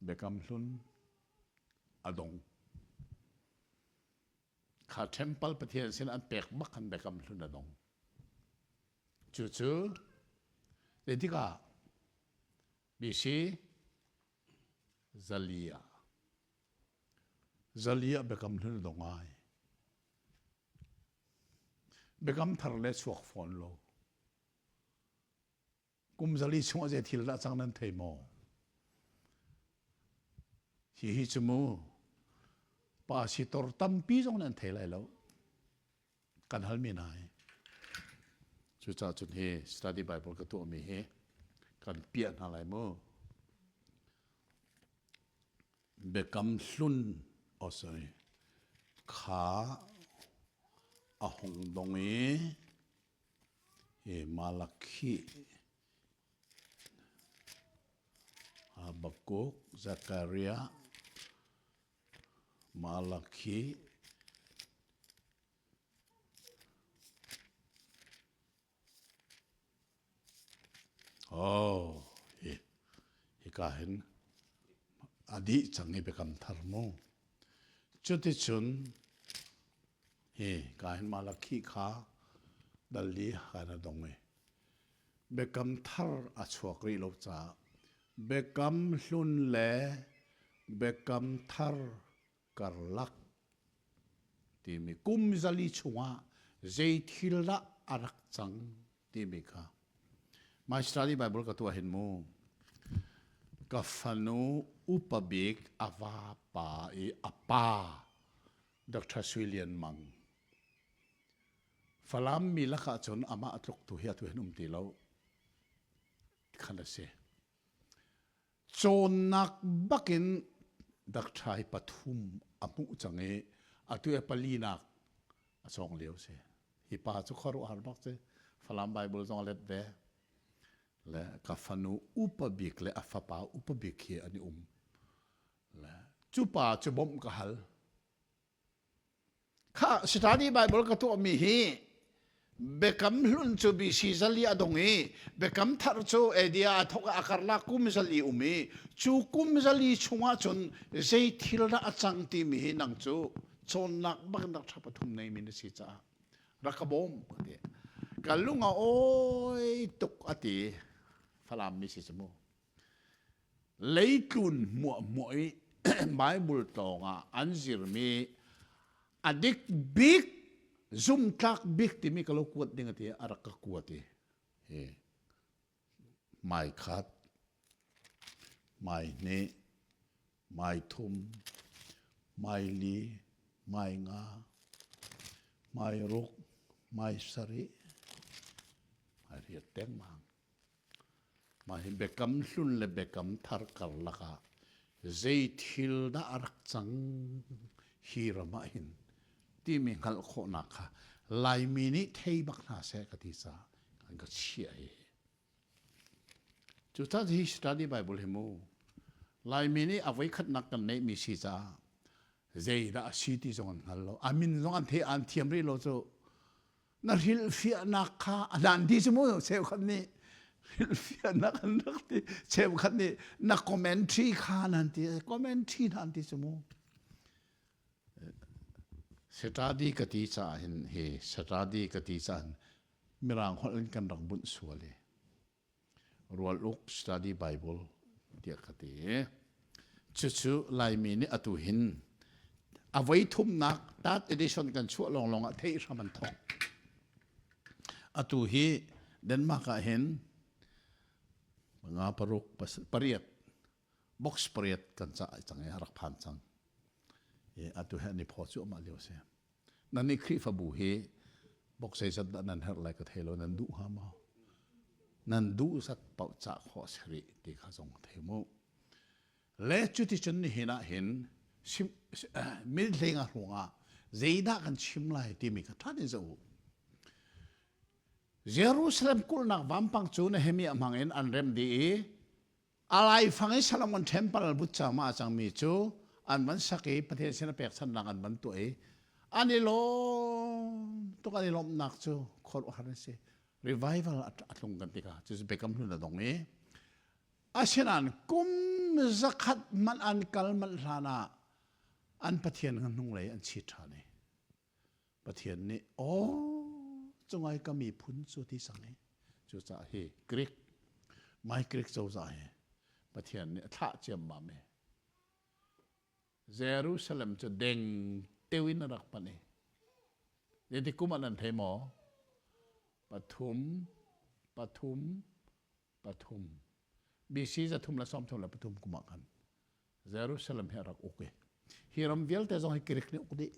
Biakam Hlun a dong. Kha temple Pathian sin an pek bak khan Biakam Hlun a dong. Cucu zeitikah BC Zalia Zalia Biakam Hlun a dong ai. Biakam thar le chuak fawn lo. Kum zali chung ah zei thil dah cang nan thei maw? Hihi cu mu pasitor tampi zong nan thei lai lo. Kan halmi hna hi. Cucaah cun hi study Bible ka tuahmi hi kan piah hna lai mu. Biakam hlun oh sorry kha a hung dong i Hi Malakhi, Habakkuk, Zakariah, Malakhi, Oh, hi hika hin a dih cang i biakam thar mu. Cuticun Hi ka hin Malakhi kha dal li kan a dong i biakam thar a chuak rih lo caah biakam hlun le biakam thar karlak timi kum zali chungah zei thil dah a rak cang timi kha My study Bible ka tuah hin mu ka fanu upa bik a vapa i a pa Dr. Sui Lian Mang. Falam mi lakah cun amah tluk tu hi atu hin um ti lo khan a si. Cawnnak bakin Dr. hi pathum a hmuh cang i atu e palinak a cawng lio si. Hi pa cu khuaruahhar bak si. Falam Bible zong a let ve. Le ka fanu upa bik le a fapa upa bik hi an i um. Cu pa cu bawmh ka hal. Kha study Bible ka tuahmi hi Biakam hlun cu BC zali a dong i Biakam thar cu AD a thawk a karlak kum zali um i cu kum zali chungah cun zei thil dah a cang timi hi nang cu cawnnak bak nak tha pathum nei mi na si caah rak ka bawm ka ti. Ka lung a awi tuk a ti. Falam mi si cu mu. Leitlun hmuahhmuah i Baibal tlawng ah an zirmi a dik bik zumtlak bik timi ka lo kuat ding a ti a rak ka kuat i hi mai khat mai hnih mai thum mai li mai nga mai ruk mai sarih mai riat dengmang Mah hi biakam hlun le biakam thar karlak ah zei thil dah a rak cang hi ram ah hin timi hngalh khawhnak kha Laimi nih thei bak hna seh ka ti caah an ka chiah hi. Cucaah hi study Bible hi mu Laimi nih a voikhatnak kan neihmi si caah zeidah a si ti zong an hngal lo. A min zong an thei an thiam rih lo cu na hrilhfiahnak kha a hlan ti cu mu cheukhat nih hrilhfiahnak an rak ti cheukhat nih na commentary kha nan ti commentary nan ti cu mu Saturday ka ti caah hin hi Saturday ka ti caah mirang holh in kan rak bunh sual i Rual Uk Study Bible tiah ka ti. Cucu Laimi nih atu hin a voi thumnak third edition kan chuah lawnglawng ah theih hram an thawk. Atu hi Denmark ah hin panga paruk pariat. Box pariat kan cah cang i a rak phan cang. I atu he an i phaw cuahmah lio a si. Nan nih Khrihfabu hi box zeizat dah nan herh lai ka thei lo nan duh hnga maw? Nan duh zat paoh cah khawh a si rih ti kha zong thei mu. Le cuticun nihin ah hin minhleng a ruangah zeidah kan chim lai timi kha ṭha tein zoh u. Jerusalem kulhnak vampang cu Nehemiah hmang in an remh dih i a laifang i Solomon temple vutcam ah a cangmi cu an van sak i Pathian sin a pekchanhnak an van tuah i an i lawm tuk an i lawmhnak cu khuaruahhar an si. Revival a tlung kan ti kha cu Biakam Hlun a dong i Asinain kum zakhat hmanh an kal manh hlan ah an Pathian kha hnunglei an chit ṭhan i Pathian nih aw cungai ka miphun cu ti sang i cucaah hi Greek mai Greek cozah hi Pathian nih a thlah ciammam i Jerusalem cu deng teu in a rak panh i zeiti kum ah nan thei maw? Pathum pathum pathum BC 333 kum ah khan Jerusalem hi a rak uk i hi ram vialte zong hi Greek nih uk dih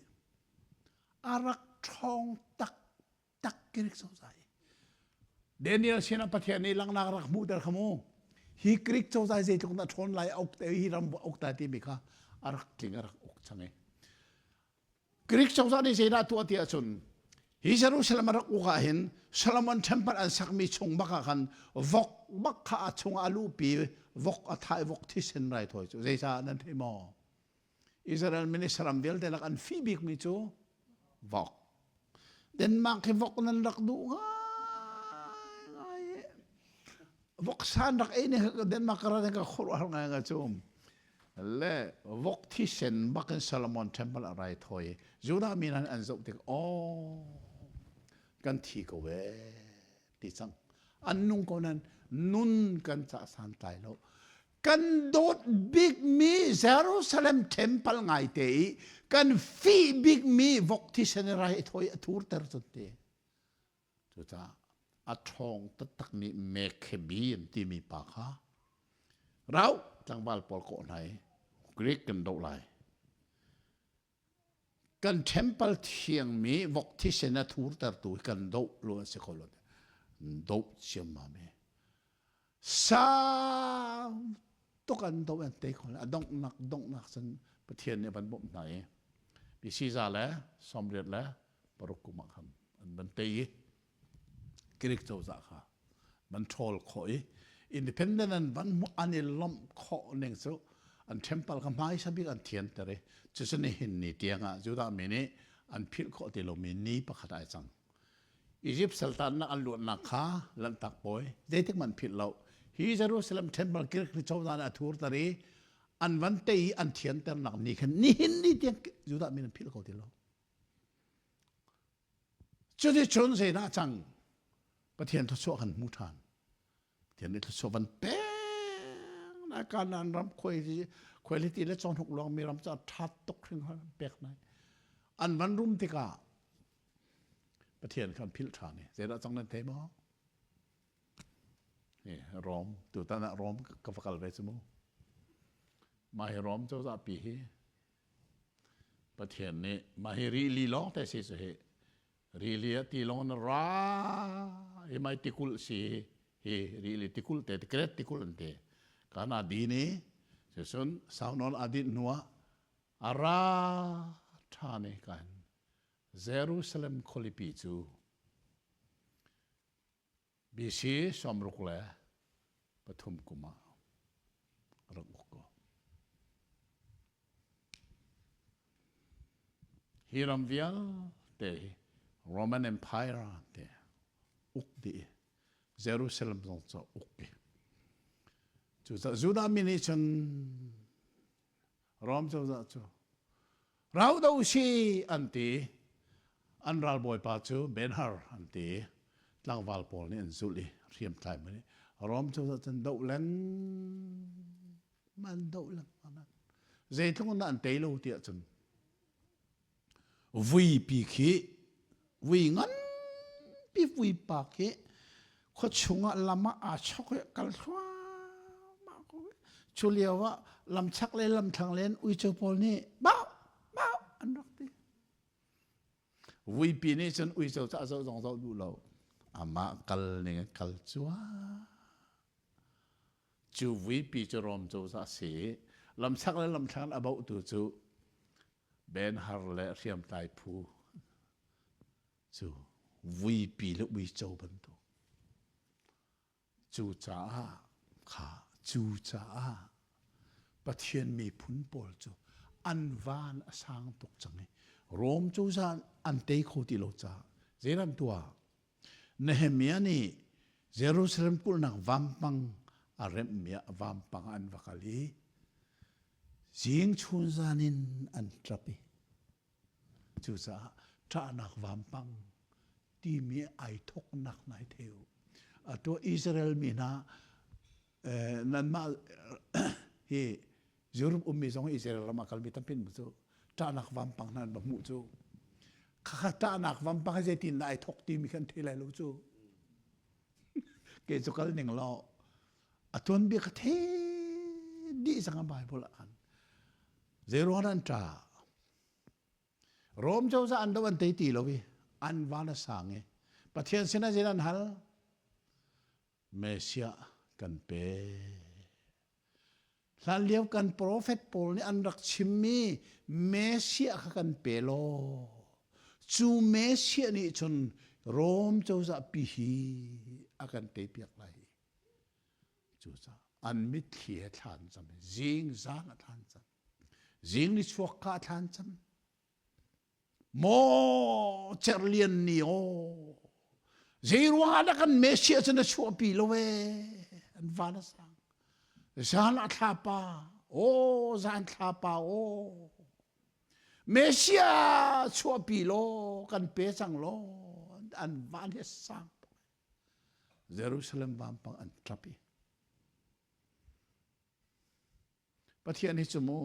a rak ṭhawng taktak Greek cozah hi Daniel sinah Pathian nih langhnak rak hmuhter kha mu hi Greek cozah zeitluk dah ṭhawn lai a uk te hi ram uk ta timi kha a rak tling a rak uk cang i Greek cozah nih zeidah tuah ti ahcun hi Jerusalem a rak uk ah hin Solomon temple an sakmi chung bak ah khan vok bak kha a chung ah a luhpi vok a thah i vok thisen raithawi cu zeicah nan thei maw? Israel minister ram vialte lak an fih bikmi cu vok. Denmark hi vok nan rak duh ngai vok san rak ei ne Denmark ka rat ka khuaruahhar ngai nga cu le vok thisen bak in Solomon temple a rai thawi Judah mi nan an zoh tik oh kan thi ko ve ti cang an nung ko nan nun kan ca san tlai lo kan dawt bik mi Jerusalem temple ngai te i kan fi bik mi vok thisen rai thawi a thur ter cun te Cucaah a ṭhawng taktakmi Mekhebi an timi pa kha rau tlangval pawl kawh hna i Greek kan doh lai. Kan temple thiangmi vok thisen a thurtertu hi kan doh lu an si kho lo. Doh ciammam i sau tuk an doh an tei kho a donghnak donghnak cun Pathian nih a van bawmh hna i BC za le 86 kum ah khan an van tei i Greek cozah kha van ṭhawl khawh i independent an van hmuh an i lawmh khawh ning cu an temple kha hmaisa bik an thianter i cucu nihin ni tiangah Judah mi nih an philh khawh ti lomi ni pakhat ai cang. Egypt saltannak an luatnak kha Lanhtak Puai zeitik hmanh philh lo. Hi Jerusalem temple Greek ni cozah nih a thurter i an van tei i an thianternak ni khan nihin ni tiang Judah mi an philh kho ti lo. Cuticun zeidah cang? Pathian thluachuah kan hmu ṭhan. Pathian nih thluachuah van pek na Kanaan ram khuai khuailiti le cawhnuk luangmi ram cu a ṭha tuk hringhran pek nai. An van rum tikah Pathian kha an philh ṭhan i zeidah cang nan thei maw? Hi Rom tutan ah Rom ka va kal ve cu mu. Mah hi Rom cozah pi hi Pathian nih mah hi rili lawng te si cu hi rili ah tilawng na ra hi mai tikulh si hi rili tikulh te Great tikulh an ti kana din i cucun saunawn a dinh hnu ah a ra ṭhan i kan Jerusalem khualipi cu BC 63 kum ah rak uk ko. Hi ram vialte hi Roman Empire te uk dih Jerusalem zong cu uk i cucaah Judah mi nih cun Rom cozah cu rau do si an ti an ralbawipa cu Ben-Hur an ti tlangval pawl nih an zulh i hriamtlai man Rom cozah cun doh lengmang an doh lengmang zeitluk in dah an tei lo tiah cun Vuipi khi vui nganpi vuipa khi khuachung ah lam ah aa chok i kal thluahmah ko. Cu lio ah lamchak le lamthlang len uico pawl nih bau bau an rak ti. Vuipi nih cun uico cu a zoh zong zoh duh lo. Amah kal ning in kal cua. Cu vuipi cu Rom cozah a si. Lamchak le lamthlang a bohtu cu Ben Har le hriamtlai phu cu vuipi le uico bantuk. Cucaah kha cucaah Pathian miphun pawl cu an van a sang tuk cang i Rom cozah an tei kho ti lo caah zeidah tuah? Nehemiah nih Jerusalem kulhnak vampang a remhmi ah vampang an va kal i zing chun zan in an ṭap i Cucaah ṭahnak vampang timi ai thawknak nai theu. Atu Israel mi hna nanmah hi Europe ummi zong Israel ram ah kalmi tampi an cu ṭahnak vampang hna an va hmuh cu. Khakha ṭahnak vampang hi zeitin dah ai thawk timi khan thei lai lo cu. Ke cu kal ning law a tuanbia ka the dih cang a Bible ah khan. Zeiruang an ṭah? Rom cozah an do an tei ti lo i an van a sang i Pathian sinah zeidah an hal? Messiah kan pe. Hlanlio kan profet pawl nih an rak chimmi Messiah kha kan pe law cu Messiah nih cun Rom cozah pi hi a kan teipiak lai. Cucaah an mitthli he thla an cam i zing zan ah thla an cam. Zing ni chuak ka thla an cam. Maw cerlian ni aw zei ruangah dah kan Messiah cu na chuahpi lo ee an van a sang. Zan ah thlapa aw zan thlapa aw Messiah chuahpi law kan pe cang law an van hi sang Jerusalem vampang an ṭap i Pathian hi cu mu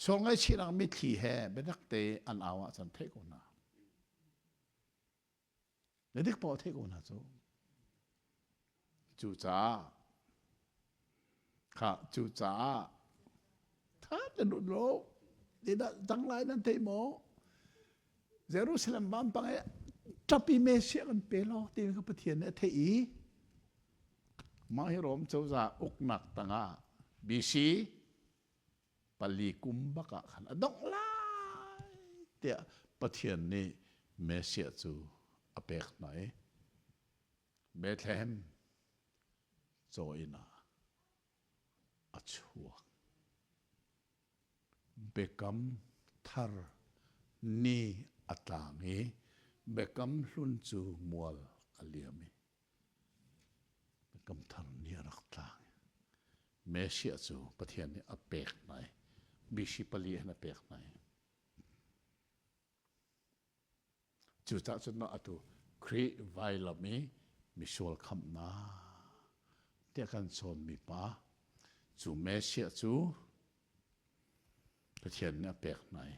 sual ngaihchihnak mitthli he biatak te an au ahcun theih ko hna. Na dik paoh theih ko hna cu. Cucaah kha cucaah tha te lut lo dah dang lai nan thei maw? Jerusalem vampang i ṭapi Messiah kan pe law ti kha Pathian nih a theih i mah hi Rom cozah uknak tangah BC pali kum bak ah khan a dongh lai tiah Pathian nih Messiah cu a pek hna i Bethlehem caw inn ah a chuak. Biakam thar ni a tlang i biakam hlun cu mual a liam i biakam thar ni a rak tlang. Messiah cu Pathian nih a pek hna i BC pali hin a pek hna i Cucaah cun atu Khrih vailam i misual khamhnak tiah kan cawnmi pa cu Messiah cu Pathian nih a pek hna i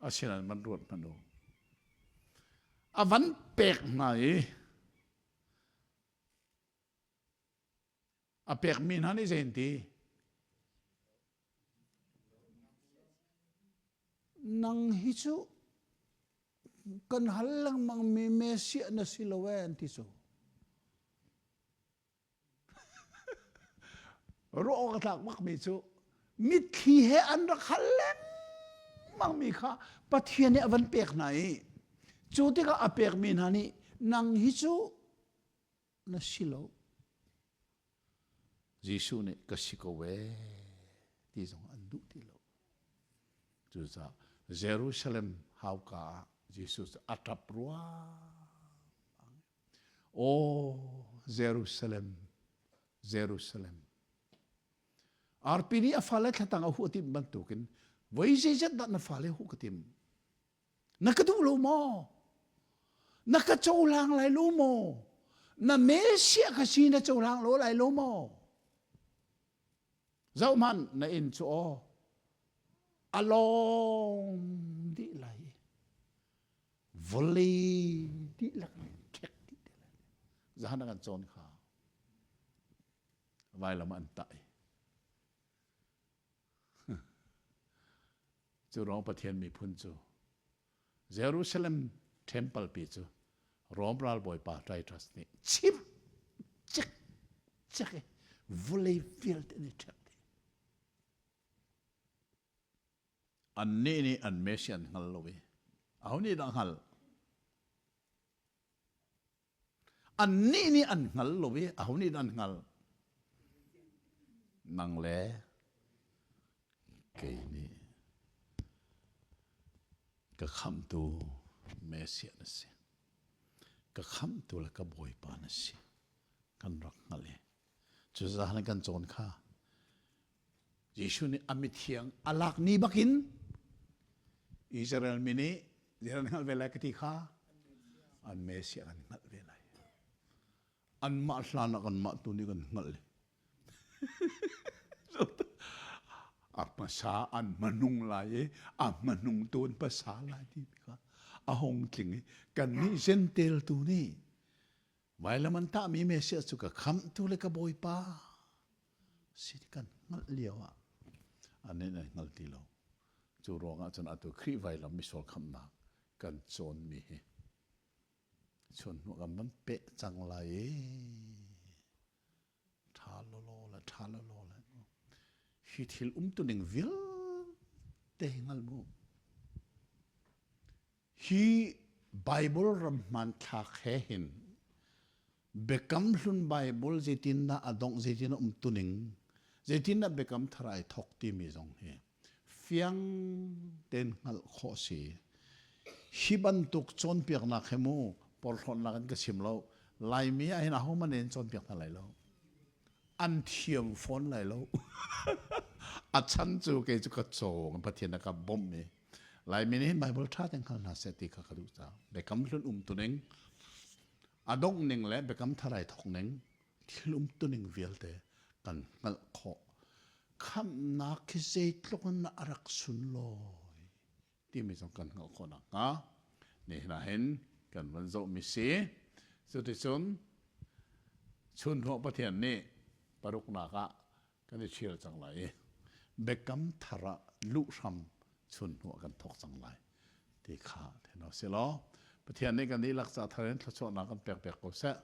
asinain van ruat hmanh u. A van pek hna i a pekmi hna nih zei an ti? Nang hi cu kan hal lengmang mi Messiah na si lo ee an ti cu. Ruah awk a tlak bak mi cu mitthli he an rak hal lengmang mi kha Pathian nih a van pek hna i cu tikah a pek mi hna nih nang hi cu na si lo. Jesuh nih ka si ko ee ti zong an duh ti lo. Cucaah Jerusalem hauka ah Jesuh cu a ṭap ruangmang. Aw Jerusalem, Jerusalem. Arpi nih a fale thlatang a huh a timh bantukin voi zeizat dah na fale huh ka tim? Na ka duh lo maw? Na ka cohlang lai lo maw? Na Messiah ka si na cohlang lo lai lo maw? Zohhmanh na inn cu aw a lawng dih lai i vawlei dihlak nih ṭhek dih te lai. Zahan a kan cawn kha. Vailam an tah i. Cu ruang Pathian miphun cu Jerusalem temple pi cu Rom ralbawipa Titus nih chim cek cek i vawlei vialte nih ṭhek dih. Annih nih an Messiah an hngal lo i aho nih dah hngal? Annih nih an hngal lo i aho nih dah an hngal? Nang le kei nih ka khamhtu Messiah na si. Ka khamhtu le ka Bawipa na si. Kan rak hngalh i cucaah kan cawn kha Jesuh nih a mithiang a lak ni bakin Israel mi nih zei an hngalh ve lai ka ti kha an Messiah an hngalh ve lai. Anmah hlan ah kanmah tu nih kan hngalh. A hmasa an hmanung lai i a hmanung tu an pasa lai ti kha a hung tling i kannih Gentel tu nih vailam an tahmi Messiah cu ka khamhtu le ka Bawipa si kan hngalh lio ah an in an hngal ti lo. Cu ruangah cun atu Khrih vailam misual khamhnak kan cawnmi hi chun hnu kan van peh cang lai i ṭha lawlaw le ṭha lawlaw le hi thil umtuning vialte hi hngal mu. Hi Bible ram hmanthlak he hin Biakam Hlun Bible zeitindah a dongh, zeitin a umtuning, zeitindah Biakam Thar ai thawk timi zong hi fiang tein hngalh khawh si. Hi bantuk cawnpiaknak hi mu porhlawtnak in ka chim lo. Laimi ah hin ahohmanh in cawnpiak hna lai lo. An thiam fawn lai lo. A chan cu kei cu ka cawng Pathian a ka bawmh i Laimi nih hin Bible ṭha tein hngal hna seh ti kha ka duh caah Biakam Hlun umtuning a dongh ning le Biakam Thar ai thawk ning thil umtuning vialte kan hngalh khawh. Khamhnak khi zeitluk in a rak sunlawi timi zong kan hngalh khawh nakhnga nihin ah hin kan van zohmi si. Cuticun chunhnawh Pathian nih paruknak ah kan i ṭhial cang lai i biakam thar ah luh hram chunhnu ah kan thawk cang lai ti kha then sih law Pathian nih kan dihlak ca thar in thluachuahnak kan pek piak ko seh.